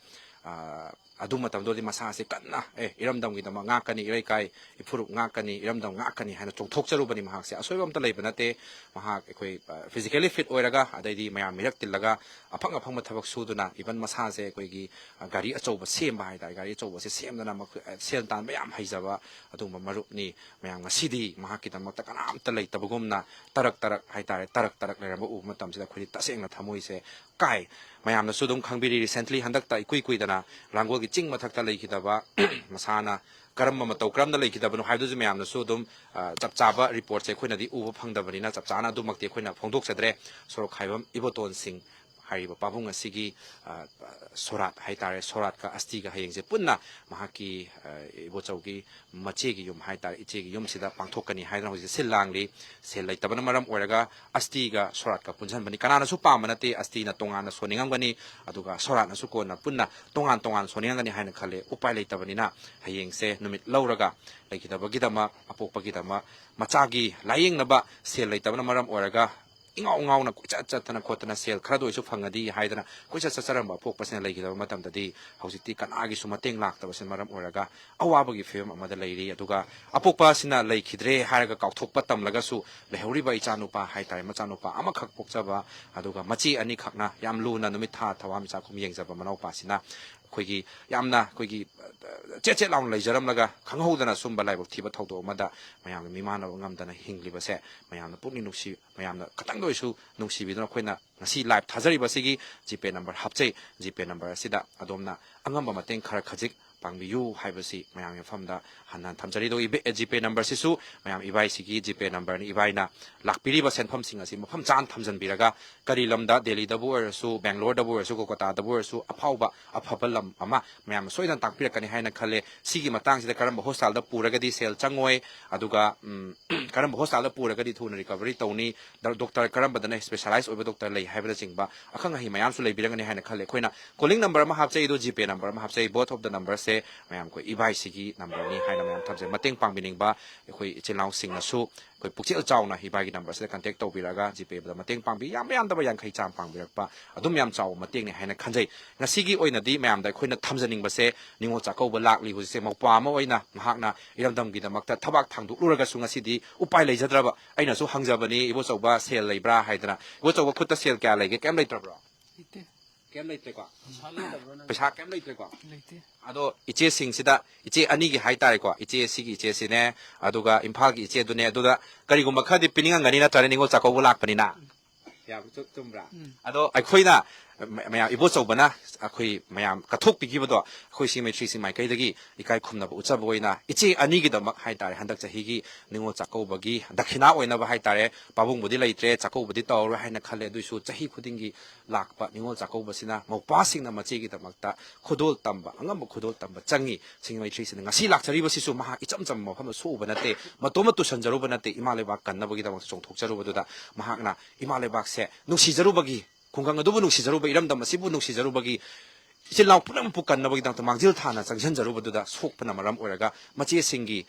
ꯑꯥ, ꯑꯗꯨ ꯃꯇꯝꯗꯨꯗꯤ ꯃꯁꯥꯁꯦ ꯀꯟꯅ ꯑꯦ ꯏꯔꯝꯗꯝꯒꯤꯗꯃꯛ ꯉꯥꯛꯀꯅꯤ, ꯏꯔꯩꯀꯥꯏ ꯏꯐꯨꯔꯨꯞ ꯉꯥꯛꯀꯅꯤ, ꯏꯔꯝꯗꯝ ꯉꯥꯛꯀꯅꯤ ꯍꯥꯏꯅ ꯆꯣꯡꯊꯣꯛꯆꯔꯨꯕꯅꯤ꯫ ꯃꯍꯥꯛꯁꯦ ꯑꯁꯣꯏꯕ ꯑꯝꯇ ꯂꯩꯕ ꯅꯠꯇꯦ꯫ ꯃꯍꯥꯛ ꯑꯩꯈꯣꯏ, ꯑ, physically fit ꯑꯣꯏꯔꯒ ꯑꯗꯩꯗꯤ ꯃꯌꯥꯝ ꯃꯤꯔꯛ ꯇꯤꯜꯂꯒ ꯑꯐꯪ ꯑꯐꯪꯕ ꯊꯕꯛ ꯁꯨꯗꯨꯅ even ꯃꯁꯥꯁꯦ ꯑꯩꯈꯣꯏꯒꯤ, ꯑ, ꯒꯥꯔꯤ ꯑꯆꯧꯕ ꯁꯦꯝꯕ ꯍꯥꯏꯇꯥꯔꯦ, ꯒꯥꯔꯤ ꯑꯆꯧꯕꯁꯦ ꯁꯦꯝꯗꯅ ꯃꯈꯣꯏ, ꯑ, ꯁꯦꯜ ꯇꯥꯟꯕ ꯌꯥꯝ ꯍꯩꯖꯕ ꯑꯗꯨꯒꯨꯝꯕ ꯃꯔꯨꯞꯅꯤ꯫ ꯃꯌꯥꯝ ꯉꯁꯤꯗꯤ ꯃꯍꯥꯛꯀꯤꯗꯃꯛꯇ ꯀꯅꯥꯝꯇ ꯂꯩꯇꯕꯒꯨꯝꯅ ꯇꯔꯛ ꯇꯔꯛ ꯍꯥꯏꯇꯥꯔꯦ, ꯇꯔꯛ ꯇꯔꯛ ꯂꯩꯔꯝꯕ ꯎꯕ ꯃꯇꯝꯁꯤꯗ ꯑꯩꯈꯣꯏꯗꯤ ꯇꯁꯦꯡꯅ ꯊꯃꯣꯏꯁꯦ ꯀꯥꯏ꯫ ꯃꯌꯥꯝꯅꯁꯨ ꯑꯗꯨꯝ ꯈꯪꯕꯤꯔꯤ, recently ꯍꯟꯗꯛꯇ ꯏꯀꯨꯏ ꯀꯨꯏꯗꯅ ꯂꯥꯡꯒꯣꯜꯒꯤ ꯆꯤꯡ ꯃꯊꯛꯇ ꯂꯩꯈꯤꯗꯕ ꯃꯁꯥꯅ ꯀꯔꯝꯕ ꯃꯇꯧ ꯀꯔꯝꯅ ꯂꯩꯈꯤꯗꯕꯅꯣ ꯍꯥꯏꯕꯗꯨꯁꯨ ꯃꯌꯥꯝꯅꯁꯨ ꯑꯗꯨꯝ, ꯑ, ꯆꯞ ꯆꯥꯕ ꯔꯤꯄꯣꯔꯠꯁꯦ ꯑꯩꯈꯣꯏꯅꯗꯤ ꯎꯕ ꯐꯪꯗꯕꯅꯤꯅ ꯆꯞ ꯆꯥꯅ ꯑꯗꯨꯃꯛꯇꯤ ꯑꯩꯈꯣꯏꯅ ꯐꯣꯡꯗꯣꯛꯆꯗ꯭ꯔꯦ꯫ ꯁꯣꯔꯣꯛꯈꯥꯏꯕꯝ ꯏꯕꯣꯇꯣꯟ ꯁꯤꯡ ꯍꯥꯏꯔꯤꯕ ꯄꯥꯕꯨꯡ ꯑꯁꯤꯒꯤ, ꯑ, ꯁꯣꯔꯥꯠ ꯍꯥꯏꯇꯥꯔꯦ, ꯁꯣꯔꯥꯠꯀ ꯑꯁꯇꯤꯒ ꯍꯌꯦꯡꯁꯦ ꯄꯨꯟꯅ ꯃꯍꯥꯛꯀꯤ, ꯑ, ꯏꯕꯣꯆꯧꯒꯤ ꯃꯆꯦꯒꯤ ꯌꯨꯝ ꯍꯥꯏꯇꯥꯔꯦ, ꯏꯆꯦꯒꯤ ꯌꯨꯝꯁꯤꯗ ꯄꯥꯡꯊꯣꯛꯀꯅꯤ ꯍꯥꯏꯗꯅ ꯍꯧꯖꯤꯛ ꯁꯤꯜ ꯂꯥꯡꯂꯤ꯫ ꯁꯦꯜ ꯂꯩꯇꯕꯅ ꯃꯔꯝ ꯑꯣꯏꯔꯒ ꯑꯁꯇꯤꯒ ꯁꯣꯔꯥꯠꯀ ꯄꯨꯟꯁꯤꯟꯕꯅꯤ꯫ ꯀꯅꯥꯅꯁꯨ ꯄꯥꯝꯕ ꯅꯠꯇꯦ ꯑꯁꯇꯤꯅ ꯇꯣꯉꯥꯟꯅ ꯁꯣꯟꯅꯤꯡꯉꯝꯒꯅꯤ, ꯑꯗꯨꯒ ꯁꯣꯔꯥꯠꯅꯁꯨ ꯀꯣꯟꯅ ꯄꯨꯟꯅ ꯇꯣꯉꯥꯟ ꯇꯣꯉꯥꯟ ꯁꯣꯟꯅꯤꯡꯉꯝꯒꯅꯤ ꯍꯥꯏꯅ ꯈꯜꯂꯦ꯫ ꯎꯄꯥꯏ ꯂꯩꯇꯕꯅꯤꯅ ꯍꯌꯦꯡꯁꯦ ꯅꯨꯃꯤꯠ ꯂꯧꯔꯒ ꯂꯩꯈꯤꯗꯕꯒꯤꯗꯃꯛ, ꯑꯄꯣꯛꯄꯒꯤꯗꯃꯛ, ꯃꯆꯥꯒꯤ ꯂꯥꯏꯌꯦꯡꯅꯕ ꯁꯦꯜ ꯂꯩꯇꯕꯅ ꯃꯔꯝ ꯑꯣꯏꯔꯒ ꯏꯉꯥꯎ ꯉꯥꯎꯅ ꯀꯣꯏꯆꯠ ꯆꯠꯇꯅ ꯈꯣꯠꯇꯅ ꯁꯦꯜ ꯈꯔꯗ ꯑꯣꯏꯁꯨ ꯐꯪꯉꯗꯤ ꯍꯥꯏꯗꯅ ꯀꯣꯏꯆꯠ ꯆꯠꯆꯔꯝꯕ ꯑꯄꯣꯛꯄꯁꯤꯅ ꯂꯩꯈꯤꯗꯕ ꯃꯇꯝꯗꯗꯤ ꯍꯧꯖꯤꯛꯇꯤ ꯀꯅꯥꯒꯤꯁꯨ ꯃꯇꯦꯡ ꯂꯥꯛꯇꯕꯁꯤꯅ ꯃꯔꯝ ꯑꯣꯏꯔꯒ ꯑꯋꯥꯕꯒꯤ ꯐꯤꯕꯝ ꯑꯃꯗ ꯂꯩꯔꯤ꯫ ꯑꯗꯨꯒ ꯑꯄꯣꯛꯄ ꯑꯁꯤꯅ ꯂꯩꯈꯤꯗ꯭ꯔꯦ ꯍꯥꯏꯔꯒ ꯀꯥꯎꯊꯣꯛꯄ ꯇꯝꯂꯒꯁꯨ ꯂꯩꯍꯧꯔꯤꯕ ꯏꯆꯥꯅꯨꯄꯥ ꯍꯥꯏꯇꯥꯔꯦ, ꯃꯆꯥꯅꯨꯄꯥ ꯑꯃꯈꯛ ꯄꯣꯛꯆꯕ, ꯑꯗꯨꯒ ꯃꯆꯦ ꯑꯅꯤꯈꯛꯅ ꯌꯥꯝ ꯂꯨꯅ ꯅꯨꯃꯤꯠ ꯊꯥ ꯊꯋꯥꯟꯃꯤꯆꯥꯛ ꯈꯨꯝ ꯌꯦꯡꯖꯕ ꯃꯅꯥꯎꯄꯥꯁꯤꯅ ꯑꯩꯈꯣꯏꯒꯤ ꯌꯥꯝꯅ ꯑꯩꯈꯣꯏꯒꯤ ꯆꯦꯠ ꯆꯦꯠ ꯂꯥꯎꯅ ꯂꯩꯖꯔꯝꯂꯒ ꯈꯪꯍꯧꯗꯅ ꯁꯨꯝꯕ ꯂꯥꯏꯕꯛ ꯊꯤꯕ ꯊꯧꯗꯣꯛ ꯑꯃꯗ ꯃꯌꯥꯝꯒꯤ ꯃꯤꯃꯥꯟꯅꯕ ꯉꯝꯗꯅ ꯍꯤꯡꯂꯤꯕꯁꯦ ꯃꯌꯥꯝꯅ ꯄꯨꯛꯅꯤꯡ ꯅꯨꯡꯁꯤ, ꯃꯌꯥꯝꯅ ꯈꯇꯪꯗ ꯑꯣꯏꯔꯁꯨ ꯅꯨꯡꯁꯤꯕꯤꯗꯨꯅ ꯑꯩꯈꯣꯏꯅ ꯉꯁꯤ ꯂꯥꯏꯚ ꯊꯥꯖꯔꯤꯕꯁꯤꯒꯤ ꯖꯤꯄꯦ ꯅꯝꯕꯔ ꯍꯥꯞꯆꯩ꯫ ꯖꯤꯄꯦ ꯅꯝꯕꯔ ꯑꯁꯤꯗ ꯑꯗꯣꯝꯅ ꯑꯉꯝꯕ ꯃꯇꯦꯡ ꯈꯔ ꯈꯖꯤꯛ ꯄꯥꯡꯕꯤꯌꯨ ꯍꯥꯏꯕꯁꯤ ꯃꯌꯥꯝꯒꯤ ꯃꯐꯝꯗ ꯍꯟꯅ ꯍꯟꯅ ꯊꯝꯖꯔꯤ꯫ ꯑꯗꯨꯒ ꯏꯕꯦ-, ꯖꯤꯄꯦ ꯅꯝꯕꯔꯁꯤꯁꯨ ꯃꯌꯥꯝ ꯏꯕꯥꯏꯁꯤꯒꯤ ꯖꯤꯄꯦ ꯅꯝꯕꯔꯅꯤ꯫ ꯏꯕꯥꯏꯅ ꯂꯥꯛꯄꯤꯔꯤꯕ ꯁꯦꯟꯐꯝꯁꯤꯡ ꯑꯁꯤ ꯃꯐꯝ ꯆꯥꯅ ꯊꯝꯖꯤꯟꯕꯤꯔꯒ ꯀꯔꯤ ꯂꯝꯗ, ꯗꯦꯜꯂꯤꯗꯕꯨ ꯑꯣꯏꯔꯁꯨ, ꯕꯦꯡꯒ꯭ꯂꯣꯔꯗꯕꯨ ꯑꯣꯏꯔꯁꯨ, ꯀꯣꯜꯀꯇꯥꯗꯕꯨ ꯑꯣꯏꯔꯁꯨ, ꯑꯐꯥꯎꯕ ꯑꯐꯕ ꯂꯝ ꯑꯃ ꯃꯌꯥꯝꯅ ꯁꯣꯏꯗꯅ ꯇꯥꯛꯄꯤꯔꯛꯀꯅꯤ ꯍꯥꯏꯅ ꯈꯜꯂꯦ꯫ ꯁꯤꯒꯤ ꯃꯇꯥꯡꯁꯤꯗ ꯀꯔꯝꯕ ꯍꯣꯁꯄꯤꯇꯥꯜꯗ ꯄꯨꯔꯒꯗꯤ ꯁꯦꯜ ꯆꯪꯉꯣꯏ, ꯑꯗꯨꯒ, ꯎꯝ, ꯀꯔꯝꯕ ꯍꯣꯁꯄꯤꯇꯥꯜꯗ ꯄꯨꯔꯒꯗꯤ ꯊꯨꯅ ꯔꯤꯀꯚꯔꯤ ꯇꯧꯅꯤ, ꯗ-, ꯗꯣꯛꯇꯔ ꯀꯔꯝꯕꯗꯅ ꯁ꯭ꯄꯦꯁꯤꯌꯦꯂꯥꯏꯁ ꯑꯣꯏꯕ ꯗꯣꯛꯇꯔ ꯂꯩ ꯍꯥꯏꯕꯅꯆꯤꯡꯕ ꯑꯈꯪ ꯑꯍꯩ ꯃꯌꯥꯝꯁꯨ ꯂꯩꯕꯤꯔꯝꯒꯅꯤ ꯍꯥꯏꯅ ꯈꯜꯂꯦ꯫ ꯑꯩꯈꯣꯏꯅ ꯀꯣꯂꯤꯡ ꯅꯝꯕꯔ ꯑꯃ ꯍꯥꯞꯆꯩ, ꯑꯗꯣ ꯖꯤꯄꯦ ꯅꯝꯕꯔ ꯑꯃ ꯍꯥꯞꯆꯩ꯫ Both of the numberꯁꯦ ꯃꯌꯥꯝ ꯑꯩꯈꯣꯏ ꯏꯕꯥꯏꯁꯤꯒꯤ ꯅꯝꯕꯔꯅꯤ ꯍꯥꯏꯅ ꯃꯌꯥꯝ ꯊꯝꯖꯩ꯫ ꯃꯇꯦꯡ ꯄꯥꯡꯕꯤꯅꯤꯡꯕ ꯑꯩꯈꯣꯏ ꯏꯆꯤꯜ ꯏꯅꯥꯎꯁꯤꯡꯅꯁꯨ ꯑꯩꯈꯣꯏ ꯄꯨꯛꯆꯦꯜ ꯆꯥꯎꯅ ꯏꯕꯥꯏꯒꯤ ꯅꯝꯕꯔꯁꯤꯗ ꯀꯟꯇꯦꯛ ꯇꯧꯕꯤꯔꯒ ꯖꯤꯄꯦꯗ ꯃꯇꯦꯡ ꯄꯥꯡꯕꯤ-, ꯌꯥꯝꯕ ꯌꯥꯝꯗꯕ ꯌꯥꯡꯈꯩ ꯆꯥꯝꯃ ꯄꯥꯡꯕꯤꯔꯛꯄ ꯑꯗꯨꯝ ꯌꯥꯝ ꯆꯥꯎꯕ ꯃꯇꯦꯡꯅꯤ ꯍꯥꯏꯅ ꯈꯟꯖꯩ꯫ ꯉꯁꯤꯒꯤ ꯑꯣꯏꯅꯗꯤ ꯃꯌꯥꯝꯗ ꯑꯩꯈꯣꯏꯅ ꯊꯝꯖꯅꯤꯡꯕꯁꯦ, ꯅꯤꯉꯣꯜ ꯆꯥꯛꯀꯧꯕ ꯂꯥꯛꯂꯤ ꯍꯧꯖꯤꯛꯁꯦ, ꯃꯧꯄ꯭ꯋꯥ ꯑꯃ ꯑꯣꯏꯅ ꯃꯍꯥꯛꯅ ꯏꯔꯝꯗꯝꯒꯤꯗꯃꯛꯇ ꯊꯕꯥꯛ ꯊꯥꯡꯗꯣꯛꯂꯨꯔꯒꯁꯨ ꯉꯁꯤꯗꯤ ꯎꯄꯥꯏ ꯂꯩꯖꯗ꯭ꯔꯕ꯫ ꯑꯩꯅꯁꯨ ꯍꯪꯖꯕꯅꯤ, "ꯏꯕꯣꯆꯧꯕ ꯁꯦꯜ ꯂꯩꯕ꯭ꯔꯥ?" ꯍꯥꯏꯗꯅ꯫ ꯏꯕꯣꯆꯧꯕ ꯈꯨꯠꯇ ꯁꯦꯜ ꯀꯌꯥ ꯂꯩꯒꯦ? ꯀꯩꯝ ꯂꯩꯇ꯭ꯔꯕ꯭ꯔꯣ? ꯂꯩꯇꯦ꯫ ꯀꯩꯝ ꯂꯩꯇ꯭ꯔꯦꯀꯣ? ꯄꯩꯁꯥ ꯂꯩꯇꯕ꯭ꯔꯣ ꯅꯪ? ꯄꯩꯁꯥ ꯀꯩꯝ ꯂꯩꯇ꯭ꯔꯦꯀꯣ? ꯂꯩꯇꯦ꯫ ꯑꯗꯣ ꯏꯆꯦꯁꯤꯡꯁꯤꯗ, ꯏꯆꯦ ꯑꯅꯤꯒꯤ ꯍꯥꯏꯇꯥꯔꯦꯀꯣ, ꯏꯆꯦ ꯁꯤꯒꯤ ꯏꯆꯦꯁꯤꯅꯦ, ꯑꯗꯨꯒ ꯏꯝꯐꯥꯜꯒꯤ ꯏꯆꯦꯗꯨꯅꯦ, ꯑꯗꯨꯗ ꯀꯔꯤꯒꯨꯝꯕ ꯈꯔꯗꯤ ꯄꯤꯅꯤꯡꯉꯝꯒꯅꯤ, ꯅꯠꯇ꯭ꯔꯒ ꯅꯤꯉꯣꯜ ꯆꯥꯛꯀꯧꯕ ꯂꯥꯛꯄꯅꯤꯅ? ꯌꯥꯕ ꯆꯨ-, ꯆꯨꯝꯕ꯭ꯔꯥ? ꯎꯝ꯫ ꯑꯗꯣ ꯑꯩꯈꯣꯏꯅ ꯃ-, ꯃꯌꯥꯝ ꯏꯕꯣꯆꯧꯕꯅ ꯑꯩꯈꯣꯏ ꯃꯌꯥꯝ ꯀꯠꯊꯣꯛꯄꯤꯈꯤꯕꯗꯣ, ꯑꯩꯈꯣꯏ ꯁꯤꯡ ꯃꯩꯇ꯭ꯔꯤꯁꯤꯡ ꯃꯥꯏꯀꯩꯗꯒꯤ ꯏꯀꯥꯏ ꯈꯨꯝꯅꯕ ꯎꯠꯆꯕ ꯑꯣꯏꯅ ꯏꯆꯦ ꯑꯅꯤꯒꯤꯗꯃꯛ ꯍꯥꯏꯇꯥꯔꯦ, ꯍꯟꯗꯛ ꯆꯍꯤꯒꯤ ꯅꯤꯉꯣꯜ ꯆꯥꯛꯀꯧꯕꯒꯤ ꯗꯈꯤꯅꯥ ꯑꯣꯏꯅꯕ ꯍꯥꯏꯇꯥꯔꯦ, ꯄꯥꯕꯨꯡꯕꯨꯗꯤ ꯂꯩꯇ꯭ꯔꯦ, ꯆꯥꯛꯀꯧꯕꯗꯤ ꯇꯧꯔꯔꯣꯏ ꯍꯥꯏꯅ ꯈꯜꯂꯦ, ꯑꯗꯨꯏꯁꯨ ꯆꯍꯤ ꯈꯨꯗꯤꯡꯒꯤ ꯂꯥꯛꯄ ꯅꯤꯉꯣꯜ ꯆꯥꯛꯀꯧꯕꯁꯤꯅ ꯃꯧꯄ꯭ꯋꯥꯁꯤꯡꯅ ꯃꯆꯦꯒꯤꯗꯃꯛꯇ ꯈꯨꯗꯣꯜ ꯇꯝꯕ, ꯑꯉꯝꯕ ꯈꯨꯗꯣꯜ ꯇꯝꯕ ꯆꯪꯉꯤ꯫ ꯁꯤꯡ ꯃꯩꯇ꯭ꯔꯤꯁꯤꯅ ꯉꯁꯤ ꯂꯥꯛꯆꯔꯤꯕꯁꯤꯁꯨ ꯃꯍꯥꯛ ꯏꯆꯝ ꯆꯝꯕ ꯃꯐꯝꯗ ꯁꯣꯛꯎꯕ ꯅꯠꯇꯦ, ꯃꯇꯣꯝꯇ ꯇꯨꯁꯟꯖꯔꯨꯕ ꯅꯠꯇꯦ, ꯏꯃꯥ ꯂꯩꯕꯥꯛ ꯀꯟꯅꯕꯒꯤꯗꯃꯛꯇ ꯆꯣꯡꯊꯣꯛꯆꯔꯨꯕꯗꯨꯗ ꯃꯍꯥꯛꯅ ꯏꯃꯥ ꯂꯩꯕꯥꯛꯁꯦ ꯅꯨꯡꯁꯤꯖꯔꯨꯕꯒꯤ, ꯈꯨꯡꯒꯪ ꯑꯗꯨꯕꯨ ꯅꯨꯡꯁꯤꯖꯔꯨꯕ, ꯏꯔꯝꯗꯝ ꯑꯁꯤꯕꯨ ꯅꯨꯡꯁꯤꯖꯔꯨꯕꯒꯤ, ꯏꯆꯤꯜ ꯏꯅꯥꯎ ꯄꯨꯝꯅꯃꯛꯄꯨ ꯀꯟꯅꯕꯒꯤꯗꯃꯛꯇ ꯃꯥꯡꯖꯤꯜ ꯊꯥꯅ ꯆꯪꯁꯤꯟꯖꯔꯨꯕꯗꯨꯗ ꯁꯣꯛꯄꯅ ꯃꯔꯝ ꯑꯣꯏꯔꯒ ꯃꯆꯦꯁꯤꯡꯒꯤ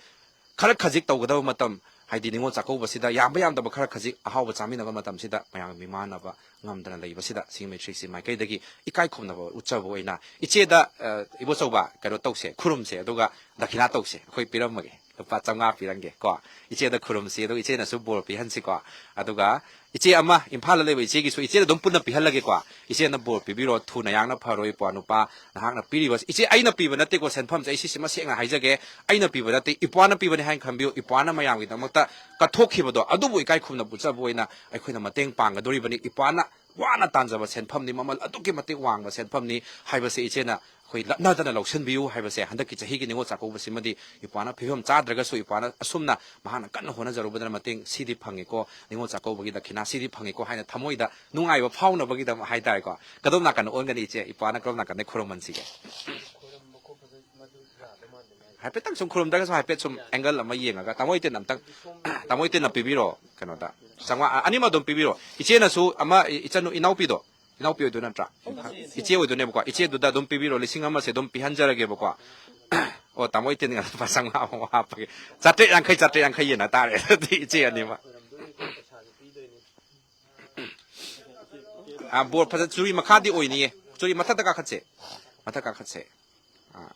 ꯈꯔ ꯈꯖꯤꯛ ꯇꯧꯒꯗꯕ ꯃꯇꯝ, ꯍꯥꯏꯗꯤ ꯅꯤꯉꯣꯜ ꯆꯥꯛꯀꯧꯕꯁꯤꯗ ꯌꯥꯝꯕ ꯌꯥꯝꯗꯕ ꯈꯔ ꯈꯖꯤꯛ ꯑꯍꯥꯎꯕ ꯆꯥꯃꯤꯟꯅꯕ ꯃꯇꯝꯁꯤꯗ ꯃꯌꯥꯝ ꯃꯤꯃꯥꯟꯅꯕ ꯉꯝꯗꯅ ꯂꯩꯕꯁꯤꯗ ꯁꯤꯡꯃꯩ ꯊ꯭ꯔꯤ ꯁꯤ ꯃꯥꯏꯀꯩꯗꯒꯤ ꯏꯀꯥꯏ ꯈꯨꯝꯅꯕ ꯎꯠꯆꯕ ꯑꯣꯏꯅ ꯏꯆꯦꯗ, ꯑ, ꯏꯕꯣꯆꯧꯕ, ꯀꯩꯅꯣ ꯇꯧꯁꯦ, ꯈꯨꯔꯨꯝꯁꯦ, ꯑꯗꯨꯒ ꯗꯈꯤꯅꯥ ꯇꯧꯁꯦ, ꯑꯩꯈꯣꯏ ꯄꯤꯔꯝꯃꯒꯦ, ꯂꯨꯄꯥ ꯆꯥꯝꯃꯉꯥ ꯄꯤꯔꯝꯒꯦ ꯀꯣ꯫ ꯏꯆꯦꯗ ꯈꯨꯔꯨꯝꯁꯤ, ꯑꯗꯨꯒ ꯏꯆꯦꯅꯁꯨ ꯕꯣꯔ ꯄꯤꯍꯟꯁꯤꯀꯣ꯫ ꯑꯗꯨꯒ ꯏꯆꯦ ꯑꯃ ꯏꯝꯐꯥꯜꯗ ꯂꯩꯕ ꯏꯆꯦꯒꯤꯁꯨ ꯏꯆꯦꯗ ꯑꯗꯨꯝ ꯄꯨꯟꯅ ꯄꯤꯍꯜꯂꯒꯦꯀꯣ꯫ ꯏꯆꯦꯅ ꯕꯣꯔ ꯄꯤꯕꯤꯔꯣ, ꯊꯨꯅ ꯌꯥꯡꯅ ꯐꯔꯣ ꯏꯄ꯭ꯋꯥ ꯅꯨꯄꯥ꯫ ꯅꯍꯥꯛꯅ ꯄꯤꯔꯤꯕ, ꯏꯆꯦ, ꯑꯩꯅ ꯄꯤꯕ ꯅꯠꯇꯦꯀꯣ ꯁꯦꯟꯐꯝꯁꯦ, ꯑꯩ ꯁꯤꯁꯤꯃ ꯁꯦꯡꯅ ꯍꯥꯏꯖꯒꯦ, ꯑꯩꯅ ꯄꯤꯕ ꯅꯠꯇꯦ, ꯏꯄ꯭ꯋꯥꯅ ꯄꯤꯕꯅꯤ ꯍꯥꯏꯅ ꯈꯟꯕꯤꯌꯨ꯫ ꯏꯄ꯭ꯋꯥꯅ ꯃꯌꯥꯝꯒꯤꯗꯃꯛꯇ ꯀꯠꯊꯣꯛꯈꯤꯕꯗꯣ, ꯑꯗꯨꯕꯨ ꯏꯀꯥꯏ ꯈꯨꯝꯅꯕ ꯎꯠꯆꯕ ꯑꯣꯏꯅ ꯑꯩꯈꯣꯏꯅ ꯃꯇꯦꯡ ꯄꯥꯡꯒꯗꯧꯔꯤꯕꯅꯤ꯫ ꯏꯄ꯭ꯋꯥꯅ ꯋꯥꯅ ꯇꯥꯟꯖꯕ ꯁꯦꯟꯐꯝꯅꯤ, ꯃꯃꯜ ꯑꯗꯨꯛꯀꯤ ꯃꯇꯤꯛ ꯋꯥꯡꯕ ꯁꯦꯟꯐꯝꯅꯤ ꯍꯥꯏꯕꯁꯦ ꯏꯆꯦꯅ ꯑꯩꯈꯣꯏ ꯂꯛꯅꯗꯅ ꯂꯧꯁꯤꯟꯕꯤꯌꯨ ꯍꯥꯏꯕꯁꯦ, ꯍꯟꯗꯛꯀꯤ ꯆꯍꯤꯒꯤ ꯅꯤꯉꯣꯜ ꯆꯥꯛꯀꯧꯕꯁꯤꯃꯗꯤ ꯏꯄ꯭ꯋꯥꯅ ꯐꯤꯕꯝ ꯆꯥꯗ꯭ꯔꯒꯁꯨ ꯏꯄ꯭ꯋꯥꯅ ꯑꯁꯨꯝꯅ ꯃꯍꯥꯛꯅ ꯀꯟꯅ ꯍꯣꯠꯅꯖꯔꯨꯕꯗꯅ ꯃꯇꯦꯡ ꯁꯤꯗꯤ ꯐꯪꯉꯤꯀꯣ, ꯅꯤꯉꯣꯜ ꯆꯥꯛꯀꯧꯕꯒꯤ ꯗꯈꯤꯅꯥ ꯁꯤꯗꯤ ꯐꯪꯉꯤꯀꯣ ꯍꯥꯏꯅ ꯊꯃꯣꯏꯗ ꯅꯨꯡꯉꯥꯏꯕ ꯐꯥꯎꯅꯕꯒꯤꯗꯃꯛ ꯍꯥꯏꯇꯥꯔꯦꯀꯣ꯫ ꯀꯗꯣꯝ ꯅꯥꯀꯟꯗ ꯑꯣꯟꯒꯅꯤ ꯏꯆꯦ? ꯏꯄ꯭ꯋꯥꯅ ꯀꯔꯣꯝ ꯅꯥꯀꯟꯗꯩ ꯈꯨꯔꯨꯝꯍꯟꯁꯤꯒꯦ? ꯍꯥꯏꯐꯦꯠꯇꯪ ꯁꯨꯝ ꯈꯨꯔꯨꯝꯗ꯭ꯔꯒꯁꯨ ꯍꯥꯏꯐꯦꯠ ꯁꯨꯝ ꯑꯦꯡꯒꯜ ꯑꯃ ꯌꯦꯡꯉꯒ, ꯇꯥꯃꯣ ꯏꯇꯦꯟ ꯑꯝꯇꯪ, ꯇꯥꯃꯣ ꯏꯇꯦꯟꯅ ꯄꯤꯕꯤꯔꯣ ꯀꯩꯅꯣꯗ꯫ ꯆꯥꯝꯃꯉꯥ, ꯑ, ꯑꯅꯤꯃꯛ ꯑꯗꯨꯝ ꯄꯤꯕꯤꯔꯣ꯫ ꯏꯆꯦꯅꯁꯨ ꯑꯃ, ꯏ-, ꯏꯆꯟꯅꯨ-, ꯏꯅꯥꯎꯄꯤꯗꯣ, ꯏꯅꯥꯎꯄꯤ ꯑꯣꯏꯗꯣꯏ ꯅꯠꯇ꯭ꯔꯥ? ꯏꯆꯦ ꯑꯣꯏꯗꯣꯏꯅꯦꯕꯀꯣ꯫ ꯏꯆꯦꯗꯨꯗ ꯑꯗꯨꯝ ꯄꯤꯕꯤꯔꯣ, ꯂꯤꯁꯤꯡ ꯑꯃꯁꯦ ꯑꯗꯨꯝ ꯄꯤꯍꯟꯖꯔꯒꯦꯕꯀꯣ꯫ ꯑꯣ, ꯇꯥꯃꯣ ꯏꯇꯦꯟꯒ ꯂꯨꯄꯥ ꯆꯥꯝꯃꯉꯥ ꯑꯃ ꯍꯥꯞꯄꯒꯦ꯫ ꯆꯥꯇ꯭ꯔꯦꯠ ꯌꯥꯡꯈꯩ, ꯆꯥꯇ꯭ꯔꯦꯠ ꯌꯥꯡꯈꯩ ꯌꯦꯟꯅ ꯇꯥꯔꯦ ꯑꯗꯨꯗꯤ ꯏꯆꯦ ꯑꯅꯤꯃꯛ꯫ ꯑꯥ, ꯕꯣꯔ ꯐꯖ-, ꯆꯨꯔꯤ ꯃꯈꯥꯗꯤ ꯑꯣꯏꯅꯤꯌꯦ꯫ ꯆꯨꯔꯤ ꯃꯊꯛꯇ ꯀꯥꯈꯠꯁꯦ꯫ ꯃꯊꯛ ꯀꯥꯈꯠꯁꯦ꯫ ꯑꯥ꯫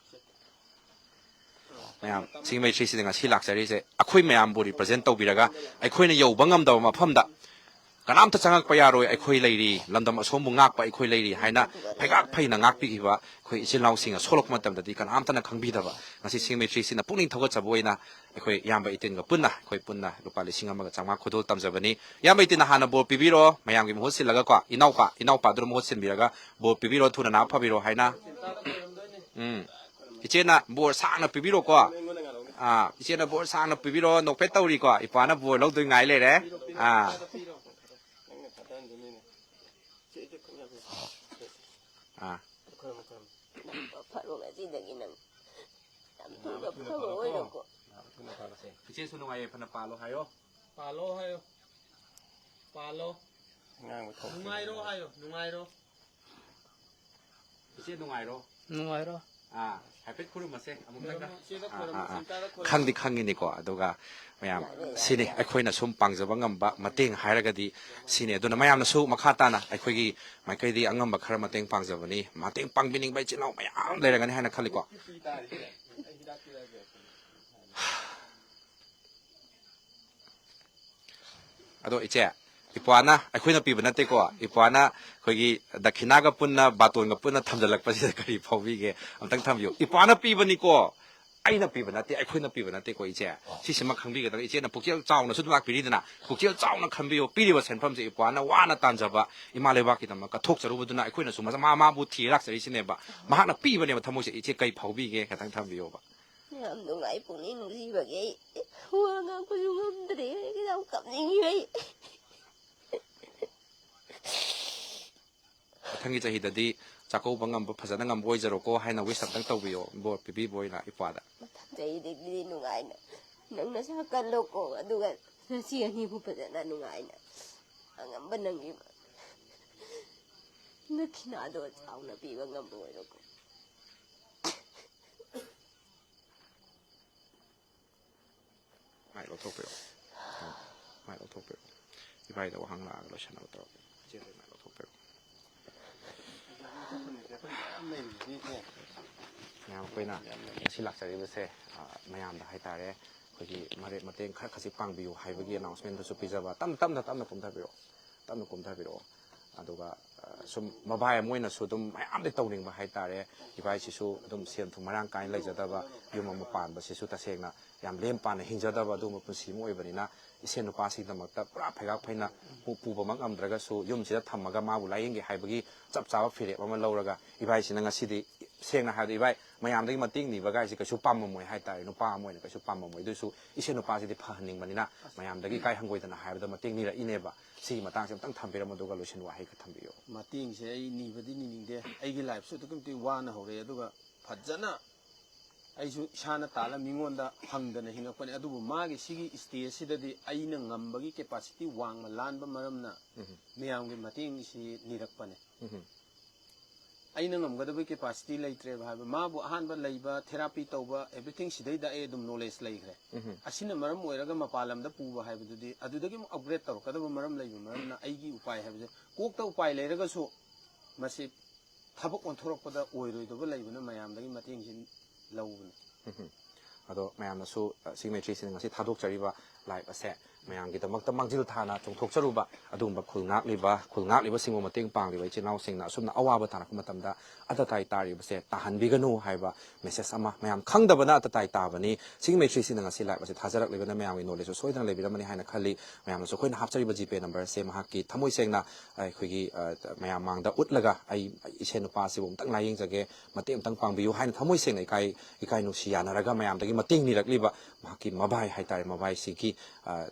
ꯃꯌꯥꯝ, ꯁꯤꯡꯃꯩ ꯊ꯭ꯔꯤ ꯁꯤꯗ ꯉꯁꯤ ꯂꯥꯛꯆꯔꯤꯁꯦ ꯑꯩꯈꯣꯏ ꯃꯌꯥꯝꯕꯨ represent ꯇꯧꯕꯤꯔꯒ, ꯑꯩꯈꯣꯏꯅ ꯌꯧꯕ ꯉꯝꯗꯕ ꯃꯐꯝꯗ ꯀꯅꯥꯝꯇ ꯆꯪꯉꯛꯄ ꯌꯥꯔꯣꯏ, ꯑꯩꯈꯣꯏ ꯂꯩꯔꯤ, ꯂꯝꯗꯝ ꯑꯁꯣꯝꯕꯨ ꯉꯥꯛꯄ ꯑꯩꯈꯣꯏ ꯂꯩꯔꯤ ꯍꯥꯏꯅ ꯐꯩꯒꯥꯛ ꯐꯩꯅ ꯉꯥꯛꯄꯤꯈꯤꯕ ꯑꯩꯈꯣꯏ ꯏꯆꯤꯜ ꯏꯅꯥꯎꯁꯤꯡꯅ ꯁꯣꯛꯂꯛꯄ ꯃꯇꯝꯗꯗꯤ ꯀꯅꯥꯝꯇꯅ ꯈꯪꯕꯤꯗꯕ, ꯉꯁꯤ ꯁꯤꯡꯃꯩ ꯊ꯭ꯔꯤ ꯁꯤꯅ ꯄꯨꯛꯅꯤꯡ ꯊꯧꯒꯠꯆꯕ ꯑꯣꯏꯅ ꯑꯩꯈꯣꯏ ꯏꯌꯥꯝꯕ ꯏꯇꯦꯟꯒ ꯄꯨꯟꯅ, ꯑꯩꯈꯣꯏ ꯄꯨꯟꯅ ꯂꯨꯄꯥ ꯂꯤꯁꯤꯡ ꯑꯃꯒ ꯆꯥꯝꯃꯉꯥ ꯈꯨꯗꯣꯜ ꯇꯝꯖꯕꯅꯤ꯫ ꯏꯌꯥꯝꯕ ꯏꯇꯦꯟꯅ ꯍꯥꯟꯅ ꯕꯣꯔ ꯄꯤꯕꯤꯔꯣ, ꯃꯌꯥꯝꯒꯤ ꯃꯍꯨꯠ ꯁꯤꯜꯂꯒꯀꯣ, ꯏꯅꯥꯎꯄꯥ, ꯏꯅꯥꯎꯄꯥꯗꯨꯅ ꯃꯍꯨꯠ ꯁꯤꯟꯕꯤꯔꯒ ꯕꯣꯔ ꯄꯤꯕꯤꯔꯣ, ꯊꯨꯅ ꯅꯥ ꯐꯕꯤꯔꯣ ꯍꯥꯏꯅ꯫ ꯎꯝ꯫ ꯏꯆꯦꯅ ꯕꯣꯔ ꯁꯥꯡꯅ ꯄꯤꯕꯤꯔꯣꯀꯣ꯫ ꯑꯥ, ꯏꯆꯦꯅ ꯕꯣꯔ ꯁꯥꯡꯅ ꯄꯤꯕꯤꯔꯣ, ꯅꯣꯛꯐꯦꯠ ꯇꯧꯔꯤꯀꯣ꯫ ꯏꯄ꯭ꯋꯥꯅ ꯕꯣꯔ ꯂꯧꯗꯣꯏ ꯉꯥꯏ ꯂꯩꯔꯦ꯫ ꯑꯥ꯫ ꯑꯥ꯫ ꯐꯔꯣ, ꯉꯁꯤꯗꯒꯤ ꯅꯪ ꯌꯥꯝ ꯊꯨꯅ ꯐꯕ ꯑꯣꯏꯔꯣꯀꯣ꯫ ꯏꯆꯦꯁꯨ ꯅꯨꯡꯉꯥꯏ ꯌꯥꯏꯐꯅ ꯄꯥꯜꯂꯣ ꯍꯥꯏꯌꯣ꯫ ꯄꯥꯜꯂꯣ ꯍꯥꯏꯌꯣ꯫ ꯄꯥꯜꯂꯣ꯫ ꯑꯉꯥꯡꯕ ꯊꯣꯛꯇ꯭ꯔꯤꯕ ꯅꯨꯡꯉꯥꯏꯔꯣ ꯍꯥꯏꯌꯣ, ꯅꯨꯡꯉꯥꯏꯔꯣ꯫ ꯏꯆꯦ ꯅꯨꯡꯉꯥꯏꯔꯣ꯫ ꯅꯨꯡꯉꯥꯏꯔꯣ꯫ ꯑꯥ, ꯍꯥꯏꯐꯦꯠ ꯈꯨꯔꯨꯝꯃꯁꯦ ꯑꯃꯨꯛꯇꯪꯒ꯫ ꯏꯆꯦꯗ ꯑꯥ, ꯈꯨꯔꯨꯝꯃꯣ, ꯑꯥ, ꯑꯥ꯫ ꯁꯤꯝꯇꯥꯗ ꯈꯨꯔꯨꯝꯃꯣ꯫ ꯈꯪꯗꯤ ꯈꯪꯉꯤꯅꯤꯀꯣ, ꯑꯗꯨꯒ ꯃꯌꯥꯝ ꯁꯤꯅꯤ ꯑꯩꯈꯣꯏꯅ ꯁꯨꯝ ꯄꯥꯡꯖꯕ ꯉꯝꯕ ꯃꯇꯦꯡ ꯍꯥꯏꯔꯒꯗꯤ ꯁꯤꯅꯤ꯫ ꯑꯗꯨꯅ ꯃꯌꯥꯝꯅꯁꯨ ꯃꯈꯥ ꯇꯥꯅ ꯑꯩꯈꯣꯏꯒꯤ ꯃꯥꯏꯀꯩꯗꯤ ꯑꯉꯝꯕ ꯈꯔ ꯃꯇꯦꯡ ꯄꯥꯡꯖꯕꯅꯤ, ꯃꯇꯦꯡ ꯄꯥꯡꯕꯤꯅꯤꯡꯕ ꯏꯆꯤꯜ ꯏꯅꯥꯎ ꯃꯌꯥꯝ ꯂꯩꯔꯒꯅꯤ ꯍꯥꯏꯅ ꯈꯜꯂꯤꯀꯣ꯫ ꯑꯗꯣ ꯏꯆꯦ, ꯏꯄ꯭ꯋꯥꯅ ꯑꯩꯈꯣꯏꯅ ꯄꯤꯕ ꯅꯠꯇꯦꯀꯣ, ꯏꯄ꯭ꯋꯥꯅ ꯑꯩꯈꯣꯏꯒꯤ ꯗꯈꯤꯅꯥꯒ ꯄꯨꯟꯅ ꯕꯥꯇꯣꯟꯒ ꯄꯨꯟꯅ ꯊꯝꯖꯤꯜꯂꯛꯄꯁꯤꯗ ꯀꯔꯤ ꯐꯥꯎꯕꯤꯒꯦ? ꯑꯝꯇꯪ ꯊꯝꯕꯤꯌꯨ꯫ ꯏꯄ꯭ꯋꯥꯅ ꯄꯤꯕꯅꯤꯀꯣ, ꯑꯩꯅ ꯄꯤꯕ ꯅꯠꯇꯦ, ꯑꯩꯈꯣꯏꯅ ꯄꯤꯕ ꯅꯠꯇꯦꯀꯣ ꯏꯆꯦ꯫ ꯁꯤꯁꯤꯃ ꯈꯪꯕꯤꯒꯗꯕ꯫ ꯏꯆꯦꯅ ꯄꯨꯛꯆꯦꯜ ꯆꯥꯎꯅꯁꯨ ꯑꯗꯨꯝ ꯂꯥꯛꯄꯤꯔꯤꯗꯅ, ꯄꯨꯛꯆꯦꯜ ꯆꯥꯎꯅ ꯈꯟꯕꯤꯌꯨ꯫ ꯄꯤꯔꯤꯕ ꯁꯦꯟꯐꯝꯁꯦ ꯏꯄ꯭ꯋꯥꯅ ꯋꯥꯅ ꯇꯥꯟꯖꯕ ꯏꯃꯥ ꯂꯩꯕꯥꯛꯀꯤꯗꯃꯛ ꯀꯠꯊꯣꯛꯆꯔꯨꯕꯗꯨꯅ ꯑꯩꯈꯣꯏꯅꯁꯨ ꯃꯥ, ꯃꯥꯕꯨ ꯊꯤꯔ ꯂꯥꯛꯆꯔꯤꯁꯤꯅꯦꯕ꯫ ꯃꯍꯥꯛꯅ ꯄꯤꯕꯅꯦꯕ ꯊꯃꯣꯏꯁꯦ꯫ ꯏꯆꯦ ꯀꯩ ꯐꯥꯎꯕꯤꯒꯦ? ꯈꯤꯇꯪ ꯊꯝꯕꯤꯌꯣꯕ꯫ ꯌꯥꯝ ꯅꯨꯡꯉꯥꯏ, ꯄꯨꯛꯅꯤꯡ ꯅꯨꯡꯁꯤꯕꯒꯤ ꯑꯩ ꯋꯥ ꯉꯥꯡꯕꯁꯨ ꯉꯝꯗ꯭ꯔꯦ꯫ ꯌꯥꯝ ꯀꯞꯅꯤꯡꯉꯤ ꯑꯩ꯫ ꯃꯊꯪꯒꯤ ꯆꯍꯤꯗꯗꯤ ꯆꯥꯛꯀꯧꯕ ꯉꯝꯕ, ꯐꯖꯅ ꯉꯝꯕ ꯑꯣꯏꯖꯔꯣꯀꯣ ꯍꯥꯏꯅ wish ꯑꯝꯇꯪ ꯇꯧꯕꯤꯌꯣ, ꯏꯕꯣ-, ꯄꯤꯕꯤꯕ ꯑꯣꯏꯅ ꯏꯄ꯭ꯋꯥꯗ꯫ ꯃꯊꯪ ꯆꯍꯤꯗꯒꯤꯗꯤ ꯅꯨꯡꯉꯥꯏꯅ ꯅꯪ ꯅꯁꯥ ꯀꯜꯂꯣꯀꯣ, ꯑꯗꯨꯒ ꯅꯆꯦ ꯑꯅꯤꯕꯨ ꯐꯖꯅ ꯅꯨꯡꯉꯥꯏꯅ ꯑꯉꯝꯕ ꯅꯪꯒꯤ ꯗꯈꯤꯅꯥꯗꯣ ꯆꯥꯎꯅ ꯄꯤꯕ ꯉꯝꯕ ꯑꯣꯏꯔꯣꯀꯣ꯫ ꯃꯥꯏꯛ ꯂꯧꯊꯣꯛꯄꯤꯔꯣ꯫ ꯃꯥꯏꯛ ꯂꯧꯊꯣꯛꯄꯤꯔꯣ꯫ ꯏꯕꯥꯏꯗ ꯋꯥꯍꯪ ꯂꯥꯛꯑꯒ ꯂꯣꯏꯁꯟꯅꯕ ꯇꯧꯔꯣ꯫ ꯏꯆꯦꯗ ꯃꯥꯏꯛ ꯂꯧꯊꯣꯛꯄꯤꯔꯣ꯫ ꯃꯌꯥꯝ ꯑꯩꯈꯣꯏꯅ ꯉꯁꯤ ꯂꯥꯛꯆꯔꯤꯕꯁꯦ, ꯑ, ꯃꯌꯥꯝꯗ ꯍꯥꯏꯇꯥꯔꯦ, ꯑꯩꯈꯣꯏꯒꯤ ꯃꯔꯦ-, ꯃꯇꯦꯡ ꯈꯔ ꯈꯖꯤꯛ ꯄꯥꯡꯕꯤꯌꯨ ꯍꯥꯏꯕꯒꯤ announcementꯗꯨꯁꯨ ꯄꯤꯖꯕ꯫ ꯇꯞꯅ, ꯇꯞꯅ, ꯇꯞꯅ ꯀꯨꯝꯊꯕꯤꯔꯛꯑꯣ꯫ ꯇꯞꯅ ꯀꯨꯝꯊꯕꯤꯔꯛꯑꯣ꯫ ꯑꯗꯨꯒ, ꯑ, ꯁꯨꯝ ꯃꯕꯥꯏ ꯑꯃ ꯑꯣꯏꯅꯁꯨ ꯑꯗꯨꯝ ꯃꯌꯥꯝꯗꯤ ꯇꯧꯅꯤꯡꯕ ꯍꯥꯏꯇꯥꯔꯦ꯫ ꯏꯕꯥꯏꯁꯤꯁꯨ ꯑꯗꯨꯝ ꯁꯦꯟ ꯊꯨꯝ ꯃꯔꯥꯡ ꯀꯥꯏꯅ ꯂꯩꯖꯗꯕ, ꯌꯨꯝ ꯑꯃ ꯄꯥꯟꯕꯁꯤꯁꯨ ꯇꯁꯦꯡꯅ ꯌꯥꯝ ꯂꯦꯝ ꯄꯥꯅ ꯍꯤꯡꯖꯗꯕ ꯑꯗꯨꯒꯨꯝꯕ ꯄꯨꯟꯁꯤ ꯑꯃ ꯑꯣꯏꯕꯅꯤꯅ, ꯏꯁꯦꯟ ꯅꯨꯄꯥꯁꯤꯒꯤꯗꯃꯛꯇ ꯄꯨꯔꯥ ꯐꯩꯒꯥꯛ ꯐꯩꯅ ꯄꯨ-, ꯄꯨꯕꯃꯛ ꯉꯝꯗ꯭ꯔꯒꯁꯨ, ꯌꯨꯝꯁꯤꯗ ꯊꯝꯃꯒ ꯃꯥꯕꯨ ꯂꯥꯌꯦꯡꯒꯦ ꯍꯥꯏꯕꯒꯤ ꯆꯞ ꯆꯥꯕ ꯐꯤꯔꯦꯞ ꯑꯃ ꯂꯧꯔꯒ, ꯏꯕꯥꯏꯁꯤꯅ ꯉꯁꯤꯗꯤ, ꯁꯦꯡꯅ ꯍꯥꯏꯔꯕꯗ, ꯏꯕꯥꯏ, ꯃꯌꯥꯝꯗꯒꯤ ꯃꯇꯦꯡ ꯅꯤꯕꯒꯥꯏꯁꯦ ꯀꯩꯁꯨ ꯄꯥꯝꯃꯝꯃꯣꯏ ꯍꯥꯏꯇꯥꯔꯦ, ꯅꯨꯄꯥ ꯑꯃ ꯑꯣꯏꯅ ꯀꯩꯁꯨ ꯄꯥꯝꯃꯝꯃꯣꯏ꯫ ꯑꯗꯨꯁꯨ ꯏꯁꯦꯟ ꯅꯨꯄꯥꯁꯤꯗꯤ ꯐꯍꯟꯅꯤꯡꯕꯅꯤꯅ, ꯃꯌꯥꯝꯗꯒꯤ ꯏꯀꯥꯏ ꯍꯪꯒꯣꯏꯗꯅ ꯍꯥꯏꯕꯗ ꯃꯇꯦꯡ ꯅꯤꯔꯛꯏꯅꯦꯕ꯫ ꯁꯤꯒꯤ ꯃꯇꯥꯡꯁꯦ ꯑꯝꯇꯪ ꯊꯝꯕꯤꯔꯝꯃꯣ, ꯑꯗꯨꯒ ꯂꯣꯏꯁꯤꯟ ꯋꯥꯍꯩ ꯈꯔ ꯊꯝꯕꯤꯌꯣ꯫ ꯃꯇꯦꯡꯁꯦ ꯑꯩ ꯅꯤꯕꯗꯤ ꯅꯤꯅꯤꯡꯗꯦ꯫ ꯑꯩꯒꯤ lifeꯁꯨ ꯑꯗꯨꯛꯀꯤ ꯃꯇꯤꯛ ꯋꯥꯅ ꯍꯧꯔꯛꯑꯦ, ꯑꯗꯨꯒ ꯐꯖꯅ ꯑꯩꯁꯨ ꯏꯁꯥꯅ ꯇꯥꯜꯂ ꯃꯤꯉꯣꯟꯗ ꯐꯪꯗꯅ ꯍꯤꯡꯉꯛꯄꯅꯦ꯫ ꯑꯗꯨꯕꯨ ꯃꯥꯒꯤ ꯁꯤꯒꯤ stageꯁꯤꯗꯗꯤ ꯑꯩꯅ ꯉꯝꯕꯒꯤ capacity ꯋꯥꯡꯃ ꯂꯥꯟꯕ ꯃꯔꯝꯅ ꯎꯝ꯫ ꯃꯌꯥꯝꯒꯤ ꯃꯇꯦꯡꯁꯤ ꯅꯤꯔꯛꯄꯅꯦ꯫ ꯎꯝ꯫ ꯑꯩꯅ ꯉꯝꯒꯗꯕ capacity ꯂꯩꯇ꯭ꯔꯦꯕ ꯍꯥꯏꯕ꯫ ꯃꯥꯕꯨ ꯑꯍꯥꯟꯕ ꯂꯩꯕ, therapy ꯇꯧꯕ, everything ꯁꯤꯗꯩꯗ ꯑꯩ ꯑꯗꯨꯝ knowledge ꯂꯩꯈ꯭ꯔꯦ꯫ ꯑꯁꯤꯅ ꯃꯔꯝ ꯑꯣꯏꯔꯒ ꯃꯄꯥꯟ ꯂꯝꯗ ꯄꯨꯕ ꯍꯥꯏꯕꯗꯨꯗꯤ ꯑꯗꯨꯗꯒꯤ ꯑꯃꯨꯛ upgrade ꯇꯧꯔꯛꯀꯗꯕ ꯃꯔꯝ ꯂꯩꯕ ꯃꯔꯝꯅ ꯑꯩꯒꯤ ꯎꯄꯥꯏ ꯍꯥꯏꯕꯁꯦ, ꯀꯣꯛꯇ ꯎꯄꯥꯏ ꯂꯩꯔꯒꯁꯨ ꯃꯁꯤ ꯊꯕꯛ ꯑꯣꯟꯊꯣꯔꯛꯄꯗ ꯑꯣꯏꯔꯣꯏꯗꯕ ꯂꯩꯕꯅ ꯃꯌꯥꯝꯗꯒꯤ ꯃꯇꯦꯡꯁꯤ ꯂꯧꯕꯅꯤ꯫ ꯑꯗꯣ ꯃꯌꯥꯝꯅꯁꯨ, ꯑ, ꯁꯤꯒꯤ ꯃꯩꯇ꯭ꯔꯤꯁꯤꯅ ꯉꯁꯤ ꯊꯥꯗꯣꯛꯆꯔꯤꯕ live ꯑꯁꯦ ꯃꯌꯥꯝꯒꯤꯗꯃꯛꯇ ꯃꯥꯡꯖꯤꯜ ꯊꯥꯅ ꯆꯣꯡꯊꯣꯛꯆꯔꯨꯕ ꯑꯗꯨꯒꯨꯝꯕ ꯈꯨꯜ ꯉꯥꯛꯂꯤꯕ, ꯈꯨꯜ ꯉꯥꯛꯂꯤꯕꯁꯤꯡꯕꯨ ꯃꯇꯦꯡ ꯄꯥꯡꯂꯤꯕ ꯏꯆꯤꯜ ꯏꯅꯥꯎꯁꯤꯡꯅ ꯑꯁꯨꯝꯅ ꯑꯋꯥꯕ ꯇꯥꯔꯛꯄ ꯃꯇꯝꯗ ꯑꯇ ꯑꯇꯥꯏ ꯇꯥꯔꯤꯕꯁꯦ ꯇꯥꯍꯟꯕꯤꯒꯅꯨ ꯍꯥꯏꯕ message ꯑꯃ, ꯃꯌꯥꯝ ꯈꯪꯗꯕꯅ ꯑꯇ ꯑꯇꯥꯏ ꯇꯥꯕꯅꯤ꯫ ꯁꯤꯒꯤ ꯃꯩꯇ꯭ꯔꯤꯁꯤꯅ ꯉꯁꯤ live ꯑꯁꯦ ꯊꯥꯖꯔꯛꯂꯤꯕꯅ ꯃꯌꯥꯝꯒꯤ knowledgeꯁꯨ ꯁꯣꯏꯗꯅ ꯂꯩꯕꯤꯔꯝꯃꯅꯤ ꯍꯥꯏꯅ ꯈꯜꯂꯤ꯫ ꯃꯌꯥꯝꯅꯁꯨ ꯑꯩꯈꯣꯏꯅ ꯍꯥꯞꯆꯔꯤꯕ GPay number ꯑꯁꯦ ꯃꯍꯥꯛꯀꯤ ꯊꯃꯣꯏ ꯁꯦꯡꯅ ꯑꯩꯈꯣꯏꯒꯤ, ꯑ, ꯃꯌꯥꯝ ꯃꯥꯡꯗ ꯎꯠꯂꯒ ꯑꯩ ꯏꯁꯦꯟ ꯅꯨꯄꯥ ꯑꯁꯤꯕꯨ ꯑꯃꯨꯛꯇꯪ ꯂꯥꯌꯦꯡꯖꯒꯦ, ꯃꯇꯦꯡ ꯑꯃꯨꯛꯇꯪ ꯄꯥꯡꯕꯤꯌꯨ ꯍꯥꯏꯅ ꯊꯃꯣꯏ ꯁꯦꯡꯅ ꯏꯀꯥꯏ, ꯏꯀꯥꯏ ꯅꯨꯡꯁꯤ ꯌꯥꯅꯔꯒ ꯃꯌꯥꯝꯗꯒꯤ ꯃꯇꯦꯡ ꯅꯤꯔꯛꯂꯤꯕ ꯃꯍꯥꯛꯀꯤ ꯃꯕꯥꯏ ꯍꯥꯏꯇꯥꯔꯦ, ꯃꯕꯥꯏꯁꯤꯒꯤ, ꯑ,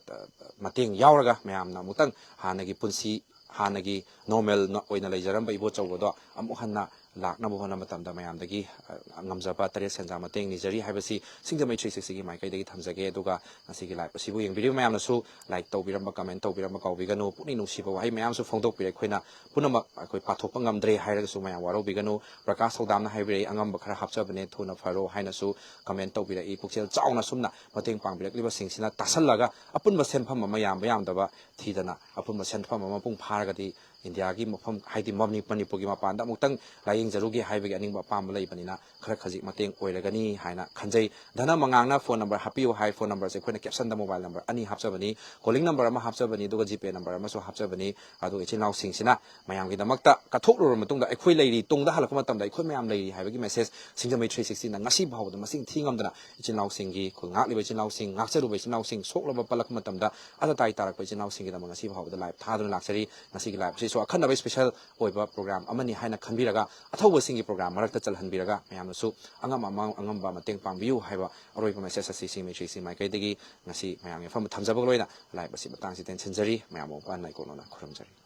ꯃꯇꯦꯡ ꯌꯥꯎꯔꯒ ꯃꯌꯥꯝꯅ ꯑꯃꯨꯛꯇꯪ ꯍꯥꯟꯅꯒꯤ ꯄꯨꯟꯁꯤ, ꯍꯥꯟꯅꯒꯤ normal ꯑꯣꯏꯅ ꯂꯩꯖꯔꯝꯕ ꯏꯕꯣꯆꯧꯕꯗꯣ ꯑꯃꯨꯛ ꯍꯟꯅ ꯂꯥꯛꯅꯕ ꯍꯣꯠꯅꯕ ꯃꯇꯝꯗ ꯃꯌꯥꯝꯗꯒꯤ, ꯑ, ꯉꯝꯖꯕ ꯇꯔꯦꯠ ꯁꯦꯟꯖꯥ ꯃꯇꯦꯡ ꯅꯤꯖꯔꯤ ꯍꯥꯏꯕꯁꯤ ꯁꯤꯡꯖꯃꯩ three sixtyꯒꯤ ꯃꯥꯏꯀꯩꯗꯒꯤ ꯊꯝꯖꯒꯦ꯫ ꯑꯗꯨꯒ ꯉꯁꯤꯒꯤ live ꯑꯁꯤꯕꯨ ꯌꯦꯡꯕꯤꯔꯤꯕ ꯃꯌꯥꯝꯅꯁꯨ like ꯇꯧꯕꯤꯔꯝꯕ, comment ꯇꯧꯕꯤꯔꯝꯕ ꯀꯥꯎꯕꯤꯒꯅꯨ꯫ ꯄꯨꯛꯅꯤꯡ ꯅꯨꯡꯁꯤꯕ ꯋꯥꯍꯩ ꯃꯌꯥꯝꯁꯨ ꯐꯣꯡꯗꯣꯛꯄꯤꯔꯦ꯫ ꯑꯩꯈꯣꯏꯅ ꯄꯨꯝꯅꯃꯛ ꯑꯩꯈꯣꯏ ꯄꯥꯊꯣꯛꯄ ꯉꯝꯗ꯭ꯔꯦ ꯍꯥꯏꯔꯒꯁꯨ ꯃꯌꯥꯝ ꯋꯥꯔꯧꯕꯤꯒꯅꯨ꯫ ꯄ꯭ꯔꯀꯥꯁ ꯊꯧꯗꯥꯝꯅ ꯍꯥꯏꯕꯤꯔꯛꯏ, "ꯑꯉꯝꯕ ꯈꯔ ꯍꯥꯞꯆꯕꯅꯦ, ꯊꯨꯅ ꯐꯔꯣ" ꯍꯥꯏꯅꯁꯨ comment ꯇꯧꯕꯤꯔꯛꯏ꯫ ꯄꯨꯛꯆꯦꯜ ꯆꯥꯎꯅ ꯁꯨꯝꯅ ꯃꯇꯦꯡ ꯄꯥꯡꯕꯤꯔꯛꯂꯤꯕꯁꯤꯡꯁꯤꯅ ꯇꯥꯁꯜꯂꯒ ꯑꯄꯨꯟꯕ ꯁꯦꯟꯐꯝ ꯑꯃ ꯌꯥꯝꯕ ꯌꯥꯝꯗꯕ ꯊꯤꯗꯅ ꯑꯄꯨꯟꯕ ꯁꯦꯟꯐꯝ ꯑꯃ ꯃꯄꯨꯡ ꯐꯥꯔꯒꯗꯤ ꯏꯟꯗꯤꯌꯥꯒꯤ ꯃꯐꯝ, ꯍꯥꯏꯗꯤ ꯃꯅꯤ-, ꯃꯅꯤꯄꯨꯔꯒꯤ ꯃꯄꯥꯟꯗ ꯑꯃꯨꯛꯇꯪ ꯂꯥꯌꯦꯡꯖꯔꯨꯒꯦ ꯍꯥꯏꯕꯒꯤ ꯑꯅꯤꯡꯕ ꯑꯄꯥꯝꯕ ꯂꯩꯕꯅꯤꯅ ꯈꯔ ꯈꯖꯤꯛ ꯃꯇꯦꯡ ꯑꯣꯏꯔꯒꯅꯤ ꯍꯥꯏꯅ ꯈꯟꯖꯩ꯫ ꯙꯅ ꯃꯉꯥꯡꯅ phone number ꯍꯥꯞꯄꯤꯌꯨ ꯍꯥꯏ꯫ Phone numberꯁꯦ ꯑꯩꯈꯣꯏꯅ captionꯗ mobile number ꯑꯅꯤ ꯍꯥꯞꯆꯕꯅꯤ, calling number ꯑꯃ ꯍꯥꯞꯆꯕꯅꯤ, ꯑꯗꯨꯒ GPay number ꯑꯃꯁꯨ ꯍꯥꯞꯆꯕꯅꯤ꯫ ꯑꯗꯨꯒ ꯏꯆꯤꯜ ꯏꯅꯥꯎꯁꯤꯡꯁꯤꯅ ꯃꯌꯥꯝꯒꯤꯗꯃꯛꯇ ꯀꯠꯊꯣꯛꯂꯨꯔꯕ ꯃꯇꯨꯡꯗ ꯑꯩꯈꯣꯏ ꯂꯩꯔꯤ, ꯇꯨꯡꯗ ꯍꯜꯂꯛꯄ ꯃꯇꯝꯗ ꯑꯩꯈꯣꯏ ꯃꯌꯥꯝ ꯂꯩꯔꯤ ꯍꯥꯏꯕꯒꯤ message ꯁꯤꯡꯖꯃꯩ three sixtyꯅ ꯉꯁꯤ ꯐꯥꯎꯕꯗ ꯃꯁꯤꯡ ꯊꯤ ꯉꯝꯗꯅ ꯏꯆꯤꯜ ꯏꯅꯥꯎꯁꯤꯡꯒꯤ, ꯈꯨꯜ ꯉꯥꯛꯂꯤꯕ ꯏꯆꯤꯜ ꯏꯅꯥꯎꯁꯤꯡ, ꯉꯥꯛꯆꯔꯨꯕ ꯏꯆꯤꯜ ꯏꯅꯥꯎꯁꯤꯡ, ꯁꯣꯛꯂꯕ ꯄꯜꯂꯛꯄ ꯃꯇꯝꯗ ꯑꯇ ꯑꯇꯥꯏ ꯇꯥꯔꯛꯄ ꯏꯆꯤꯜ ꯏꯅꯥꯎꯁꯤꯡꯒꯤꯗꯃꯛ ꯉꯁꯤ ꯐꯥꯎꯕꯗ live ꯊꯥꯗꯨꯅ ꯂꯥꯛꯆꯔꯤ꯫ ꯉꯁꯤꯒꯤ live ꯑꯁꯤꯁꯨ ꯑꯈꯟꯅꯕ special ꯑꯣꯏꯕ program ꯑꯃꯅꯤ ꯍꯥꯏꯅ ꯈꯟꯕꯤꯔꯒ ꯑꯊꯧꯕꯁꯤꯡꯒꯤ program ꯃꯔꯛꯇ ꯆꯜꯍꯟꯕꯤꯔꯒ ꯃꯌꯥꯝꯅꯁꯨ ꯑꯉꯝ ꯑꯃ-, ꯑꯉꯝꯕ ꯃꯇꯦꯡ ꯄꯥꯡꯕꯤꯌꯨ ꯍꯥꯏꯕ ꯑꯔꯣꯏꯕ message ꯑꯁꯤ ꯁꯤꯡꯖꯃꯩ three sixty ꯃꯥꯏꯀꯩꯗꯒꯤ ꯉꯁꯤ ꯃꯌꯥꯝꯒꯤ ꯃꯐꯝꯗ ꯊꯝꯖꯕꯒ ꯂꯣꯏꯅ live ꯑꯁꯤ ꯃꯇꯥꯡꯁꯤꯗ ꯇꯦꯟꯁꯤꯟꯖꯔꯤ꯫ ꯃꯌꯥꯝꯕꯨ ꯃꯄꯥꯟ ꯅꯥꯏꯀꯣꯛꯅꯅ ꯈꯨꯔꯨꯝꯖꯔꯤ꯫